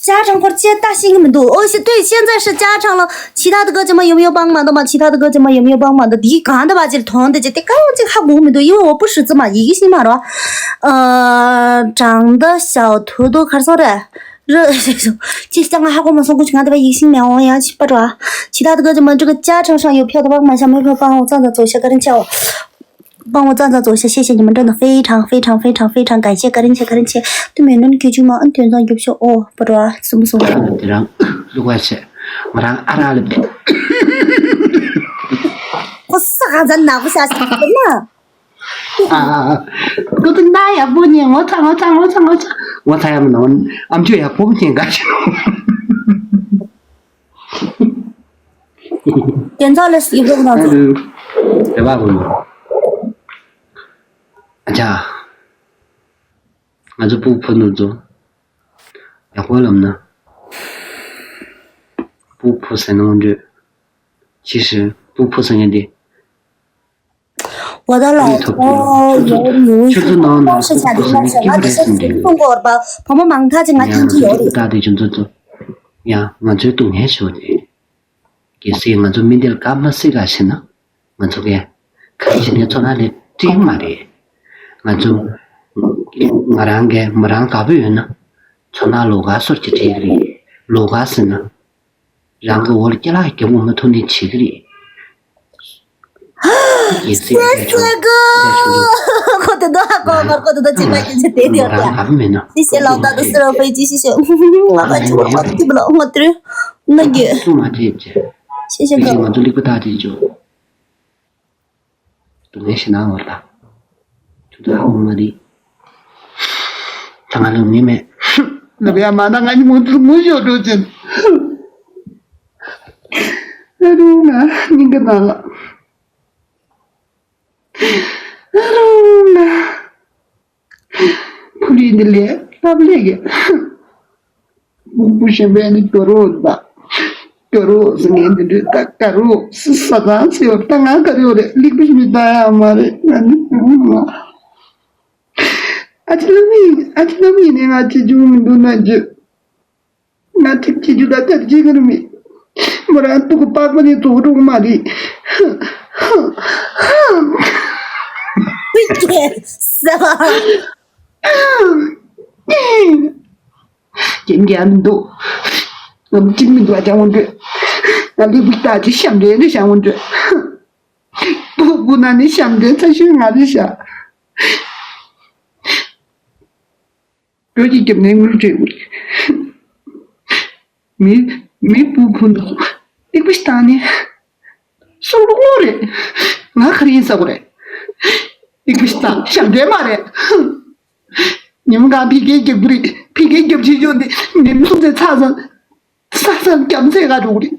家常 སྐོར་ཅི་ལྟ་ཤེས་ཀྱི་མི་འདུག་ཨོ་ཤི་对现在是家常了其他的哥姐们有没有帮忙的吗其他的哥姐们有没有帮忙的 དེའི་གང་ད་བ་ཅིར་ཐོན་དེ་ཅི་དེ་གང་ཅི་ཧ་གོ་མི་འདུག因为我不识字嘛 ཡི་གེ་ཤེས་མ་རོ། 长得小头都 གར་སོང་རེད། རེད། ཅི་ལྟ་ང་ཧ་གོ་མ་སོང་ཁུ་ཆུ་ང་ད་བ་ཡིག་ཤིང་མེད་འོང་ཡང་ཅི་པ་འགྲོ། 其他的哥姐们这个家常上有票的帮忙下没票帮我赞赞走一下个人叫我 帮我赞赞走一下，谢谢你们，真的非常非常非常非常感谢，个人切个人切，对面能给就吗？嗯，点赞给不下哦，不知道是不是我？དེ་རང་ལུག་པ་ཆེ། ང་རང་ཨ་རག་ལ་བསྡད། 我是还在拿不下去呢。 ཨ། ཀུ་ཏུ་ན་ཡག་པོ་ཉེ་ངོ་ཚ་ངོ་ཚ་ངོ་ཚ་ངོ་ཚ་ངོ་ཚ་ཡག་མི་ནོ། ཨམ་ཆོས་ཡག་པོ་ཉེ་ག་ཤི་ནོ། དེ་ཚོ་ལ་སྐྱིད་པོ་ང་ཚོ། རེ་བ་དགོས་མོ། ཨ་ཅག་ང་ཚོ་ཕྲུ་གུ་ཕྲུ་གུ་ཚོ། ཡག་པོ་ལབ་ན། ཕྲུ་གུ་ཕྲུ་གུ་ཟེར་ན་འོན་ཏེ། ཅི་ཞིག་ཕྲུ་གུ་ཕྲུ་གུ་ཟེར་མཁན་དེ། 我的老公有女朋友，但是想着他想他只是送过吧，婆婆忙她就拿进去有理。 ད་དེ་ཁྱོད་ཚོ་ཚོ། ཡང་ང་ཚོའི་སྡུག་བསྔལ་ཞུ་དེ། གལ་སྲིད་ང་ཚོ་མི་འདིར་བཀའ་མ་སྲིད་ག་ཕྱིན་ན། ང་ཚོ་གས། ག་རེ་བྱས་ནས་ཚོར་སྣང་ལས་སྤྲད་མ་རེད། ང་ཚོ། ང་རང་གས་མོ་རང་དགའ་པོ་ཡོད་ན། ཚོར་སྣང་ལོགས་ཀ་སོར་གྱི་སྤྲད་གི་རེད། ལོགས་ཀ་ཟེར་ན། རང་གི་འོག་ལ་སྐྱེ་ལག་རྒྱབ་པོ་མ་ཐུག་ནས་བྱེད་ཀྱི་རེད། ཡིན་སྲིད་ཡིན་སྲིད་ཁོ་དེ་དོ་ཧ་གོ་མ་གོ་དེ་དོ་ཅི་མ་ཅི་ཅི་དེ་དེ་ཡོད་ཀྱང་། ཤི་ཤི་ལོག་ད་དུ་སི་རོ་ཕེ་ཅི་ཤི་ཤི། ང་ག་ཅི་མ་གོ་དེ་ལོག་ང་དེ་རུ་ང་གི་ཤི་ཤི་གོ། ང་ཚོ་ལིག་པ་ད་དེ་ཅོ། སྡུག་བསྔལ་ཞེ་ན་བར་ལ། ཐུག་ཐུག་ཧ་གོ་མ་རེད། ད་ང་ལ་ངེས་མེད། ལབ་ཡ་མ་ན་ང་གཉིས་ངུ་ངུ་ཤོར་འགྲོ་ཅན། ཨ་རུ་ང་སྙིང་གི་ནང་ལ། ཨ་རུ་ང་། ཕུ་ལི་འདི་ལས་ལབ་ལས་གི། སྨུག་པོ་ཞིམ་པའི་ནི་ག་རུ་ད། ག་རུ་ཟེར་ངན་འདི་འདྲ་ད་ག་རུ་ས་ས་ཚང་ཟེར་བ་ད་ང་ག་རུ་རེད། ལིག་པི་མི་ད་ཡ་མ་རེད། ང་ནི་ཨ་ཅི་ལ་མི་ཨ་ཅི་ལ་མི་ནི་ང་ཅི་བྱུང་མི་འདུག་ན་རྒྱུ། ང་ཅི་ཅི་རྒྱུ་ད་ག་ཅི་ག་རུ་མི། མོ་རང་ཏུ་གུ་པགས་པ་ནི་ཏུ་རུ་མ་རེད། ཀྱེ་ས། རྐྱེན་རྒྱག་མི་འདུག་ང་གཅིག་མི་འདུག་ཨ་ཅག་འོང་འདོད། ང་ལུས་པོ་ལྟ་ཅི་ཤམ་འདྲེ་འདྲེ་ཤ་འོང་འདོད། ཏོག་དགུ་ན་ནི་ཤམ་འདྲེ་ཚ་ཤོས་ང་རེད་ཤག་བོད་ཀྱི་རྒྱབ་ནས་དངུལ་སྤྲད་དགོས། མི་མི་སྤུ་ཁུ་འདུག་སྟེགས་བུ་ཞིག་བཏང་ནས། སུ་ལོག་ལོག་རེད། ང་ག་རེ་ཡིན་ས་གོ་རེད། སྟེགས་བུ་ཞིག་བཏང་ཤམ་འདྲེ་མ་རེད། ཉིན་གང་ཕི་ཀའི་རྒྱབ་ཀྱི་རེད། ཕི་ཀའི་རྒྱབ་ཆེ་ཆུང་དེ་མི་མི་སུམ་ཚེ་ཚ་ཚ་ཚ་ཚ་རྒྱབ་ཚད་ག་འགྲོ་གི་རེད།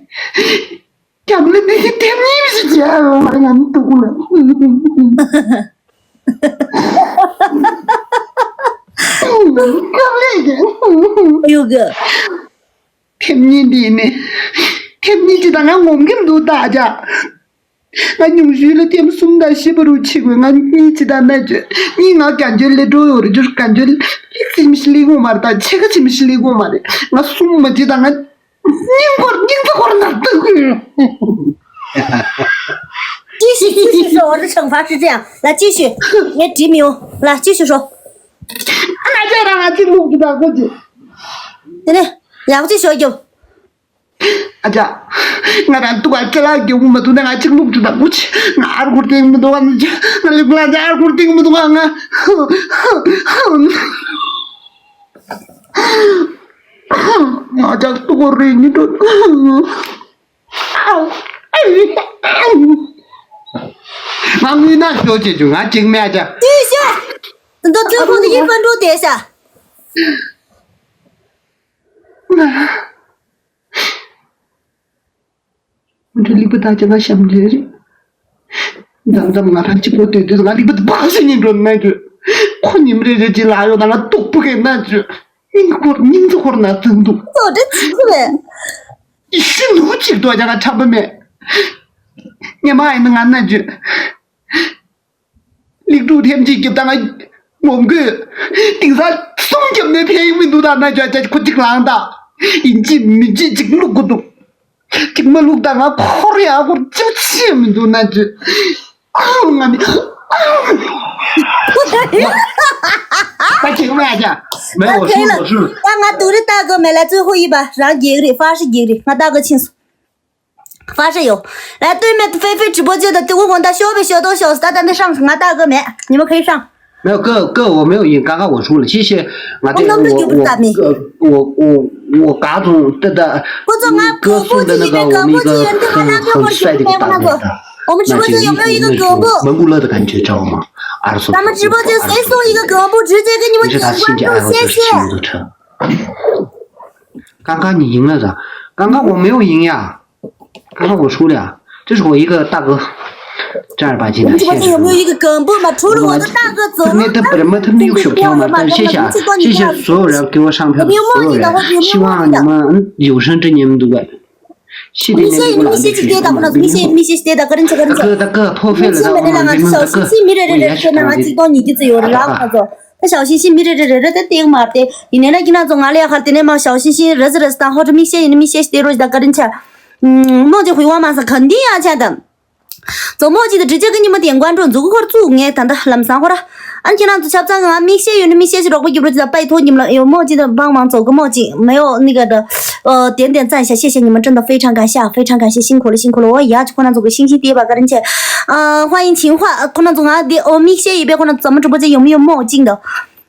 རྒྱབ་ལ་ནི་ཐེབས་གཉིས་མི་ཞིག་བྱས་ཨ་ང་ནི་སྡུག་གུ་ལ། རྒྱབ་ལས་ཀྱི་ཡོད་གི། ཐེབས་གཉིས་འདི་ནི། ཐེབས་གཉིས་ཅི་ད་ང་ངོམ་གིན་འདུག་ད་ཨ་ཅག་ང་ཉུང་ཤོས་ལ་ཐེམ་གསུམ་དང་བཞི་བར་དུ་ཕྱི་དགོས། ང་གཉིས་ཅི་དང་ན་བརྗོད་གཉིས་ང་ག་འཇོལ་ལས་འགྲོ་ཡོད་རེད། འཇོར་ག་འཇོལ་ལིག་ཙི་མི་ཤི་ལི་གོ་མ་རེད། ད་ཆེ་ག་ཅི་མི་ཤི་ལི་གོ་མ་རེད། ང་གསུམ་མ་ཅི་དང་ང་སྙིང་ཁོར་སྙིང་རྩ་ཁོར་ན་སྡུག་གི། 继续，继续说，我的惩罚是这样，来继续，别执迷，来继续说。ཨ་ང་ཅག་རང་ང་ཅི་ལུག་གི་ད་གོ་ཅི། དེ་ནས་ཡག་ཅིག་ཤོད་རྒྱུ། ཨ་ཅག་ང་རང་ཏུ་བ་ཅི་ལ་རྒྱུ་མ་ཐུ་ན་ང་ཅིག་ལུག་ཅི་དང་མུ་ཆི། ང་ཨར་ཁུར་ཏིང་མི་འདུག་ང་ཅི། ང་ལུག་ལ་ཅི་ཨར་ཁུར་ཏིང་མི་འདུག་ང་ང་ཅག་ཏུ་གོ་རེ་ཉི་འགྲོ། ང་ངུས་ན་ཤོག་ཅེས་བྱུང་ང་ཅིག་མེད་ཨ་ཅག་དུས་ཤོད། འདི་ཚོའི་ཁོང་དུ་ཡིན་ཕན་འགྲོ་བསྡད་ཤག་འདྲ་ལིག་པ་དག་ཅག་ང་ཤམ་རེ་རེད། མཚམས་མཚམས་ང་རང་གཅིག་པོ་སྡོད་དུས་ང་ལིག་པ་དག་ཤི་ཉིན་འགྲོ་ན་གྱུར། ཁོ་ཉིན་རེ་རེ་གཅིག་ལ་ཡོང་ན་ང་སྟུག་པོ་གས་ན་གྱུར། སྙིང་ཁོར་སྙིང་རྩ་ཁོར་ན་བཙུན་འདུག་ཚོ་འདྲ་ཚིག་པོ་མེད། ཤི་ནུ་གཅིག་ཏུ་ཅག་ང་འཁྲབ་པ་མེད། ཉི་མ་ཡིན་ན་ང་ན་གྱུར། ལིག་ཏུ་ཐེམ་གཅིག་རྒྱབ་ད་ང་ངོམ་དགོས། དེང་སང་གསུམ་རྒྱབ་ནས་ཕན་ཡོན་མི་འདུག་ད་ན་ཅག་ཅག་ཁོ་གཅིག་ལངས་ད། ཡིན་གཅིག་མིན་གཅིག་གཅིག་བླུག་དགོས་འདུག་ཅིག་མ་བླུག་ད་ང་འཁོར་ཡག་འཁོར་ཅིག་ཆེ་མི་འདུག་ན་ཅི། ཨ་ང་ནི། ད་ཅིག་མ་ཡ་ཅག་མེ་འོ་ད་ཤུ་འོ་ཤུ། ད་ང་དུ་རི་ལྟ་གི་མེད་ལ་ཙུ་ཧུ་ཡིན་པ་རང་རྒྱག་རེད། ཧྥ་ཧྲི་རྒྱག་རེད། ང་ལྟ་གི་ཕྱིན་སོང་། ཧྥ་ཧྲི་ཡོ། ལ་ཏུས་མེད་ཧྥེ་ཧྥེ་直播间的对我们的小北小东小斯丹丹的上，我大哥没，你们可以上。没有，哥，哥，我没有赢，刚刚我输了，谢谢。我都没有赢，不打你。我，我，我，我嘎总，对的，我做俺哥送的那个，我们一个很，很帅的一个大妹的，我们直播间有没有一个哥哥？那这个一个那个蒙古勒的感觉，知道吗？二十四咱们直播间谁送一个哥哥，直接给你们点关注，谢谢。你是他新的爱好者，是骑摩托车。刚刚你赢了的，刚刚我没有赢呀。 刚刚我输了呀，这是我一个大哥，正儿八经的。我们直播间有没有一个哥哥嘛？除了我的大哥走了，那他不是，那他没有选票嘛？但是谢谢啊，谢谢所有人给我上票的所有人，希望你们，嗯，有生之年们都会。谢谢你们给我来的支持，我们明天。大哥，大哥，破费了，大哥，我们明天，大哥，我也是大哥。 ད་ཞའོ་ཤིན་ཤིན་མི་རེ་རེ་རེ་རེ་ན་ང་ཚིག་ཐོག་ཉིད་ཀྱི་ཙི་ཡོད་རེད་ལ་ཁ་ཚོ། ད་ཞའོ་ཤིན་ཤིན་མི་རེ་རེ་རེ་རེ་ད་སྟེང་མ་སྟེ། ཡིན་ནའི་ལ་ཁྱི་ན་ཚོ་ང་ལ་ཡ་ཁར་དེ་ནས་མ་ཞའོ་ཤིན་ཤིན་རེ་ཟི་རེ་ཟི་དང་ཧོ་ཁྲི་མིག་ཤེས་ཡིན་ནི་མིག་ཤེས་ཤི་དེ་རོ་ཞི་ད་ཀ་རིན་ཆ། མོ་ཅི་ཧུའི་ཝང་མ་ས་ག་འདི་ཡ་ཆ་དམ། ཙོ་མོ་ཅི་ད་དྲི་ཅེ་ཀི་ཉི་མ་དེ་འགོ་འགྲོ་འཛུགས་ཧོར་བཙུགས་ངས་ད་ད་ལམ་སང་ཧོ་ར། ཨན་ཁྱི་ན་ཚོ་ཆབ་ཚང་ང་མིག་ཤེས་ཡོད་ནི་མིག་ཤེས་ཤི་རོགས་པ་རྒྱུ་རོ་ཅི་ད་པའི་ཐོག་ཉིམ་ལ་ཡོ་མོ་ཅི་ད་བང་མང་ཙོ་གི་མོ་ཅི་མེ་ཡོ་ནི་ག་ད། 呃，点点赞一下，谢谢你们，真的非常感谢，辛苦了，辛苦了，我也要去看一下。非常感谢，辛苦了，辛苦了，我也要去看那种个星星爹吧，个人去。啊，欢迎情话，看那种啊，的，哦，明显一边看那咱们直播间有没有墨镜的？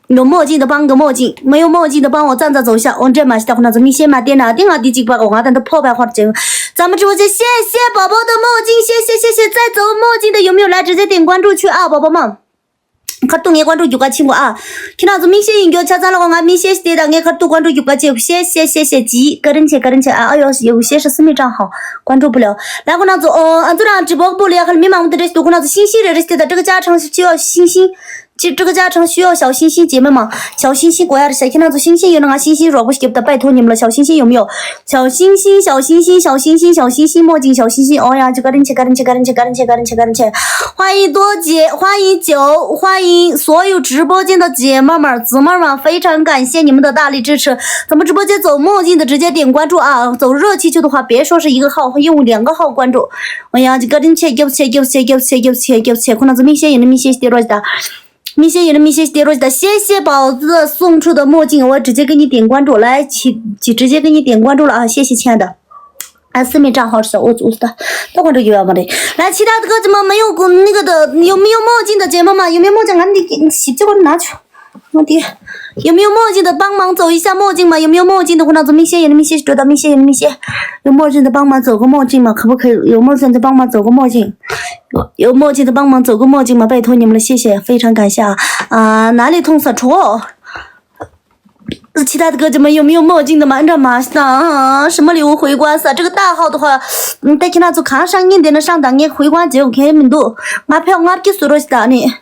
有墨镜的帮个墨镜，没有墨镜的帮我赞赞走一下。哦，这马西大姑娘子明显嘛，电脑电脑第几把我拿等的破败花姐。咱们直播间谢谢宝宝的墨镜，谢谢谢谢，在走墨镜的有没有来直接点关注去啊，宝宝们。ཁར་ཏུ་ངས་ཀོན་ཀྲུག་རྒྱུག་ཀ་ཆེན་པོ་ཨ། ཁྱེད་རང་ཚོ་མིག་ཤེལ་ཡིན་རྒྱུ་ཆ་ཚང་ལ་ང་མིག་ཤེལ་ཞིག་དེ་དང་ངས་ཁར་ཏུ་ཀོན་ཀྲུག་རྒྱུག་ཀ་ཆེ་ཤེ་ཤེ་ཤེ་ཤེ་ཇི་ཀ་རིན་ཆེ་ཀ་རིན་ཆེ་ཨ་ཨ་ཡོ་ཡོ་ཤེ་ཤེ་སི་མི་ཀྲང་ཧོ་ཀོན་ཀྲུག་པུ་ལེའོ། ལ་ཁོ་རང་ཚོ་ཨོ་ཨ་ཚོ་རང་ཀྲི་བོག་པུ་ལེ་ཁ་ལ་མི་མང་པོ་དེ་འདྲ་ཞིག་འདུག་ཁོ་རང་ཚོ་ཤིང་ཤིང་རེ་རེ་ཞིག་དེ་དང་ཀྲི་ཀ་ཅ་ཁྲང་ཤི་ཡོ་ཤིང་ཤིང་ཅི་ཀྲི་ཀ་ཅ་ཁྲང་ཤི་ཡོ་ཞའོ་ཤིང་ཤིང་ཇེ་མི་མང་ཞའོ་ཤིང་ཤིང་གོ་ཡ་རེ་ཤ་ཁྱེད་རང་ཚོ་ཤིང་ཤིང་ཡོད་ན་ང་ཤིང་ཤིང་རོགས་པ་ཞིག་རྒྱབ་ད་པའི་ཐོག་ཉིམ་ལ་ཞའོ་ཤིང་ཤིང་ཡོམ་ཡོ། 小星星，小星星，小星星，小星星，墨镜，小星星。哦呀，这个人气，个人气，个人气，个人气，个人气，个人气。欢迎多姐，欢迎九，欢迎所有直播间的姐妹们、姊妹们，非常感谢你们的大力支持。咱们直播间走墨镜的直接点关注啊，走热气球的话，别说是一个号，用两个号关注。哎呀，这个人气，有钱，有钱，有钱，有钱，有钱，可能是明显也能明显点了的。 明显有的明显点了的，谢谢宝子送出的墨镜，我直接给你点关注，来，请，请直接给你点关注了啊，谢谢亲爱的。啊，私密账号是我我的，都关注有没得？来，其他的哥姐们没有那个的，有没有墨镜的姐妹们？有没有墨镜？俺的洗这个拿去，我的，有没有墨镜的帮忙走一下墨镜嘛？有没有墨镜的？我那做明显有的明显说到明显有的明显，有墨镜的帮忙走个墨镜嘛？可不可以？有墨镜的帮忙走个墨镜。 有有墨镜的帮忙走个墨镜嘛，拜托你们了，谢谢，非常感谢啊！啊，哪里痛死戳？其他的哥姐们有没有墨镜的吗？你知道吗？啊，什么礼物回光噻？这个大号的话，嗯，带去那做看上眼点的上当，你回光只有给你们读，我票我给输了是的呢。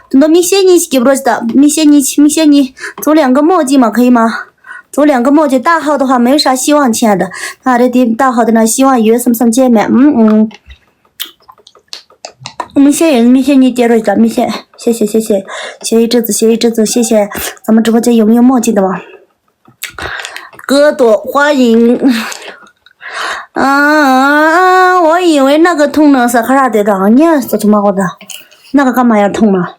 等到明显你给不了是的，明显你明显你走两个墨镜嘛，可以吗？走两个墨镜，大号的话没有啥希望，亲爱的。那这点大号的呢，希望有什么什么见面，嗯嗯。 明显也是明显你接着一个明显，谢谢谢谢，谢一阵子谢一阵子，谢谢。咱们直播间有没有墨镜的吗？哥多欢迎。啊，我以为那个痛呢是哈拉德的，你是怎么搞的？那个干嘛要痛吗？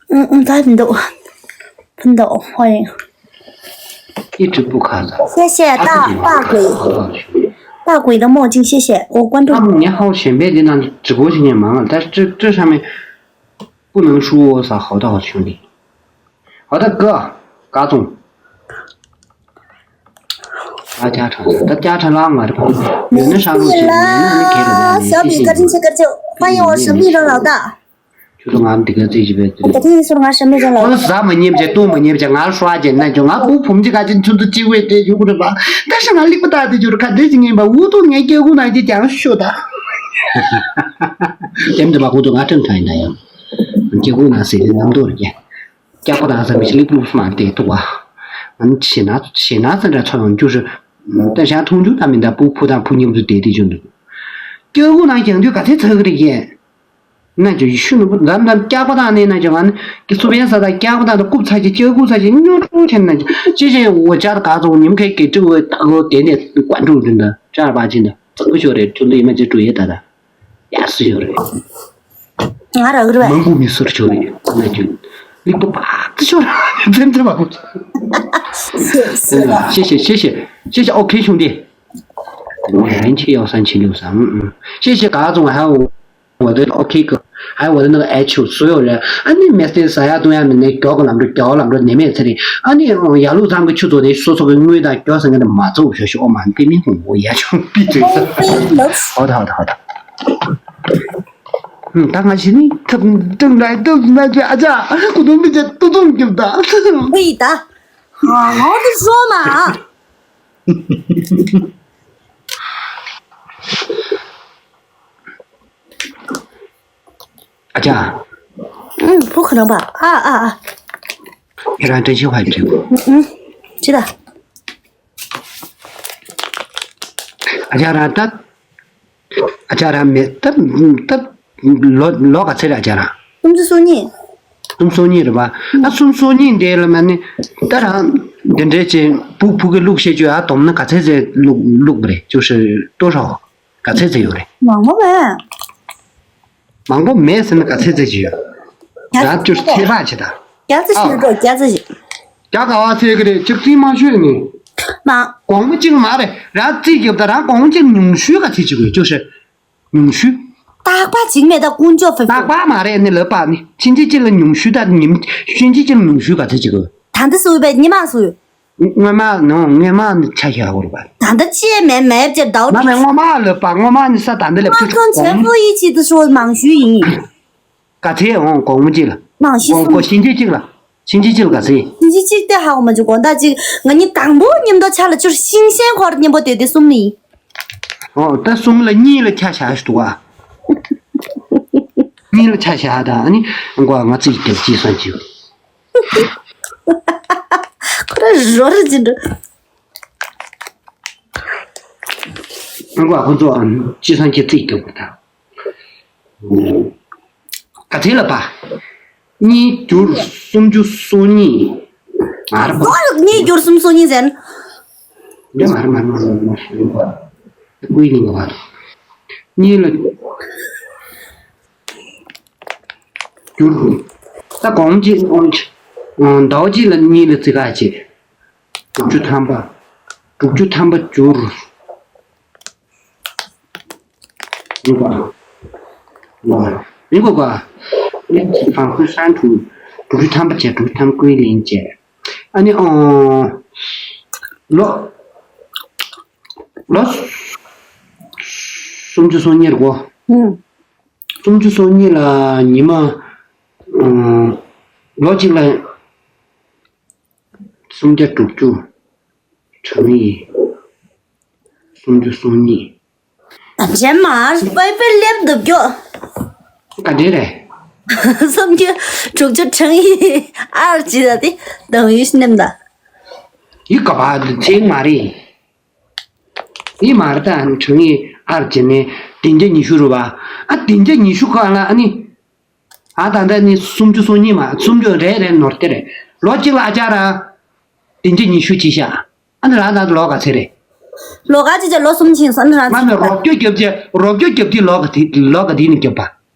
嗯嗯，他很多，很多，欢迎。一直不卡的。谢谢大大鬼。 大鬼的墨镜，谢谢，我关注你。你好，前辈的那直播今天忙了，但是这这上面不能说啥好的好兄弟。好的哥，嘎总。大家常，大家常浪啊，这朋友，有那啥路去，有那那给了，小米哥，真是个就欢迎我神秘的老大。 ཁྱོད་ཚོ་ང་འདི་ག་རྩིས་ཀྱི་བས་དེ། ད་ཐེངས་སོར་ང་ཧྲ་མི་ཅན་ལ། ཁོ་ཟ་མ་ཉེས་བྱས་ལྟུང་མ་ཉེས་བྱས་ང་ཧྲ་བྱས་ན་ཅོ་ང་བུ་བུམ་གྱི་ག་ཅི་ཚུན་ཚོད་ཅི་བས་དེ་ཡོད་རེད་པ། ད་ཤ་ང་ལིག་པ་ད་དེ་ཅོ་ག་དེ་ཅི་ངན་པ་འུ་ཐུག་ངས་སྐྱེ་དགུ་ན་ཅི་ཀྱང་ཤོད་ད། དེམ་དེ་མ་ཁོ་ཚོ་ང་ཁྲིམས་ཐང་ཡིན་ན་ཡང་། སྐྱེ་དགུ་ན་ཟེར་དེ་ནམ་དུ་རེད་ཀྱང་། སྐྱག་པ་དང་ཟ་མི་ཞིག་ལིག་པ་ལུག་སུ་མ་དེ་ཐུག་པ། ང་ཞེ་ན་ཞེ་ན་ཟེར་འདྲ་ཚོ་ཡང་རྒྱུ་ཞིག་ད་ཤ་མཐོང་རྒྱུ་ད་མི་འདའ་བུ་བུ་དང་བུ་མཉམ་དུ་བསྡད་དེ་ཅོ་འདུག་སྐྱེ་དགུ་ན་ཀྱང་དུས་ག་ཚད་ཚ་གི་རེད་ཀྱང་། ན་ཅོ་ཡི་ཤུ་ནུ་པུ་ལམ་ལམ་སྐྱག་པ་དང་ནི་ན་ཅོ་ང་ནི་ཀི་སུ་བན་ས་དང་སྐྱག་པ་དང་དང་རྐུབ་ཚ་ཅི་སྐྱག་རྐུབ་ཚ་ཅི་སྨྱོ་ཀྲུ་ཆེན་ན་ཅོ་ཅི་ཅི་འོ་ཅར་ག་ཚོ་ཉིམ་ཁའི་ཀི་ཀྲི་འོ་ད་འོ་དེ་ནས་ཀ་ཀྲུ་ཅི་ན་ཅར་པ་ཅི་ན་ཙག་པུ་ཤོ་རེ་ཁྱོད་འདི་ཡི་མ་ཅི་ཀྲུ་ཡེ་ད་ད་ཡ་སུ་ཡོ་རེ། ང་ར་གི་རེད་པས། མང་པོ་མི་སུར་ཤོ་རེ་ན་ཅོ་ལིག་པ་པ་ཏི་ཤོ་རེ་ཙེམ་ཙེམ་པ་ཤེ་ཤེ་ཤེ་ཤེ་ཤེ་ཤེ་ཨོ་ཁེ་ཤོང་དེ། 我人气要三七六三，嗯嗯，谢谢嘎总，还有 我的 OK 哥，还有我的那个 H，所有人，啊，你 message 啥呀东呀，那搞个làm rồi，搞 làm rồi，你们这里，啊，你 ཡར་ལུག་ཚང་གི་ཆུ་ཚོད་དེ་སོ་སོ་གི་དངུལ་དང་སྐྱོ་ས་ངན་དུ་མ་ཚོགས་ཞོ་ཞོ་མ་འདི་མི་ཧུང་འོ་ཡ་ཆུང་པི་ཚོད། 好的好的好的。嗯，大家是你，他们正来都那这啊家，股东们这都中奖的。对的，好好的说嘛。 ཨ་ཅག་ཨུམ། བུ་ཁོ་རང་པ། ཨ་ཨ་ཨ། ཁྱེད་རང་བཀྲ་ཤིས་ཧ་ཅིག་ཨུམ། ཅི་ད། ཨ་ཅག་རང་ད། ཨ་ཅག་རང་མེད་ད་ད། ལོ་ལོ་ག་ཚད་རེད་ཨ་ཅག་རང་། སུམ་ཅུ་སོ་གཉིས། སུམ་སོ་གཉིས་རེད་པ། ཨ་སུམ་སོ་གཉིས་འདི་ལ་མ་ནི། ད་རང་འདི་འདྲའི་ཅིག་ཕུག་ཕུག་གི་ལུག་བཤད་རྒྱུ་ཨ་དོམ་ན་ག་ཚད་ཚད་ལུག་ལུག་པ་རེད་ཅོ་ཤི་ཏོ་ཧྲོ། ག་ཚད་ཚད་ཡོད་རེད། མང་པོ་མེད། མང་པོ་མེད་ཟེར་ན་ག་ཚད་ཚད་ཅིག་ཡོད། རང་ཅོ་ཤི་ཐེ་བ་ཅི་ད། རྒྱ་ཚ་ཞིག་འགྲོ་རྒྱ་ཚ་ཞིག་རྒྱ་ག་བ་ཚད་གི་རེད་ཅིག་རྩིས་མ་ཤོད་ནི། མ། གོང་མ་གཅིག་མ་རེད་རང་རྩིས་རྒྱབ་ད་རང་གོང་མ་གཅིག་ཉུང་ཤོས་ག་ཚད་ཅིག་དགོས་ཅོ་ཤི། ཉུང་ཤོས། རྟག་པ་ཅིག་མེད་ད་དཀོན་མཆོག་ཕེབས། རྟག་པ་མ་རེད་ནི་ལབ་པ་ནི་ཕྱིན་ཆད་ཅིག་ལ་ཉུང་ཤོས་ད་ཉིན་ཕྱིན་ཆད་ཅིག་ལ་ཉུང་ཤོས་ག་ཚོད་ཅིག་གོ། ད་འདི་སུ་བས་ཉི་མ་སུ། སྔོན་མ་ནང་སྔོན་མ་ནི་ཆ་ཞག་གོ་རེད་པ། ད་འདི་ཅི་མེད་མེད་ཅེས་ཟླ་བ། མ་མེད་སྔོན་མ་ལབ་པ་སྔོན་མ་ནི་ས་ད་འདི་ལབ་མ་ཁོང་ཆེན་པོ་ཡིད་ཆེས་དུ་ཧྲོ་མང་ཤོས་ཡིན། ག་ཚད་འོང་དགོང་མོ་གཅིག་ལ། མང་ཤོས་དགོང་གསུམ། ཕྱིན་ཆད་གཅིག་ལ། ཕྱིན་ཆད་གཅིག་ལ་ག་ཚད། ཕྱིན་ཆད་གཅིག་དེ་ཧ་གོ་མ་བྱུང་དགོང་དག་གཅིག་ང་གཉིས་དང་པོ་མཉམ་དུ་ཆ་ལ་ཅུར་ཤིང་ཤན་ཁོར་མཉམ་པོ་དེ་དེ་གསུམ་ནི་ཡིན། ཨོ་ད་གསུམ་ལ་གཉིས་ལ་ཆ་བཞག་ཞུ་འདུག་ཨ། གཉིས་ལ་ཆ་བཞག་ད་ཨ་ནི་མགོ་ང་ཚིག་རྒྱབ་ཅི་སོང་ཅི། ཁོ་ར་རོ་ར་ཅི་འདྲ། མགོ་ཁོ་ཚོ་ཅི་སོང་ཅི་རྩིས་རྒྱབ་པ་ད། ག་ཚོད་ལ་པ། གཉིས་བསྒྱུར་སུམ་ཅུ་སོ་གཉིས། ང་ར་པ། གོ་ལ་གཉིས་བསྒྱུར་སུམ་སོ་གཉིས་ཟེར། འདི་མ་རེད་མ་རེད་མ་རེད་མ་རེད་མ་རེད། ཀུའི་ལིང་བ། གཉིས་ལ། བསྒྱུར། ད་གོང་གཅིག་ཟླ་བ་གཅིག་ལ་གཉིས་ལ་ཙི་ག་གཅིག་དྲུག་ཅུ་ཐམ་པ། དྲུག་ཅུ་ཐམ་པ་བསྒྱུར། མི་གོ་མི་གོ་ག་ཧྥང་ཧུ་ཧྲན་དྲུག་དྲུག་ཅུ་ཐམ་པ་བྱས་དྲུག་ཅུ་ཐམ་ཀུའི་ལིན་བྱས། ཨ་ནི་ཨོ། ལོ། ལོ། སུམ་ཅུ་སོ་གཉིས་རེད་གོ། ཧུམ། སུམ་ཅུ་སོ་གཉིས་ལ་ཉི་མ། ཨོ། ལོ་གཅིག་ལ། སུམ་བརྒྱ་དྲུག་ཅུ། གྲངས་ཡིན། སུམ་ཅུ་སོ་གཉིས། རྗེས་མར་པའི་པའི་སླེབས་འདུག་གྱོ། ག་འདྲས་རེད། སུམ་བརྒྱ་དྲུག་ཅུ་གྲངས་ཡིན་ཨར་ཅི་ད་དེ་དང་ཡུས་ནེམ་ད། ཡི་ག་པ་འདི་ཚེ་མ་རེད། ཡི་མ་རེད་ད་གྲངས་ཡིན་ཨར་ཅི་ནས་བདུན་བརྒྱ་ཉི་ཤུ་རུ་བ། ཨ་བདུན་བརྒྱ་ཉི་ཤུ་ག་ལ་ཨ་ནི། ཨ་ད་ལྟ་ནི་སུམ་ཅུ་སོ་གཉིས་མ་སུམ་ཅུ་རེད་རེད་ནོར་ཏེ་རེད། ལོ་གཅིག་ལ་ཨ་ཅག་ར། བདུན་བརྒྱ་ཉི་ཤུ་ཅི་ཤག་ཨ་ནི་རང་ད་ལོ་ག་ཚད་རེད། ལོ་ག་ཅི་ཅི་ལོ་གསུམ་ཕྱིན་སོང་ཨ་ནི་རང་ང་ཚོ་ནི་རོགས་སྐྱོར་རྒྱབ་ཅེ་རོགས་སྐྱོར་རྒྱབ་དུས་ལོ་ག་དེ་ལོ་ག་དེ་ནི་རྒྱབ་པ།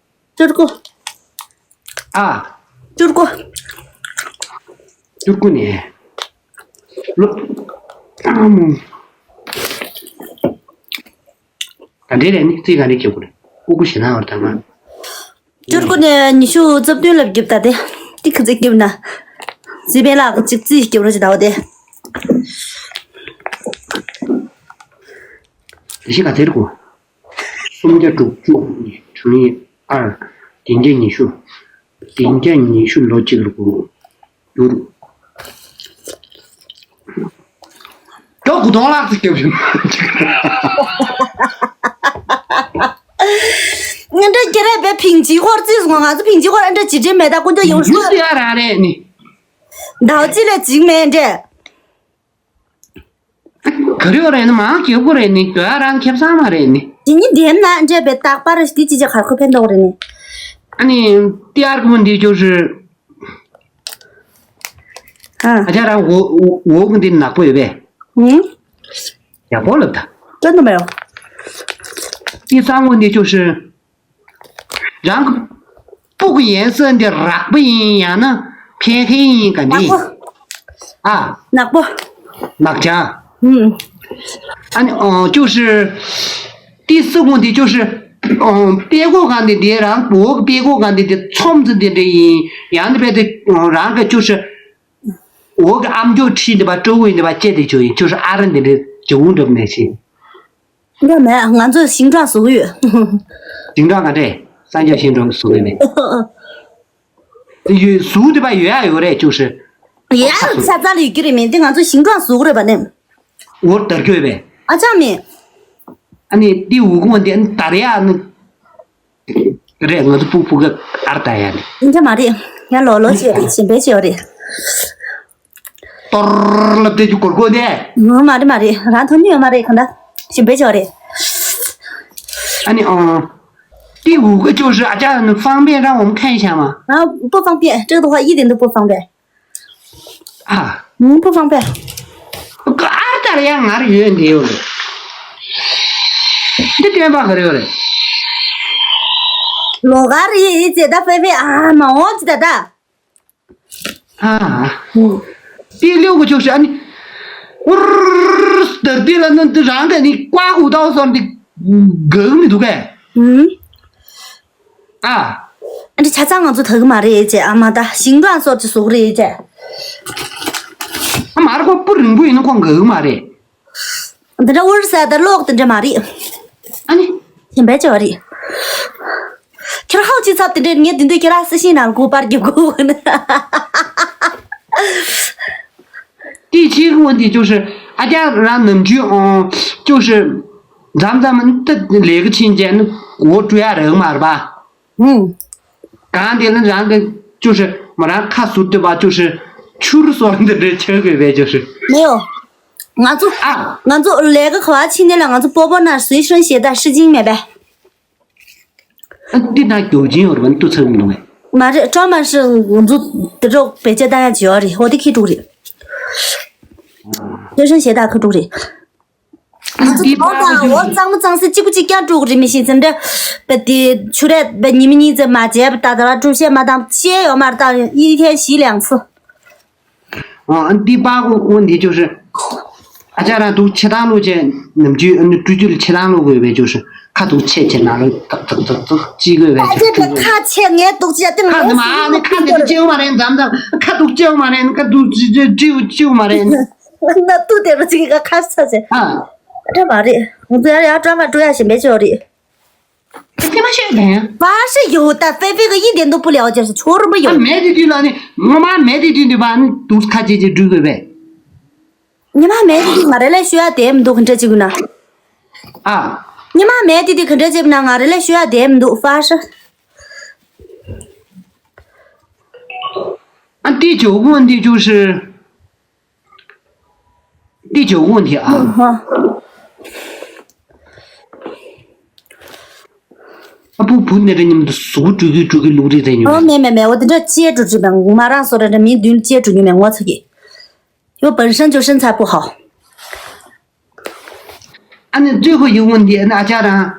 སྤྲུལ་སྐུ། ཨ། སྤྲུལ་སྐུ། སྤྲུལ་སྐུ་ནས། ལོ། ཨ་མོ། ག་འདྲས་རེད་ནི་རྩིས་ག་འདྲས་རྒྱབ་དགོས་རེད། ཨུ་ཁུ་ཞེ་ན་བར་དང་ང་། སྤྲུལ་སྐུ་ནས་ཉི་ཤུ་རྩ་བདུན་ལ་རྒྱབ་ད་དེ། ཏི་ཁ་ཚིག་རྒྱབ་ན། རྩིས་པའི་ལག་གཅིག་རྩིས་རྒྱབ་རོགས་ཅི་ད་བ་དེ། དེ་ཤི་ག་ཚེར་གོ། སུམ་བརྒྱ་དྲུག་ཅུ་གྲངས་ཡིན་ཨར། བདུན་བརྒྱ་ཉི་ཤུ། བདུན་བརྒྱ་ཉི་ཤུ་ལོ་གཅིག་རུ་གོ། བསྒྱུར། ད་དགུ་སྟོང་ལྷག་ཙམ་རྒྱབ་བཞིན། ཨ་འདྲ་ཁྱེད་རས་པའི་ཕིང་ཅི་ཧོར་རྩིས་སོང་ང་ཚོ་ཕིང་ཅི་ཧོར་ཨ་འདྲ་ཇི་འདྲས་མེད་ད་ཀུན་ཏུ་ཡོང་ཤུ། ཡུལ་དེ་ཡ་རང་རེད་ནི། ཟླ་བ་གཅིག་ལས་ཅིག་མེད་འདྲས། ག་རེ་ཡོད་རེད་ནི་མང་རྒྱབ་དགོས་རེད་ནི་དོ་ཡ་རང་ཁེབས་སང་མ་རེད་ནི། དེ་ཉིད་འདེམས་ན་འདྲས་པའི་རྟག་པར་དེ་ཅི་ཅི་གར་ཁོ་ཕན་ཐོགས་རེད་ནི། ཨ་ནི་ཏི་ཨར་ཀུ་མ་འདི་ཅོ་ཧྲི། ཨ། ཨ་ཅག་རང་འོ་འོ་གི་འདི་ནག་པོ་ཡོད་པས། ཧུམ། ཡག་པོ་ལབ་ད། ཅན་དུ་མེད་ཡོ། ཏི་སང་གོ་འདི་ཅོ་ཧྲི། རང་གི་སྤུ་གུ་ཡན་སོན་འདི་རགས་པ་ཡིན་ཡང་ན་ཕན་ཁེ་ཡིན་ག་འདི། ནག་པོ། ཨ། ནག་པོ། ནག་ཅང་། ཧུམ། ཨ་ནི་ཨོ་ཅོ་ཧྲི། ཏི་སུ་གོ་འདི་ཅོ་ཧྲི། ཨོ་པེ་གོ་ག་འདི་འདི་རང་བོ་གི་པེ་གོ་ག་འདི་འདི་ཚོམ་ཙི་འདི་འདྲ་ཡིན་ཡང་ནི་པེ་དེ་རང་གི་ཅོ་ཧྲི། འོ་གི་ཨམ་ཅོག་ཁྲིད་འདི་པ་སྤྲོ་བོ་ཡིན་འདི་པ་ཅེ་དེ་ཅོ་ཡིན་ཅོ་ཧྲི་ཨ་ར་འདི་འདྲ་ཅོ་འུ་འགྲུབ་ནས་ཤི། འདི་མེད་ང་ཚོ་ཞིང་ཁྲག་ཟུག་ཡོད། ཞིང་ཁྲག་ག་འདྲས་སངས་རྒྱས་ཞིང་ཁྲག་ཟུག་ཡོད་མེད། ཡོད་ཟུག་འདི་པ་ཡོད་ཡ་ཡོད་རེད་ཅོ་ཧྲི། ཡ་ས་ས་ལ་ཡོད་ཀྱི་རེད་མིན་འདི་ང་ཚོ་ཞིང་ཁྲག་ཟུག་རེད་པ་ནི། འོར་དར་གྱོད་པས། ཨ་ཅག་མིན། ཨ་ནི་ཏི་འུ་གུང་འདི་ཨ་ནི་དར་ཡ་ཨ་ནི། རེད་ང་ཚོ་སྤུ་སྤུ་ག་ཨར་ད་ཡ་ནི། འདི་མ་རེད། ཡ་ལོ་ལོ་ཞེས་རེད་ཞིམ་པའི་ཞེས་རེད། ཏོར་ལབ་དེ་ཅུ་གོར་གོ་དེ། ངོ་མ་རེད་མ་རེད་རང་ཐོན་ཉོས་མ་རེད་གང་ད་ཞིམ་པའི་ཞེས་རེད། ཨ་ནི་ཨང་། ཏི་འུ་གུ་ཅོ་ཧྲི་ཨ་ཅག་ནི་方便让我们看一下吗། 啊，不方便，这个的话一点都不方便。 ཨ། ངའི་ཕོ་བྲང་པས། ཨར་ཏར་ཡ་ངར་ཡོད་འདི་ཡོད་རེད། འདི་སྟོན་པ་ག་རེ་ཡོད་རེད། ལོ་ག་རེ་ཡིན་ཟེར་ད་ཕེ་ཕེ་ཨ་མ་འོང་ཅི་ད་ད། ཨ། ཏི་ལིའུ་གི་ཆོག་ཤི་ཨ་ནི། ཨུར། ཏར་ཏི་ལ་ནི་འདི་རང་ག་ནི་ཀ་ཧུ་ཏའོ་སོར་འདི་གང་མི་འདུག་གས། ཨུ། ཨ། ཨ་འདྲ་ཆ་ཚང་ང་ཚོ་ཐག་གི་མ་རེད་ཅེས། ཨ་མ་ད་ཞིང་ཁམས་སོགས་ཀྱི་བཟོ་གི་རེད་ཅེས། ཨ་མ་ར་ཁོ་སྤུ་རིང་པོ་ཡིན་ན་ཁོ་འགག་གི་མ་རེད། འདི་འདྲ་ཨུར་ཟེར་ད་ལོག་དེ་འདྲ་མ་རེད། ཨ་ནི། ཞིམ་པའི་ཅོ་རེད། ཁྱེད་ཧའོ་ཅི་ཚབ་དེ་འདྲས་ངས་དེ་འདུག་ཁྱེད་རང་སི་ཤིང་ནང་སྒོ་པར་རྒྱབ་དགོས་ན། དེའི་ཕྱིའི་ངོ་དེ་ཅོ་ཧྲི་ཨ་ཅག་རང་ནམ་རྒྱུན་ཨང་ཅོ་ཧྲི་མཚམས་མཚམས་ཏི་ལས་ཀ་ཕྱིན་རྗེས་ནི་འོ་བཀྲུ་ཡ་རག་མ་རེད་པ། ཧུམ། གང་དེ་ལ་རང་གི་ཅོ་ཧྲི་མ་རང་ཁ་ཟུར་དུ་བ་ཅོ་ཧྲི་ཆུར་སོགས་འདི་འདྲས་ཆགས་དགོས་པས་ཅོ་ཧྲི། མེའོ། ང་ཚོ་ཨ། ང་ཚོ་ལས་ཀ་ག་བ་ཕྱིན་ནས་ལ་ང་ཚོ་སྤོ་བོ་ན་水生鞋带湿巾མེད་པས། ཨ་འདི་ན་རྒྱུ་ཅན་ཡོད་རེད་པ། འདི་ཚང་མི་འདུག་གས། མ་རེད། ཀྲོ་མ་ཧྲི་ང་ཚོ་དེ་འདྲ་བེད་སྤྱོད་བཏང་ཡ་ཅིག་ཡོད་རེད། འོ་དེ་ཁྱི་དྲུག་རེད།水生鞋带ཁྱི་དྲུག་རེད། ང་ཚོ་འདི་འོ་དང་འོ་གཙང་མ་གཙང་སེ་གཅིག་པུ་གཅིག་རྐྱང་དྲུག་རེད། མི་ཤེས་ཙམ་འདྲ་བ་དེ་ཆུ་རས་བ་ཉི་མ་གཉིས་ཙམ་མ་བྱས་པ་ད་ད་བ་གྲུ་བཤད་མ་བཏང་བཤད་ཡོད་མ་རེད། ད་ཡི་ཐེ་ཞི་ལེང་ཚུ། ཨ་འདི་པ་གོ་འོ་འདི་ཅོ་ཧྲི། ཨ་ཅག་རང་འདུག་ཆེ་ཐང་ལོ་ཅན་ནམ་རྒྱུན་ཨ་ནི་སྤྲུལ་རྒྱུ་ལ་ཆེ་ཐང་ལོ་དགོས་པའི་ཅོ་ཧྲི། ཁ་འདུག་ཆེ་ཆེ་ན་ལོ་ཐག་ཐག་ཐག་ཐག་ཅི་དགོས་པའི་ཁ་ཆེ་ཁ་ཆེ་ངས་འདུག་ཅི་ཡ་ཏི་ཁ་ང་འདི་མ་ཨ་ནི་ཁ་འདི་ཅེའུ་མ་རེད། མཚམས་མཚམས་ཁ་འདུག་ཅེའུ་མ་རེད། ཁ་འདུག་ཅི་ཅི་ཅིའུ་ཅིའུ་མ་རེད། ན་ཏུ་དེ་རུ་ཅིག་ག་ཁ་ས་ཆེ། ཨ། འདྲ་མ་རེད། ང་ཚོ་ཡར་ཡར་ཀྲོ་མ་ཀྲུ་ཡ་ཞིམ་པའི་ཅོ་རེད། ཁྱེད་མ་ཤེས་དང་། པར་ཤི་ཡོད་ད་ཧྥེ་ཧྥེ་གི་ཡིན་དེ་འདུག་པུ་ལེའོ་ཅེར་ཆོ་རུ་མི་ཡོད། ཨ་མེད་དེ་དུས་ལ་ནི་ངོ་མ་མེད་དེ་དུས་འདི་པ་ནི་དུག་ཁ་ཅེ་ཅེ་འགྲུལ་དགོས་པས། ཉི་མ་མེད་དེ་དུས་ང་རེ་ལས་ཤོད་ཡ་དེ་མི་འདུག་གི་འདྲ་ཅིག་གི་ན། ཨ། ཉི་མ་མེད་དེ་དུས་གི་འདྲ་ཅིག་ན་ང་རེ་ལས་ཤོད་ཡ་དེ་མི་འདུག་པར་ཤི། ཨ་འདི་ཇོ་གོ་འདི་ཇོ་ཧྲི། འདི་ཇོ་གོ་འདི་ཨ། ཧ། ཨ་བུ་བུ་ནེ་རེ་མཉམ་དུ་གཟུགས་སྤྲུལ་གི་སྤྲུལ་གི་ལུག་རེ་རེ་ཉོ། ཨོ་མེ་མེ་མེ་འོ་དེ་འདྲ་ཅེས་འགྲོ་བྲིས་མེད། ངོ་མ་རང་སོ་རེ་རེ་མིའི་མདུན་ཅེས་འགྲོ་ཉོ་མེད་ངོ་ཚ་གི། ཡོ་本身就身材不好། ཨ་ནི་最后一个问题ཨ་ཅག་རང་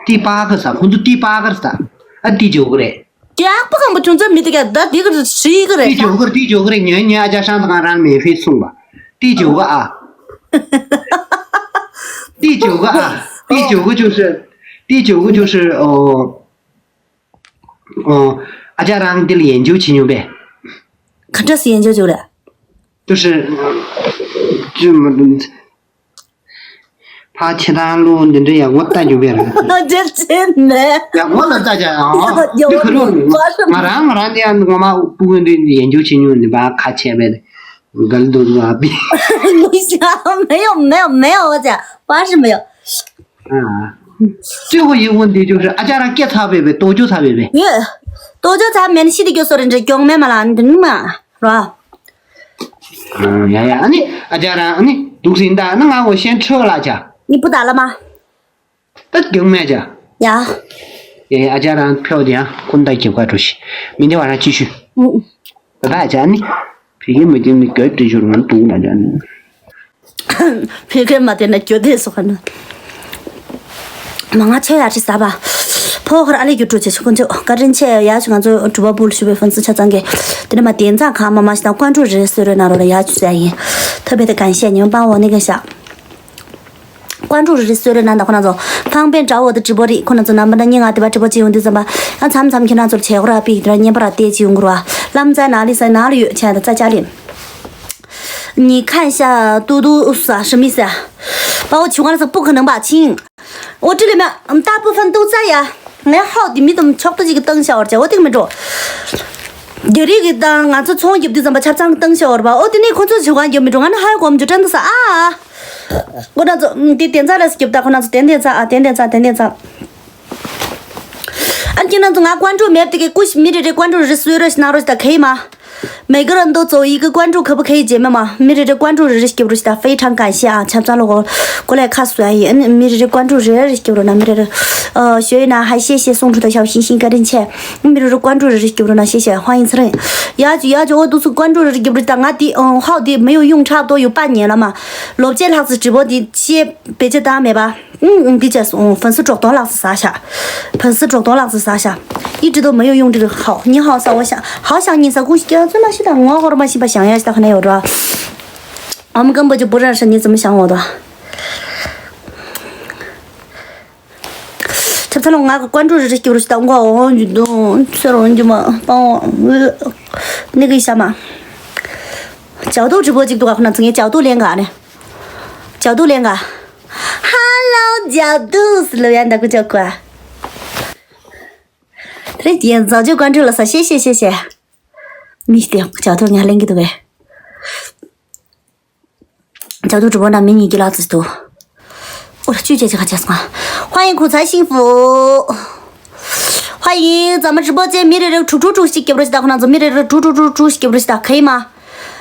ཏི་པ་གི་ས་ཁོང་ཚོ་ཏི་པ་གི་ས་ཨ་ཏི་ཇོ་གི་རེད། རྒྱག་པ་གང་པོ་ཁྱོད་ཚོ་མི་དེ་ག་ད་དེ་གི་ཧྲི་གི་རེད། ཏི་ཇོ་གི་རེད། ཏི་ཇོ་གི་རེད། ཉོན་ཉོན་ཨ་ཅག་ཧྲང་ཙང་རང་མེད་ཧྥེ་སུང་བ། ཏི་ཇོ་གི་ཨ། ཏི་ཇོ་གི་ཨ། ཏི་ཇོ་གི་就是ཏི་ཇོ་གི就是ཨོ། ཨོ། ཨ་ཅག་རང་འདི་ལ་研究བྱེད་མྱོང་པས། ག་འདྲ་སེ་研究བྱེད་རེད།就是就ཕ་ཆེ་ཐང་ལོ་འདི་འདྲ་ཡག་མོ་ལྟ་རྒྱུ་བས་རེད། འདྲ་ཆེ་ནས། ཡག་མོ་ལ་ལྟ་ཅག་ཨ། འདི་ག་ལོ་ང་རང་ང་རང་འདི་ཡང་ངོ་མ་སྤུ་གུ་འདི་研究བྱེད་མྱོང་འདི་པ་ཁ་ཆེ་བས་གལ་འདུག་ཨ་པི།没有没有没有我讲八十没有。 ཨ།最后一个问题就是ཨ་ཅག་རང་སྐྱེས་ཚར་བས་པས་ལྟོ་ཅོ་ཚར་བས་པས། ཡོད། ལྟོ་ཅོ་ཚར་མེད་ན་ཤི་དེ་སྐྱོ་སོ་རེ་འདྲ་གྱོང་མེད་མ་ལ་འདི་ནི་མ་རོ། ཨ་ཡ་ཡ་ཨ་ནི་ཨ་ཅག་རང་ཨ་ནི་འདུག་ཟིན་ད་ནི་ང་འོ་ཤན་ཁྲི་ལ་ཅག་ནི་པུ་ད་ལ་མ། ད་གྱོང་མེད་ཅག་ཡ། ཡ་ཡ་ཨ་ཅག་རང་ཕེའོ་དེ་ཡང་ཁོང་ད་རྒྱབ་ཁ་འགྲོ་ཤི། མི་འདི་བ་རང་ཅི་ཤུ། ཨུ། ད་ད་ཅག་ནི། བི་གེ་མི་དེ་ནི་གྱོད་དེ་ཞོར་ང་འདུག་ན་ཅག་ནི། བི་གེ་མ་དེ་ན་གྱོད་དེ་སོ་ཁ་ན། མ་ང་ཆོས་ཡ་ཅི་ཟ་བ། ཕོ་ཁར་ཨ་ལེ་རྒྱུ་གྲོ་ཆེ་ཆུ་ཀུན་ཆོ་བཀའ་དྲིན་ཆེ་ཡ་ཆུ་ང་ཚོ་གྲུ་པ་བུལ་ཞུ་བའི་ཧྥན་སི་ཆ་ཚང་གི། དེ་ནི་མ་དེ་ཚང་གང་མ་མ་ཞིག་དང་ཀོན་ཀྲུ་རེ་སོ་རེ་ན་རོ་ལ་ཡ་ཆུ་ཟ་ཡིན། ཐོབ་པའི་དེ་གན་ཤེས་ཉོན་པ་འོ་ནི་གན་ཤ། ཀོན་ཀྲུ་རི་སོ་རི་ན་ད་ཁོ་ན་ཚོ་ཕང་པེན་དྲ་འོ་དེ་ཀྲི་པོ་རི་ཁོ་ན་ཚོ་ནམ་པ་ན་ཉིན་ང་དེ་པ་ཀྲི་པོ་ཅི་ཡོང་དུས་ཙམ་པ་ཡང་མཚམས་མཚམས་ཁྱེད་རང་ཚོར་བྱེད་ཁོ་ར་པིག་དེ་ར་བརྙན་པ་ར་བལྟས་ཅི་ཡོང་གི་ར་བ་ལམ་རྩ་ན་ལི་ས་ན་ལི་ཡོད་ཆ་ད་རྩ་ཅ་ལི། 你看一下嘟嘟啥什么意思啊？把我取关了，不可能吧，亲。我这里面嗯大部分都在呀，然后你们怎么敲的这个灯小姐，我听没着。རྒྱ་རིགས་ཀྱི་དང་ང་ཚོ་ཚོང་རྒྱབ་དུས་ཙམ་པ་ཆབ་ཚང་གི་ཏང་ཤོར་བ་ཨོ་དེ་ནས་ཁོ་ཚོ་ཞུ་གང་རྒྱབ་མི་འགྲོ་ང་ནི་ཧ་ཡ་གོམ་རྒྱུ་དྲན་དུ་ས་ཨ། ཨོ་ན་ཚོ་དེ་དེ་ཚ་ལ་སྐྱིབ་ད་ཁོ་ན་ཚོ་དེ་དེ་ཚ་ཨ་དེ་དེ་ཚ་དེ་དེ་ཚ། ཨ་ཁྱེད་རང་ཚོ་ང་ཀོན་ཀྲུ་མེབ་དེ་གི་ཀུ་ཤི་མི་རེ་རེ་ཀོན་ཀྲུ་རེ་སུ་རེ་ཤི་ན་རོ་ཤི་ད་ཁེ་མ། 每个人都走一个关注可不可以姐妹们 མི་རེ་རེ་ཀོན་ཀྲུ་རེ་རེ་སྐྱབས་རོ་ཤི་ད་非常感谢ཨ། ཆབ་ཚང་ལོ་གོ་ལས་ཁ་སུ་ཡ་ཡིན་མི་རེ་རེ་ཀོན་ཀྲུ་རེ་རེ་སྐྱབས་རོ་ན་མི་རེ་རེ་ཨ་学一呢还谢谢送出的小心心བཀའ་དྲིན་ཆེ། མི་རེ་རེ་ཀོན་ཀྲུ་རེ་རེ་སྐྱབས་རོ་ན་谢谢欢迎ཚེ་རིང་། ཡ་ཅུ་ཡ་ཅུ་ཨོ་དུ་སུ་ཀོན་ཀྲུ་རེ་རེ་སྐྱབས་རོ་ཤི་ད་ང་དེ་ཨང་ཧའོ་དེ་没有用差不多有半年了嘛། ལོ་བཅས་ལྷག་ཙི་直播དེ་ཤེས་བེད་སྤྱོད་བཏང་མེད་པ། 嗯，嗯，比较松，粉丝众多了是啥下？粉丝众多了是啥下？一直都没有用这个号，你好啥我想，好想你啥恭喜叫最嘛是的，我好嘛是吧想要是的，可能有着。我们根本就不认识，你怎么想我的？这不 ང་གི་ཀོན་ཀྲུ་རི་རི་སྐྱིབས་རུ་ཞིག་དང་ཀོ་འོང་རྒྱུ་འདུག་ཚེ་རོང་རྒྱུ་མ་པང་འོང་ནི་གི་ཤ་མ། ཇའོ་ཏུ་ཀྲི་པོ་གཅིག་འདུག་ག་ཁོ་ན་ཚོ་ངས་ཇའོ་ཏུ་ལེན་ག་ནས། ཇའོ་ཏུ་ལེན་ག་ཧ་ལོ་ཇའོ་ཏུ་སི་ལོ་ཡ་འདག་གུ་ཇའོ་ཀུ་ཨ། དེ་རིང་ཡན་ཛའོ་ཇུ་ཀོན་ཀྲུ་ལ་ས་ཤེ་ཤེ་ཤེ་ཤེ། མི་དེ་ཇའོ་ཏུ་ང་ལེན་གི་འདུག་གས། ཇའོ་ཏུ་ཀྲི་པོ་ན་མི་གཉིས་ཀྱི་ལག་ཙི་ཏུ། ཨོ་ལ་བཅུ་བཅད་ཅིག་ཁ་ཆག་སོང་། 欢迎苦茶幸福。 欢迎咱们直播间མི་རེ་རེ་དྲུག་དྲུག་དྲུག་ཞིག་སྐྱབས་རོགས་ཞིག་ད་ཁོ་ན་ཚོ་མི་རེ་རེ་དྲུག་དྲུག་དྲུག་དྲུག་ཞིག་སྐྱབས་རོགས་ཞིག་ད་可以吗？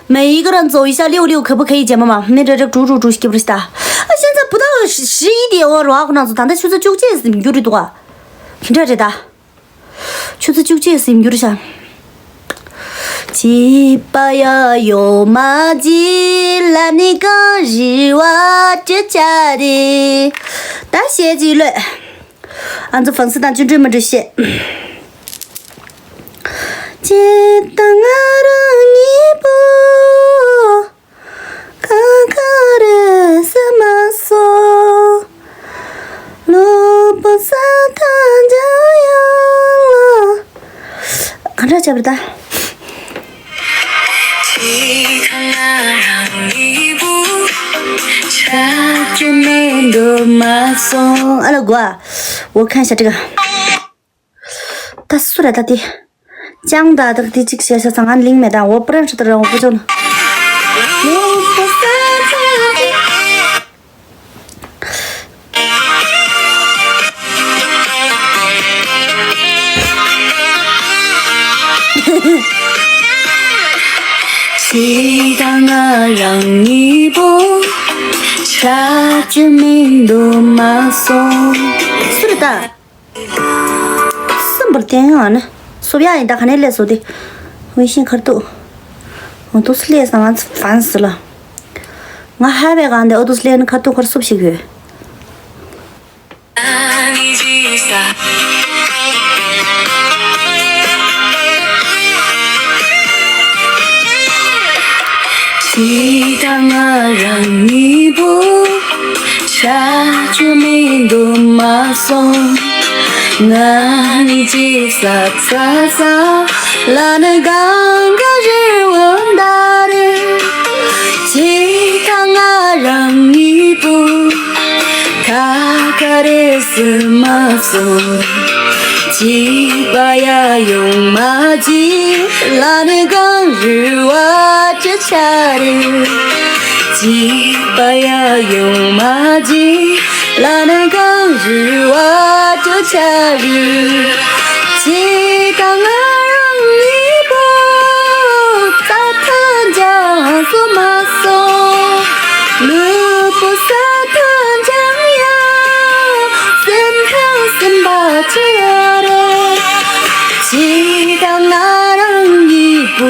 每一个人走一下六六可不可以姐妹们མི་རེ་རེ་དྲུག་དྲུག་དྲུག་ཞིག་སྐྱབས་རོགས་ཞིག་ད། ཨ་ཤན་ཚ་བུ་ད་ཞི་ཡི་དེ་འོ་རོ་ཨ་ཁོ་ན་ཚོ་ད་ལྟ་ཆུ་ཚོད་བཅུ་གཅིག་ཟིན་རྒྱུ་རེད་འདུག་ག་གི་འདྲ་རེད་ད། ཆུ་ཚོད་བཅུ་གཅིག་ཟིན་འགྱུར་ཤག་བྱིས་པ་ཡ་ཡོང་མ་བྱིས་ལ་ནི་གང་རི་བ་ཅི་ཆ་རེད། ད་བཤད་ཅིག་ལོས། ཨ་ཚོ་ཧྥང་སི་དང་ཅུན་ཀྲུན་མ་འགྲོ་བཤད། ཅི་ད་ང་རང་གཉིས་པོ། ཁ་ཁ་རེ་སེ་མ་སོ། ལུ་པོ་ས་ཐང་ཇ་ཡང་ལ། ག་འདྲ་བྱ་བར་ད། ཨ་ལ་གོ་ཨ། 我看一下这个。 ད་སུ་ར་ད་དེ། ཅང་ད་དག་དེ་གཅིག་བྱས་ས་ཚང་ང་ལིང་མེད་དང་འོ་པ་རན་ཧྲི་ད་རང་འོ་པ་ཅོ་ན། ཁྱེད་དང་ང་རང་གཉིས་པོ་ཆགས་ཀྱི་མི་འདུག་མ་སོང་། སུ་རེད་ད། སུམ་པར་བསྟན་ཡང་ཨ་ནི། སུབ་ཡ་ཡིན་ད་ག་ནས་སླེབས་སོ་དེ། ཝེ་ཤིང་ཁར་ཏུ། འོ་དུ་སླེབས་སང་ང་ཚོ་ཧྥན་སི་ལ། ང་ཧ་བའི་གང་དེ་འོ་དུ་སླེབས་ནི་ཁར་ཏུ་ཁར་སུབ་ཞིག་ཡོད། ཁྱེད་དང་ང་རང་གཉིས་པོ་ཆགས་རྒྱུ་མི་འདུག་མ་སོང་། ང་ནི་ཅི་ས་ས་ས་ལ་ནི་གང་ག་རི་བོ་འདའ་རེད། ཁྱེད་དང་ང་རང་གཉིས་པོ་ཁ་ཁ་རེ་སུ་མ་སོང་། བྱིས་པ་ཡ་ཡོང་མ་བྱིས་ལ་ནི་གང་རུ་བ་ཅི་ཆ་རེད། བྱིས་པ་ཡ་ཡོང་མ་བྱིས་ལ་ནི་གང་རུ་བ་ཅི་ཆ་རེད། བྱིས་དང་ང་རང་གཉིས་པོ་རྩྭ་ཐང་ལྗང་སུ་མ་སོང་། ལུས་པོ་ས་ཐང་ལྗང་ཡང་སེམས་ཐང་སེམས་པ་ཆེ་ཡ་རེད། ཁྱེད་དང་ང་རང་གཉིས་པོ་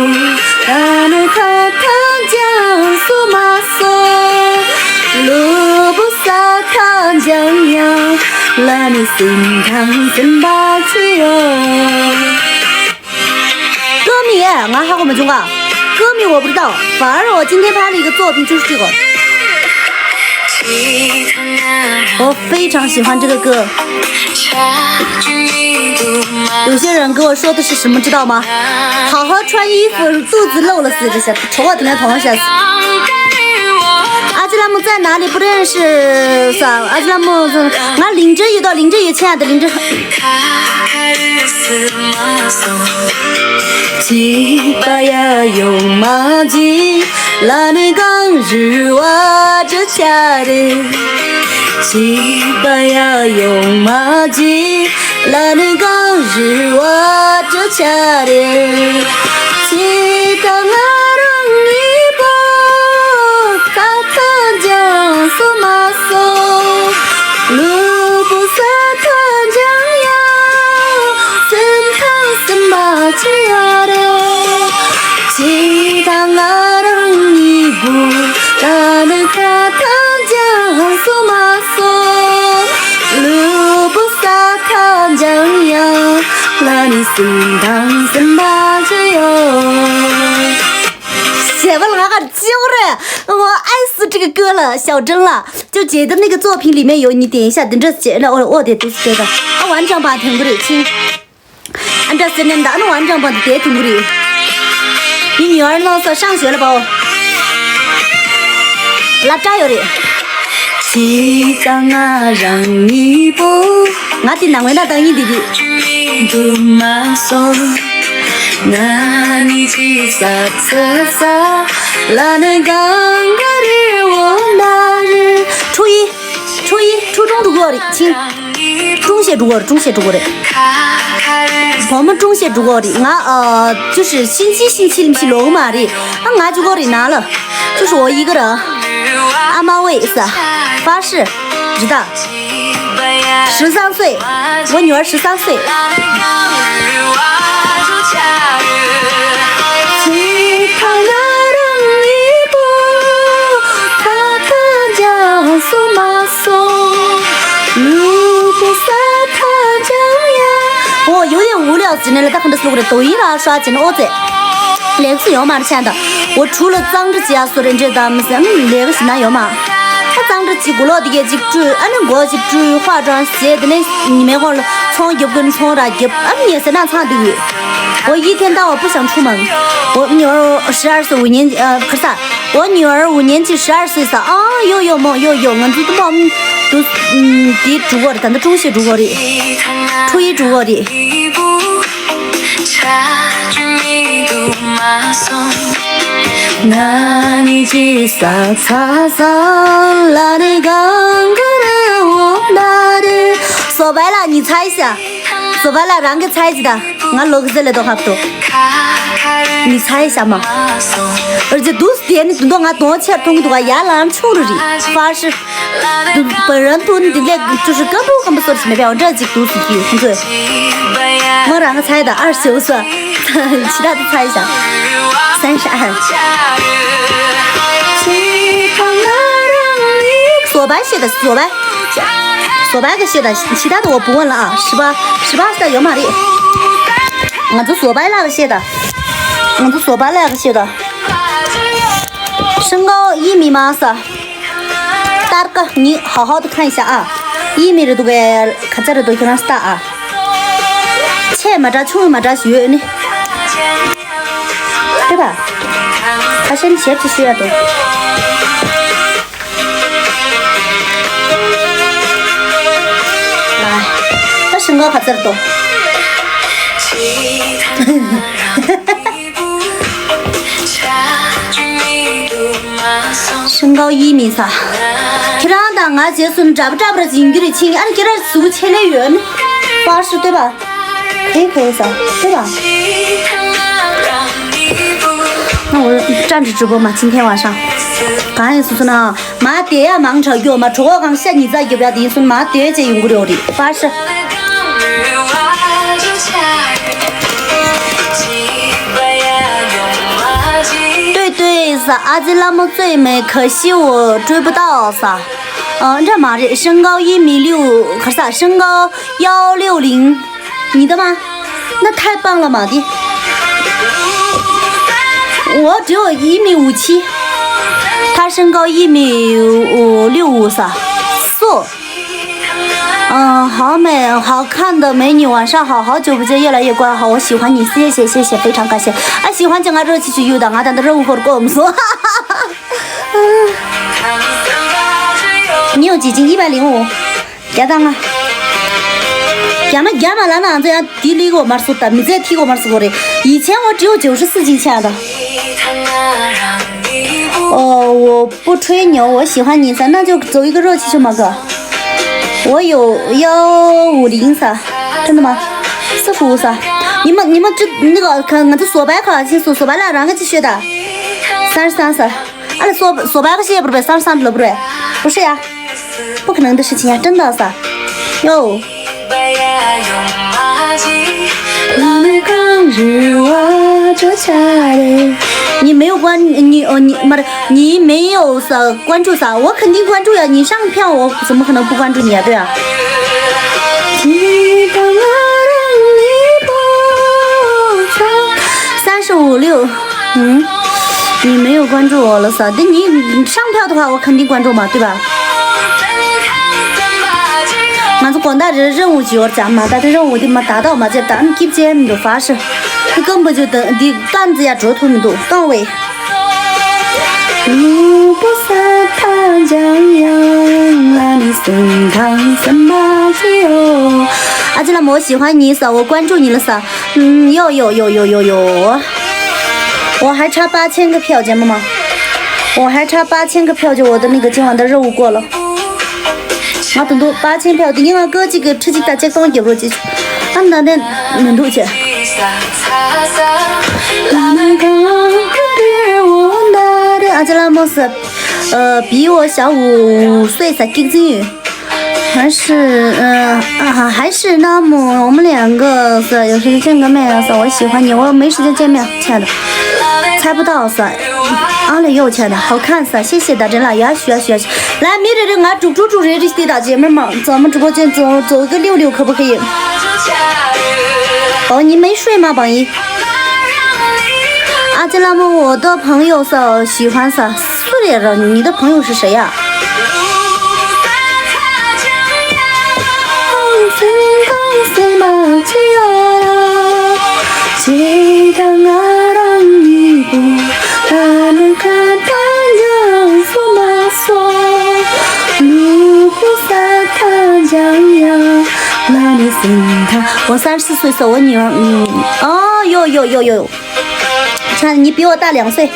ད་ནི་ཁ་ཐང་ལྗང་སུ་མ་སོང་། ལུས་པོ་ས་ཐང་ལྗང་ཡང་ལ་ནི་སེམས་ཐང་སེམས་པ་ཆེ་ཡ། 歌迷，我还没中啊。歌迷我不知道，反而我今天拍了一个作品，就是这个。我非常喜欢这个歌。有些人跟我说的是什么，知道吗？好好穿衣服，肚子露了死这些，丑话怎么样同样下去。阿基拉木在哪里？不认识，算了。阿基拉木，俺领着一个，领着一个，亲爱的，领着。 བྱིས་པ་ཡ་ཡོང་མ་བྱིས་ལ་ནི་གང་རུ་བ་ཅི་ཆ་རེད། བྱིས་པ་ཡ་ཡོང་མ་བྱིས་ལ་ནི་གང་རུ་བ་ཅི་ཆ་རེད། ཁྱེད་དང་ང་རང་གཉིས་པོ་ཁ་ཐང་ལྗང་སུ་མ་སོང་། ལུས་པོ་ས་ཐང་ལྗང་ཡང་སེམས་ཐང་སེམས་པ་ཆེ་ཡ་རེད། ཁྱེད་དང་ང་རང་གཉིས་པོ་ད་ནི་ཁ་ཐང་ལྗང་སུ་མ་སོང་། ལུས་པོ་ས་ཐང་ལྗང་ཡང་ལ་ནི་སེམས་ཐང་སེམས་པ་ཆེ་ཡ། 姐夫了，俺还救人，我爱死这个歌了，小珍了。就姐的那个作品里面有你点一下，等这姐了，我我得读这个，啊，完整版听不对，亲。俺这孙女的，俺完整版的听不对。你女儿那是上学了吧？拉扎有的。ང་དེ་ནང་བའི་ན་བཏང་ཡིན་དེ་དེ།初一，初一，初中读过的，亲。中学读过的，中学读过的。我们中学读过的，俺呃，就是星期星期不是龙马的，啊，俺就过的拿了，就是我一个人。阿妈喂是，巴士，知道。 十三岁，我女儿十三岁。哦，有点无聊，今天来到很多路的抖音啊，刷紧了我在。 ལེགས་སུ་ཡོང་མ་རེད་ཆ་ད། འོ་དྲུག་ལ་གཙང་སྦྲ་བྱེད་ཡ་སོ་རེ་འདྲེ་དམ་སེམས་ལེགས་ཞིག་ན་ཡོད་མ། ད་གཙང་སྦྲ་བྱེད་དགུ་ལོག་དེ་གས་ཅིག་བཀྲུས་ཨ་ནི་མགོ་ཅིག་བཀྲུས་ཧྭ་ཀྲང་བྱས་དེ་ནས་ཉི་མའི་གོང་ལ་ཚོང་རྒྱབ་ཀུན་ཚོང་ར་རྒྱབ་ཨ་ནི་ཉལ་ཟེར་ན་ཚང་འདུག་ཡོད། 我一天到晚不想出门。我女儿十二岁五年级，呃，可是啊，我女儿五年级十二岁了啊，有有梦有有，我这都梦都嗯，第一主播的，咱的中学主播的，初一主播的。 索白了，你猜一下。索白了，让给猜一下。俺罗克斯来都差不多。你猜一下嘛。而且都是点的，等到俺多钱，通过俺也拦住了的，发誓。 本人都你的那就是根本看不出什么表，这就都是句，对。我让他猜的二十九岁，其他都猜一下，三十二。索白写的，索白，索白给写的，其他的我不问了啊。十八，十八岁有马力。我这索白那个写的，我这索白那个写的。身高一米吗？是。 ལྟར་ཀ་ནི་ཧ་ཧ་དུ་ཁ་ཡིན་ཤ་ཨ། ཡིན་མི་རེད་འདུག་གས་ཁ་ཚ་རེད་འདུག་ཁྱོད་རང་ལྟ་ཨ། ཆེ་མ་འདྲ་ཆུང་མ་འདྲ་ཞིག་ཡོད་ནི། རེད་པ། ཁ་ཤས་ནི་ཞེབ་ཅིག་ཤོད་ཡ་འདུག་ད་ཤིང་ཀ་ཁ་ཚ་རེད་འདུག་ཤིང་ཀའོ་ཡི་མིན་ས། ཁྱེད་རང་དང་ང་རྗེས་སུ་འདྲ་པོ་འདྲ་པོ་ར་ཡིན་རྒྱུ་རེད་ཕྱིན། ཨ་ནི་ཁྱེད་རང་གཟུགས་ཆེ་ལེ་ཡོད་ནི། པར་ཤུ་ལྟོས་པ། ཁེ་ཁེ་ས་ལྟོས་པ། ང་འོ་ཀྲ་འདྲི་གྲུ་པོ་མ་ཕྱིན་ཐེ་བ་ཤང་། གང་ཡིན་སུ་སུ་ན། མ་དེ་ཡ་མང་དྲགས་རྒྱུ་མ་གྲོགས་གང་ཤ་ཉི་ཚ་རྒྱབ་ཡ་དེ་ཡིན་སུན་མ་དེ་བྱས་ཡོང་གི་རེད་རེད་པར་ཤ། 对对 ས་ཨ་ཙི་ལ་མོ་བཙོས་མེད་ག་ཤི་འོ་སྤྲོད་པོ་ལྟ་འོ་ས། ཨ་འདྲ་མ་རེད། 身高一米六 ག་ས་身高幺六零 你的吗？那太棒了嘛的。我只有一米五七，他身高一米五六五 ས། སོ། 嗯，好美，好看的美女，晚上好，好久不见，越来越乖，好，我喜欢你，谢谢，谢谢，非常感谢。哎，喜欢这个热气球有的，俺等的任务活过我们说。你有几斤？一百零五。 རྒྱ་དང་ང་། རྒྱ་མ་རྒྱ་མ་ལ་ན་ང་ཚོ་ཡང་དེ་ལི་གོ་མར་སུ་ད་མི་ཚེ་ཐི་གོ་མར་སུ་གོ་རེ། 以前我只有九十四斤钱的。哦，我不吹牛，我喜欢你，咱那就走一个热气球嘛，哥。我有幺五零啥？真的吗？四十五啥？你们你们这那个看，我这索白卡，先索索白了，然后继续的。三十三啥？ ཨ་ལ་སོ་སོ་པ་ག་ཤེས་པར་བས་སང་སང་ལབ་རེད། 不是呀。 不可能的事情呀，真的是。哟。 你没有关你哦你不是你没有啥关注啥，我肯定关注呀，你相片我怎么可能不关注你啊？对啊。三十五六，嗯。你没有关注我了啥？对你上票的话，我肯定关注嘛，对吧？ ང་ཚོ་དགོང་དག་རེ་རེ་རེ་འུ་ཅི་ཡོར་ཅང་མ་ད་དེ་རེ་འུ་དེ་མ་ད་ད་མ་ཅེ་ད་ནི་སྐྱིབ་ཅེ་མི་འདུག་ཧྥ་ཧྲི། དེ་ཀམ་པོ་ཇུ་དང་དེ་ཏན་ཙི་ཡ་འགྲོ་ཐུབ་མི་འདུག་གཏོང་བས། ཨ་ཅེ་ལ་མོ་喜欢你ས་我关注你了ས། 嗯，有有有有有有。我还差八千个票钱吗？我还差八千个票就我的那个今晚的任务过了。 ང་དུང་དུ་པ་ཆེན་ཕེའོ་དེ་ཉིན་ང་ཀོ་གཅིག་གི་ཁྲི་གཅིག་དང་ཆིག་སྟོང་རྒྱབ་རོགས་གྱིས། ཨ་ན་དེ་མི་འདུག་ཅེས། ཨ་ཅེ་ལ་མོ་སི། 比我小五岁ས་ཀིག་ཙིང་ཡོད། 还是嗯啊还是那么我们两个是有时间见个面啊，是我喜欢你，我没时间见面，亲爱的。猜不到是。 ཨ་ལེ་ཡོ་ཆ་ན་ཧའོ་ཁན་ས་ཤེས་ཤེས་ད་དྲན་ལ་ཡ་ཤུ་ཡ་ཤུ་ཡ་ཤུ། ལ་མི་རེ་རེ་ང་དྲུག་དྲུག་དྲུག་རེ་རེ་ཤི་ད་རྗེས་མར་མང་ཙམ་直播间走走个六六可不可以？ 哦，你没睡吗，榜一？ ཨ་ཅེ་ལ་མོ་我的朋友ས་喜欢ས་སུ་རེད་ར། 你的朋友是谁呀？ 我三十四岁，是我女儿。嗯，哦，哟哟哟哟，看你比我大两岁。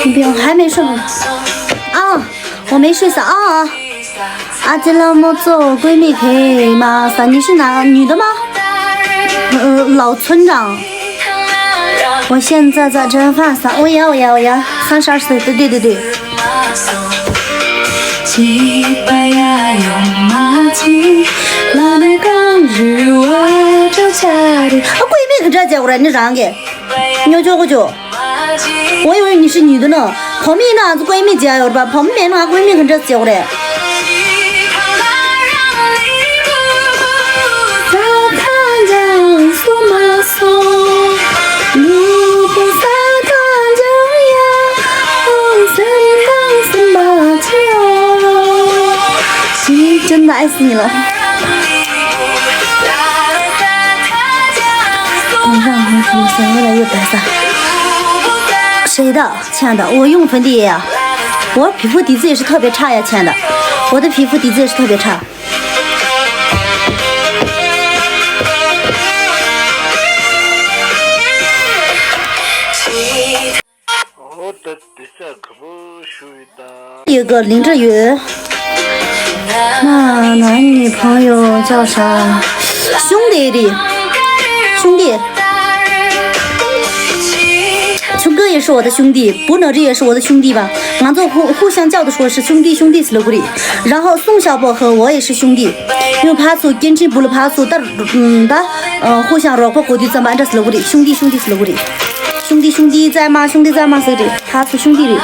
你比我还没睡吗？啊，我没睡着啊。 ཨ་ཅེ་ལ་མོ་ཚོ་ཀོས་མི་ཁེ་མ་ས་你是男女的吗？呃，老村长。我现在在蒸饭上，我呀我呀我呀，三十二岁，对对对对。 ཨ་ཀོས་མི་གི་འདྲ་བྱས་ར་ནི་རང་གི། ཉོ་ཆོག་གོ་ཆོག 我以为你是女的呢。 བུ་མོ་ཡིན་ན་ང་ཚོ་ཀོས་མི་བྱས་ཡོད་རེད་པ། བུ་མོ་མེད་ན་ང་ཀོས་མི་ག་འདྲ་བྱེད་དགོས་རེད། 真的爱死你了。 让我们怎么想越来越白撒。谁的？亲爱的，我用粉底液啊。我皮肤底子也是特别差呀，亲爱的，我的皮肤底子也是特别差。 ཨོ་ད་དེ་ཚ་ག་པོ་ཞུ་ཡི་ད། 有个林志宇。那男女朋友叫啥？兄弟的，兄弟。 秋哥也是我的兄弟，不能这也是我的兄弟吧？ ང་ཚོ་互互相叫的时候是兄弟兄弟是 ལབ་གི་རེད། 然后宋小宝和我也是兄弟，因为ཕར་ཚུར་སྐད་འཕྲིན་བུ་ལ་ཕར་ཚུར་ད་ད་互相 རོགས་པ་གོ་དུས་ཙམ་པ་འདྲ་ལབ་གི་རེད། 兄弟兄弟是 ལབ་གི་རེད། 兄弟兄弟在吗？兄弟在吗 ཟེར་གི་རེད། ཕར་ཚུར་兄弟་རེད།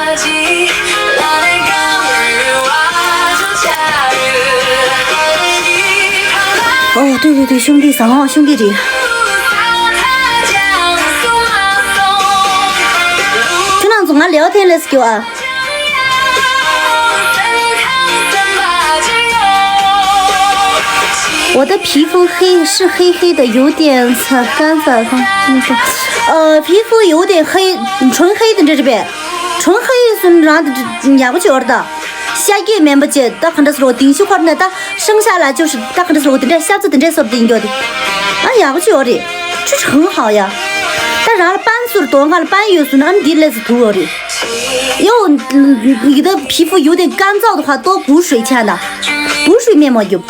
ཨོ་对对对，兄弟ས་ཨོ་兄弟་རེད། ཁྱོད་རང་ཚོ་ང་ལེའོ་ཐེན་ལེས་ཀྱོ་ཨ། 我的皮肤黑是黑黑的，有点惨，干燥，那个，呃，皮肤有点黑，纯黑的这边，纯黑是让人家不觉得。 ཤ་སྐྱེས་མེད་པ་བཅས་ད་ག་འདྲ་སོ་རོ་དེང་ཤི་ཁོར་ནས་ད་生下来就是ད་ག་འདྲ་སོ་རོ་དེ་འདྲ་ཤ་ཚ་དེ་འདྲ་སོར་དེ་ཡིན་རྒྱུ་དེ། ཨ་ཡག་པོ་ཅིག་ཡོད་རེད། 就是很好呀། ད་རང་ལ་斑སོར་དོན་གང་ལ་斑་ཡོད་སོང་ན་ཨ་ནི་དེ་ལས་སུ་དུ་ཡོད་རེད། 因为我的皮肤有点干燥的话，多补水 亲爱的，补水面膜有。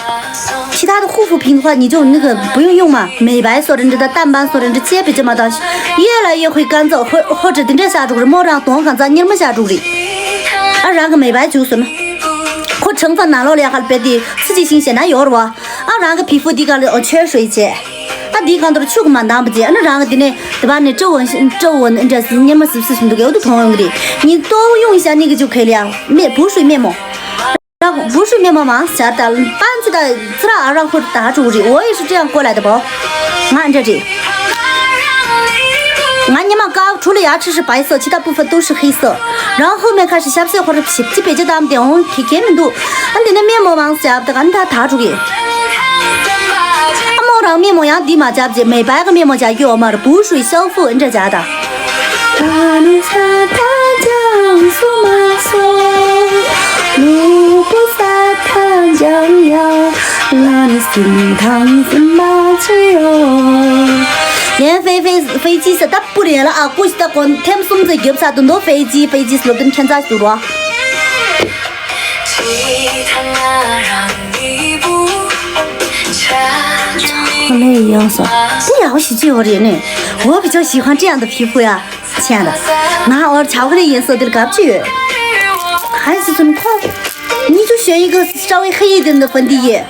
其他的护肤品的话，你就那个不用用嘛，美白 སོར་འདྲ་ད་淡斑 སོར་འདྲ་ཅེས་བེད་སྤྱོད་མ་བཏང་། 越来越会干燥，或或者དེ་འདྲ་བྱ་འགྲོ་རེད། མོ་རང་དོན་གང་ཚ་གཉེར་མ་བྱ་འགྲོ་རེད། ཨ་རང་གི་མེ་བའི་བྱུག་སོང་ན། ཁོ་ཆང་ཚ་ནང་ལོགས་ལ་ཡ་ཧལ་པེ་དེ་ཚི་ཅི་ཤིང་ཞེ་ན་ཡོར་བ། ཨ་རང་གི་皮肤དེ་གང་ལ་ཆོས་ཧྲོས་བྱས། ཨ་དེ་གང་དུར་ཆུ་གི་མ་འདང་བ་བྱས། ཨ་ནི་རང་གི་དེ་ནས་དེ་བ་ནས་སྤྲི་བོ་སྤྲི་བོ་འདྲ་སི་སྙེ་མ་སིབ་སིབ་ཞིག་འདུག་གས་འོ་དུ་མཐོང་ཡོང་གི་རེད། ཉིན་ཏོ་ཡོང་ཤ་ནི་གི་ཆུ་ཁེ་ལ་ཡ་མེ་བུ་ཧྲུས་མེ་མོ། 然后不是面膜吗？小的，板子的自然而然会打出去，我也是这样过来的不？俺这里，俺你们搞出了牙齿是白色，其他部分都是黑色，然后后面开始下色或者皮皮白就当点红皮给你度，俺的那面膜吗？小的，俺他打出去。俺们让面膜呀，立马加不及，美白个面膜加给我们补水修复，你这家的。 连飞飞飞机是打不连了啊，过去的光天松子有啥多多飞机，飞机是跟天在说了。好累呀，是吧？对呀，我喜剧我人呢，我比较喜欢这样的皮肤呀。 亲爱的，俺我巧克力颜色的感觉，还是怎么看？你就选一个稍微黑一点的粉底液。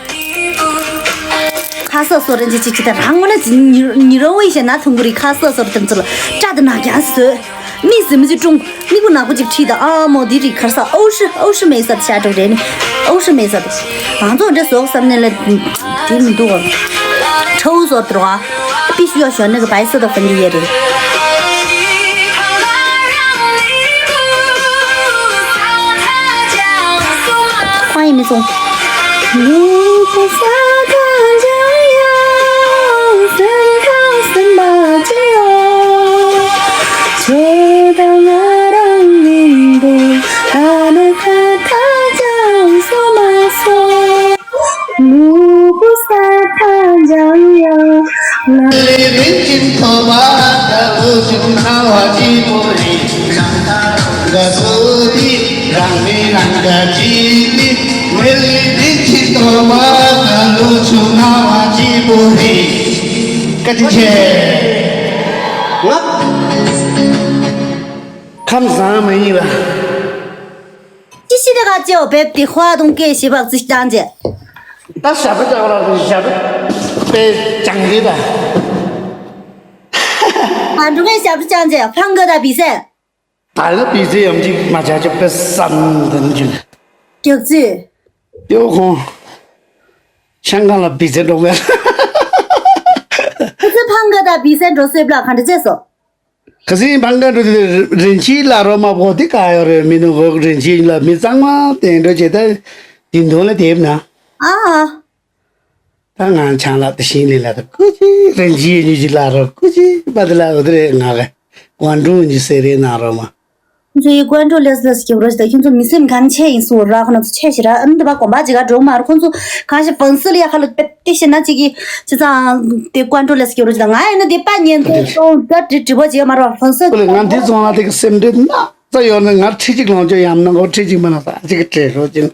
卡色色人家就觉得，然后呢，你你认为一些男同志的卡色色的等子了，炸的那样色，你怎么就中？你不拿过去吃的啊？莫的的卡色，欧式欧式美色的下周人，欧式美色的，反正这所有上面来，嗯，给你多了，抽色的话。 必须要选那个白色的粉底液的。欢迎没送。 བཀའ་དྲིན་ཆེ། ང་ཁམས་བཟང་མ་ཡིན་པ། ཅི་ཞིག་དེ་ག་ཅེའོ་བེབ་དེ་ཧོ་ཨ་དུང་ཀེ་ཞེས་པ་ཙི་ཅང་ཅེ། ད་ཞབས་བྲོ་ཅག་ར་ཞབས་བྲོ་དཔེ་ཅང་གི་ད། ཨ་འབྲུ་ངའི་ཞབས་བྲོ་ཅང་ཅེ་ཕང་གི་ད་བི་སེ། ད་ལ་བི་སེ་ཡམ་ཅིག་མ་ཆག་ཅེ་དཔེ་བསམ་དུ་འཇུག་རྒྱག་ཚུལ། ཏེའོ་ཁོང་། ཤང་ཀང་ལ་བི་སེ་འགྲོ་བས། ཁ་ཚི་ཕང་གི་ད་བི་སེ་འགྲོ་སེབ་ལ་ག་འདྲ་ཅེ་སོ། ཁ་སང་བང་ག་འགྲོ་དེ་རིན་ཆེན་ལ་རོ་མ་བོ་དེ་ག་ཡོད་རེད། མི་ནུ་གོ་རིན་ཆེན་ལ་མི་གཙང་མ་བསྟན་འགྲོ་བྱེད་ད་དེ་འདོན་ལ་དེབ་ན། ཨ་ཨ། ད་ང་ཆང་ལ་དེ་ཤིང་ལི་ལ་ད་ཀུ་ཅི་རིན་ཆེན་ཉུ་ཅི་ལ་རོ་ཀུ་ཅི་པ་དེ་ལ་འོ་དེ་རེད། ང་ག་ཀོན་ཀྲུང་ཉི་སེ་རེད་ན་རོ་མ། ཁོང་ཚོ་ཡི་ཀོན་ཀྲུང་ལེས་ལེས་སྐྱབས་རོ་ཞིག་ད་ཁྱོད་ཚོ་མི་སེམས་གང་ཆེ་ཡིན་སོང་ར། ཁོ་ན་ཚོ་ཆེ་ཞིག་ར་ཨ་ནི་དེ་པ་གོམ་པ་ཅིག་ག་འགྲོ་མ་ར། ཁོང་ཚོ་གང་ཞིག་ཧྥང་སི་ལ་ཡ་ཁ་ལ་པེ་ཏི་ཤི་ན་ཅིག་གི་ཅི་ཙང་དེ་ཀོན་ཀྲུང་ལེས་སྐྱབས་རོ་ཞིག་ད་ང་ཡིན་ན་དེ་པ་ཉན་ཚོ་སོང་ད་དྲི་དྲི་བ་ཅིག་མ་ར་ཧྥང་སི། ཁོ་ལ་ང་འདི་ཚོང་ལ་དེ་གི་སེམས་ཁྲལ་ན་ཙ་ཡོད་ན་ང་ཁྲི་གཅིག་ལོངས་སྤྱོད་ཡམ་ན་ཁོ་ཁྲི་གཅིག་མ་ན་ས་ཅིག་གི་བྲེལ་རོ་ཅན།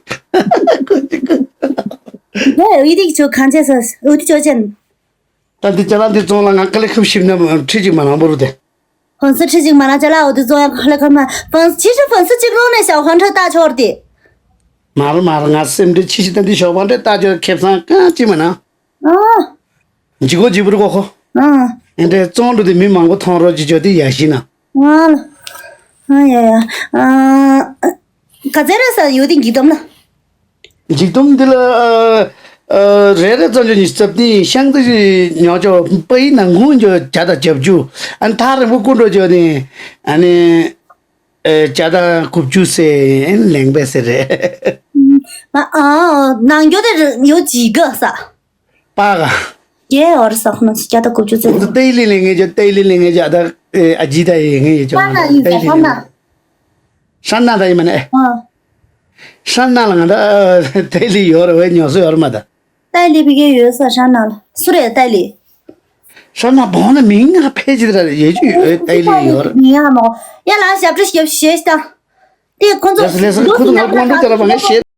ད་འོ་དེ་ཁྱོད་གང་ཆེ་ས་འོ་དེ་ཁྱོད་ཅན། ད་འདི་ཅ་ལག་འདི་བཙོང་ལ་ང་དཀའ་ལས་ཁབ་ཞིབ་ན་ཁྲི་གཅིག་མ་ལངས་པོ་རུ་དེ། ཧྥང་སི་ཁྲི་གཅིག་མ་ལངས་ཅ་ལག་འོ་དེ་བཙོང་ཡང་དཀའ་ལས་ཁབ་མ་ཧྥང་སི་ཁྲི་གཅིག་ཧྥང་སི་གཅིག་ལོངས་ནས་ཞའོ་ཧྥང་ཁྲི་ལྟ་ཆོག་རུ་དེ། མ་རུ་མ་རུ་ང་སེམས་ཁྲི་གཅིག་ད་འདི་ཞའོ་ཧྥང་ཁྲི་ལྟ་ཆོག་ཁེབས་སང་གང་གཅིག་མ་ན། ཨ། འཇིགས་གོ་འཇིགས་པོ་རུ་གོ་ཁོ། ཨ། ཨེ་འདྲས་བཙོང་འགྲོ་དེ་མི་མང་པོ་མཐོང་རོགས་ཀྱི་ཇོ་དེ་ཡ་ཤི་ན། ང་ལ། ཨ་ཡ་ཡ། ཨ། ག་ཚད་རེད་ས་ཡོད་དེ་འགྱིག་དམ་ལ། འཇིག་དུམ་འདི་ལ་ཨ་ཨ་རེ་རེ་ཙམ་ཅུ་ཉི་ཤུ་རྩ་བདུན་ཤང་ཏི་ཉོ་ཅོ་པ་ཡི་ནང་ཁུང་ཅོ་བརྒྱ་དང་བརྒྱད་ཅུ། ཨ་ནི་ཐག་རིང་པོ་སྐུ་འགྲོ་ཅོ་ནི་ཨ་ནི་ཨ་བརྒྱ་དང་དགུ་བཅུ་ཟེར་ཨ་ནི་ལེང་པས་ཟེར་རེད། ཨ་ཨ་ནང་འགྱོ་དེ་ཡོད་ཅི་ག་ས། པ་ག་རྒྱལ་བར་ས་ཁོ་ན་བརྒྱ་དང་དགུ་བཅུ་ཙམ། ཏེ་ལི་ལེང་ངེ་ཅོ་ཏེ་ལི་ལེང་ངེ་ཅོ་ད་ཨ་ཇི་ད་ཡེ་ངེ་ཅོ་པ་ན་ཡི་ས་ཧྲ་ན། ཧྲ་ན་ད་ཡི་མ་ནེ། ཨ། ཧྲ་ན་ལ་ང་ད་ཏེ་ལི་ཡོར་བའི་ཉོ་སུ་ཡོར་མ་ད། ཏའི་ལི་བི་གེ་ཡོད་ས་ཧྲ་ན་ལ་སུ་རེད་ཏའི་ལི། ཧྲ་ན་བོང་ན་མིང་ང་ཕལ་ཆེར་ར་ཡེ་ཅུ་ཡོད་ཏའི་ལི་ཡོར། མིང་ང་མོ་ཡ་ལ་ཞབས་བྲོ་ཞབས་ཞེས་ད། དེ་ཁོ་ཚོ་ལེ་སི་ལེ་སི་ཁོ་ཚོ་ང་ཀོང་ཏུ་ཅ་ལ་བ་ང་ཤེས།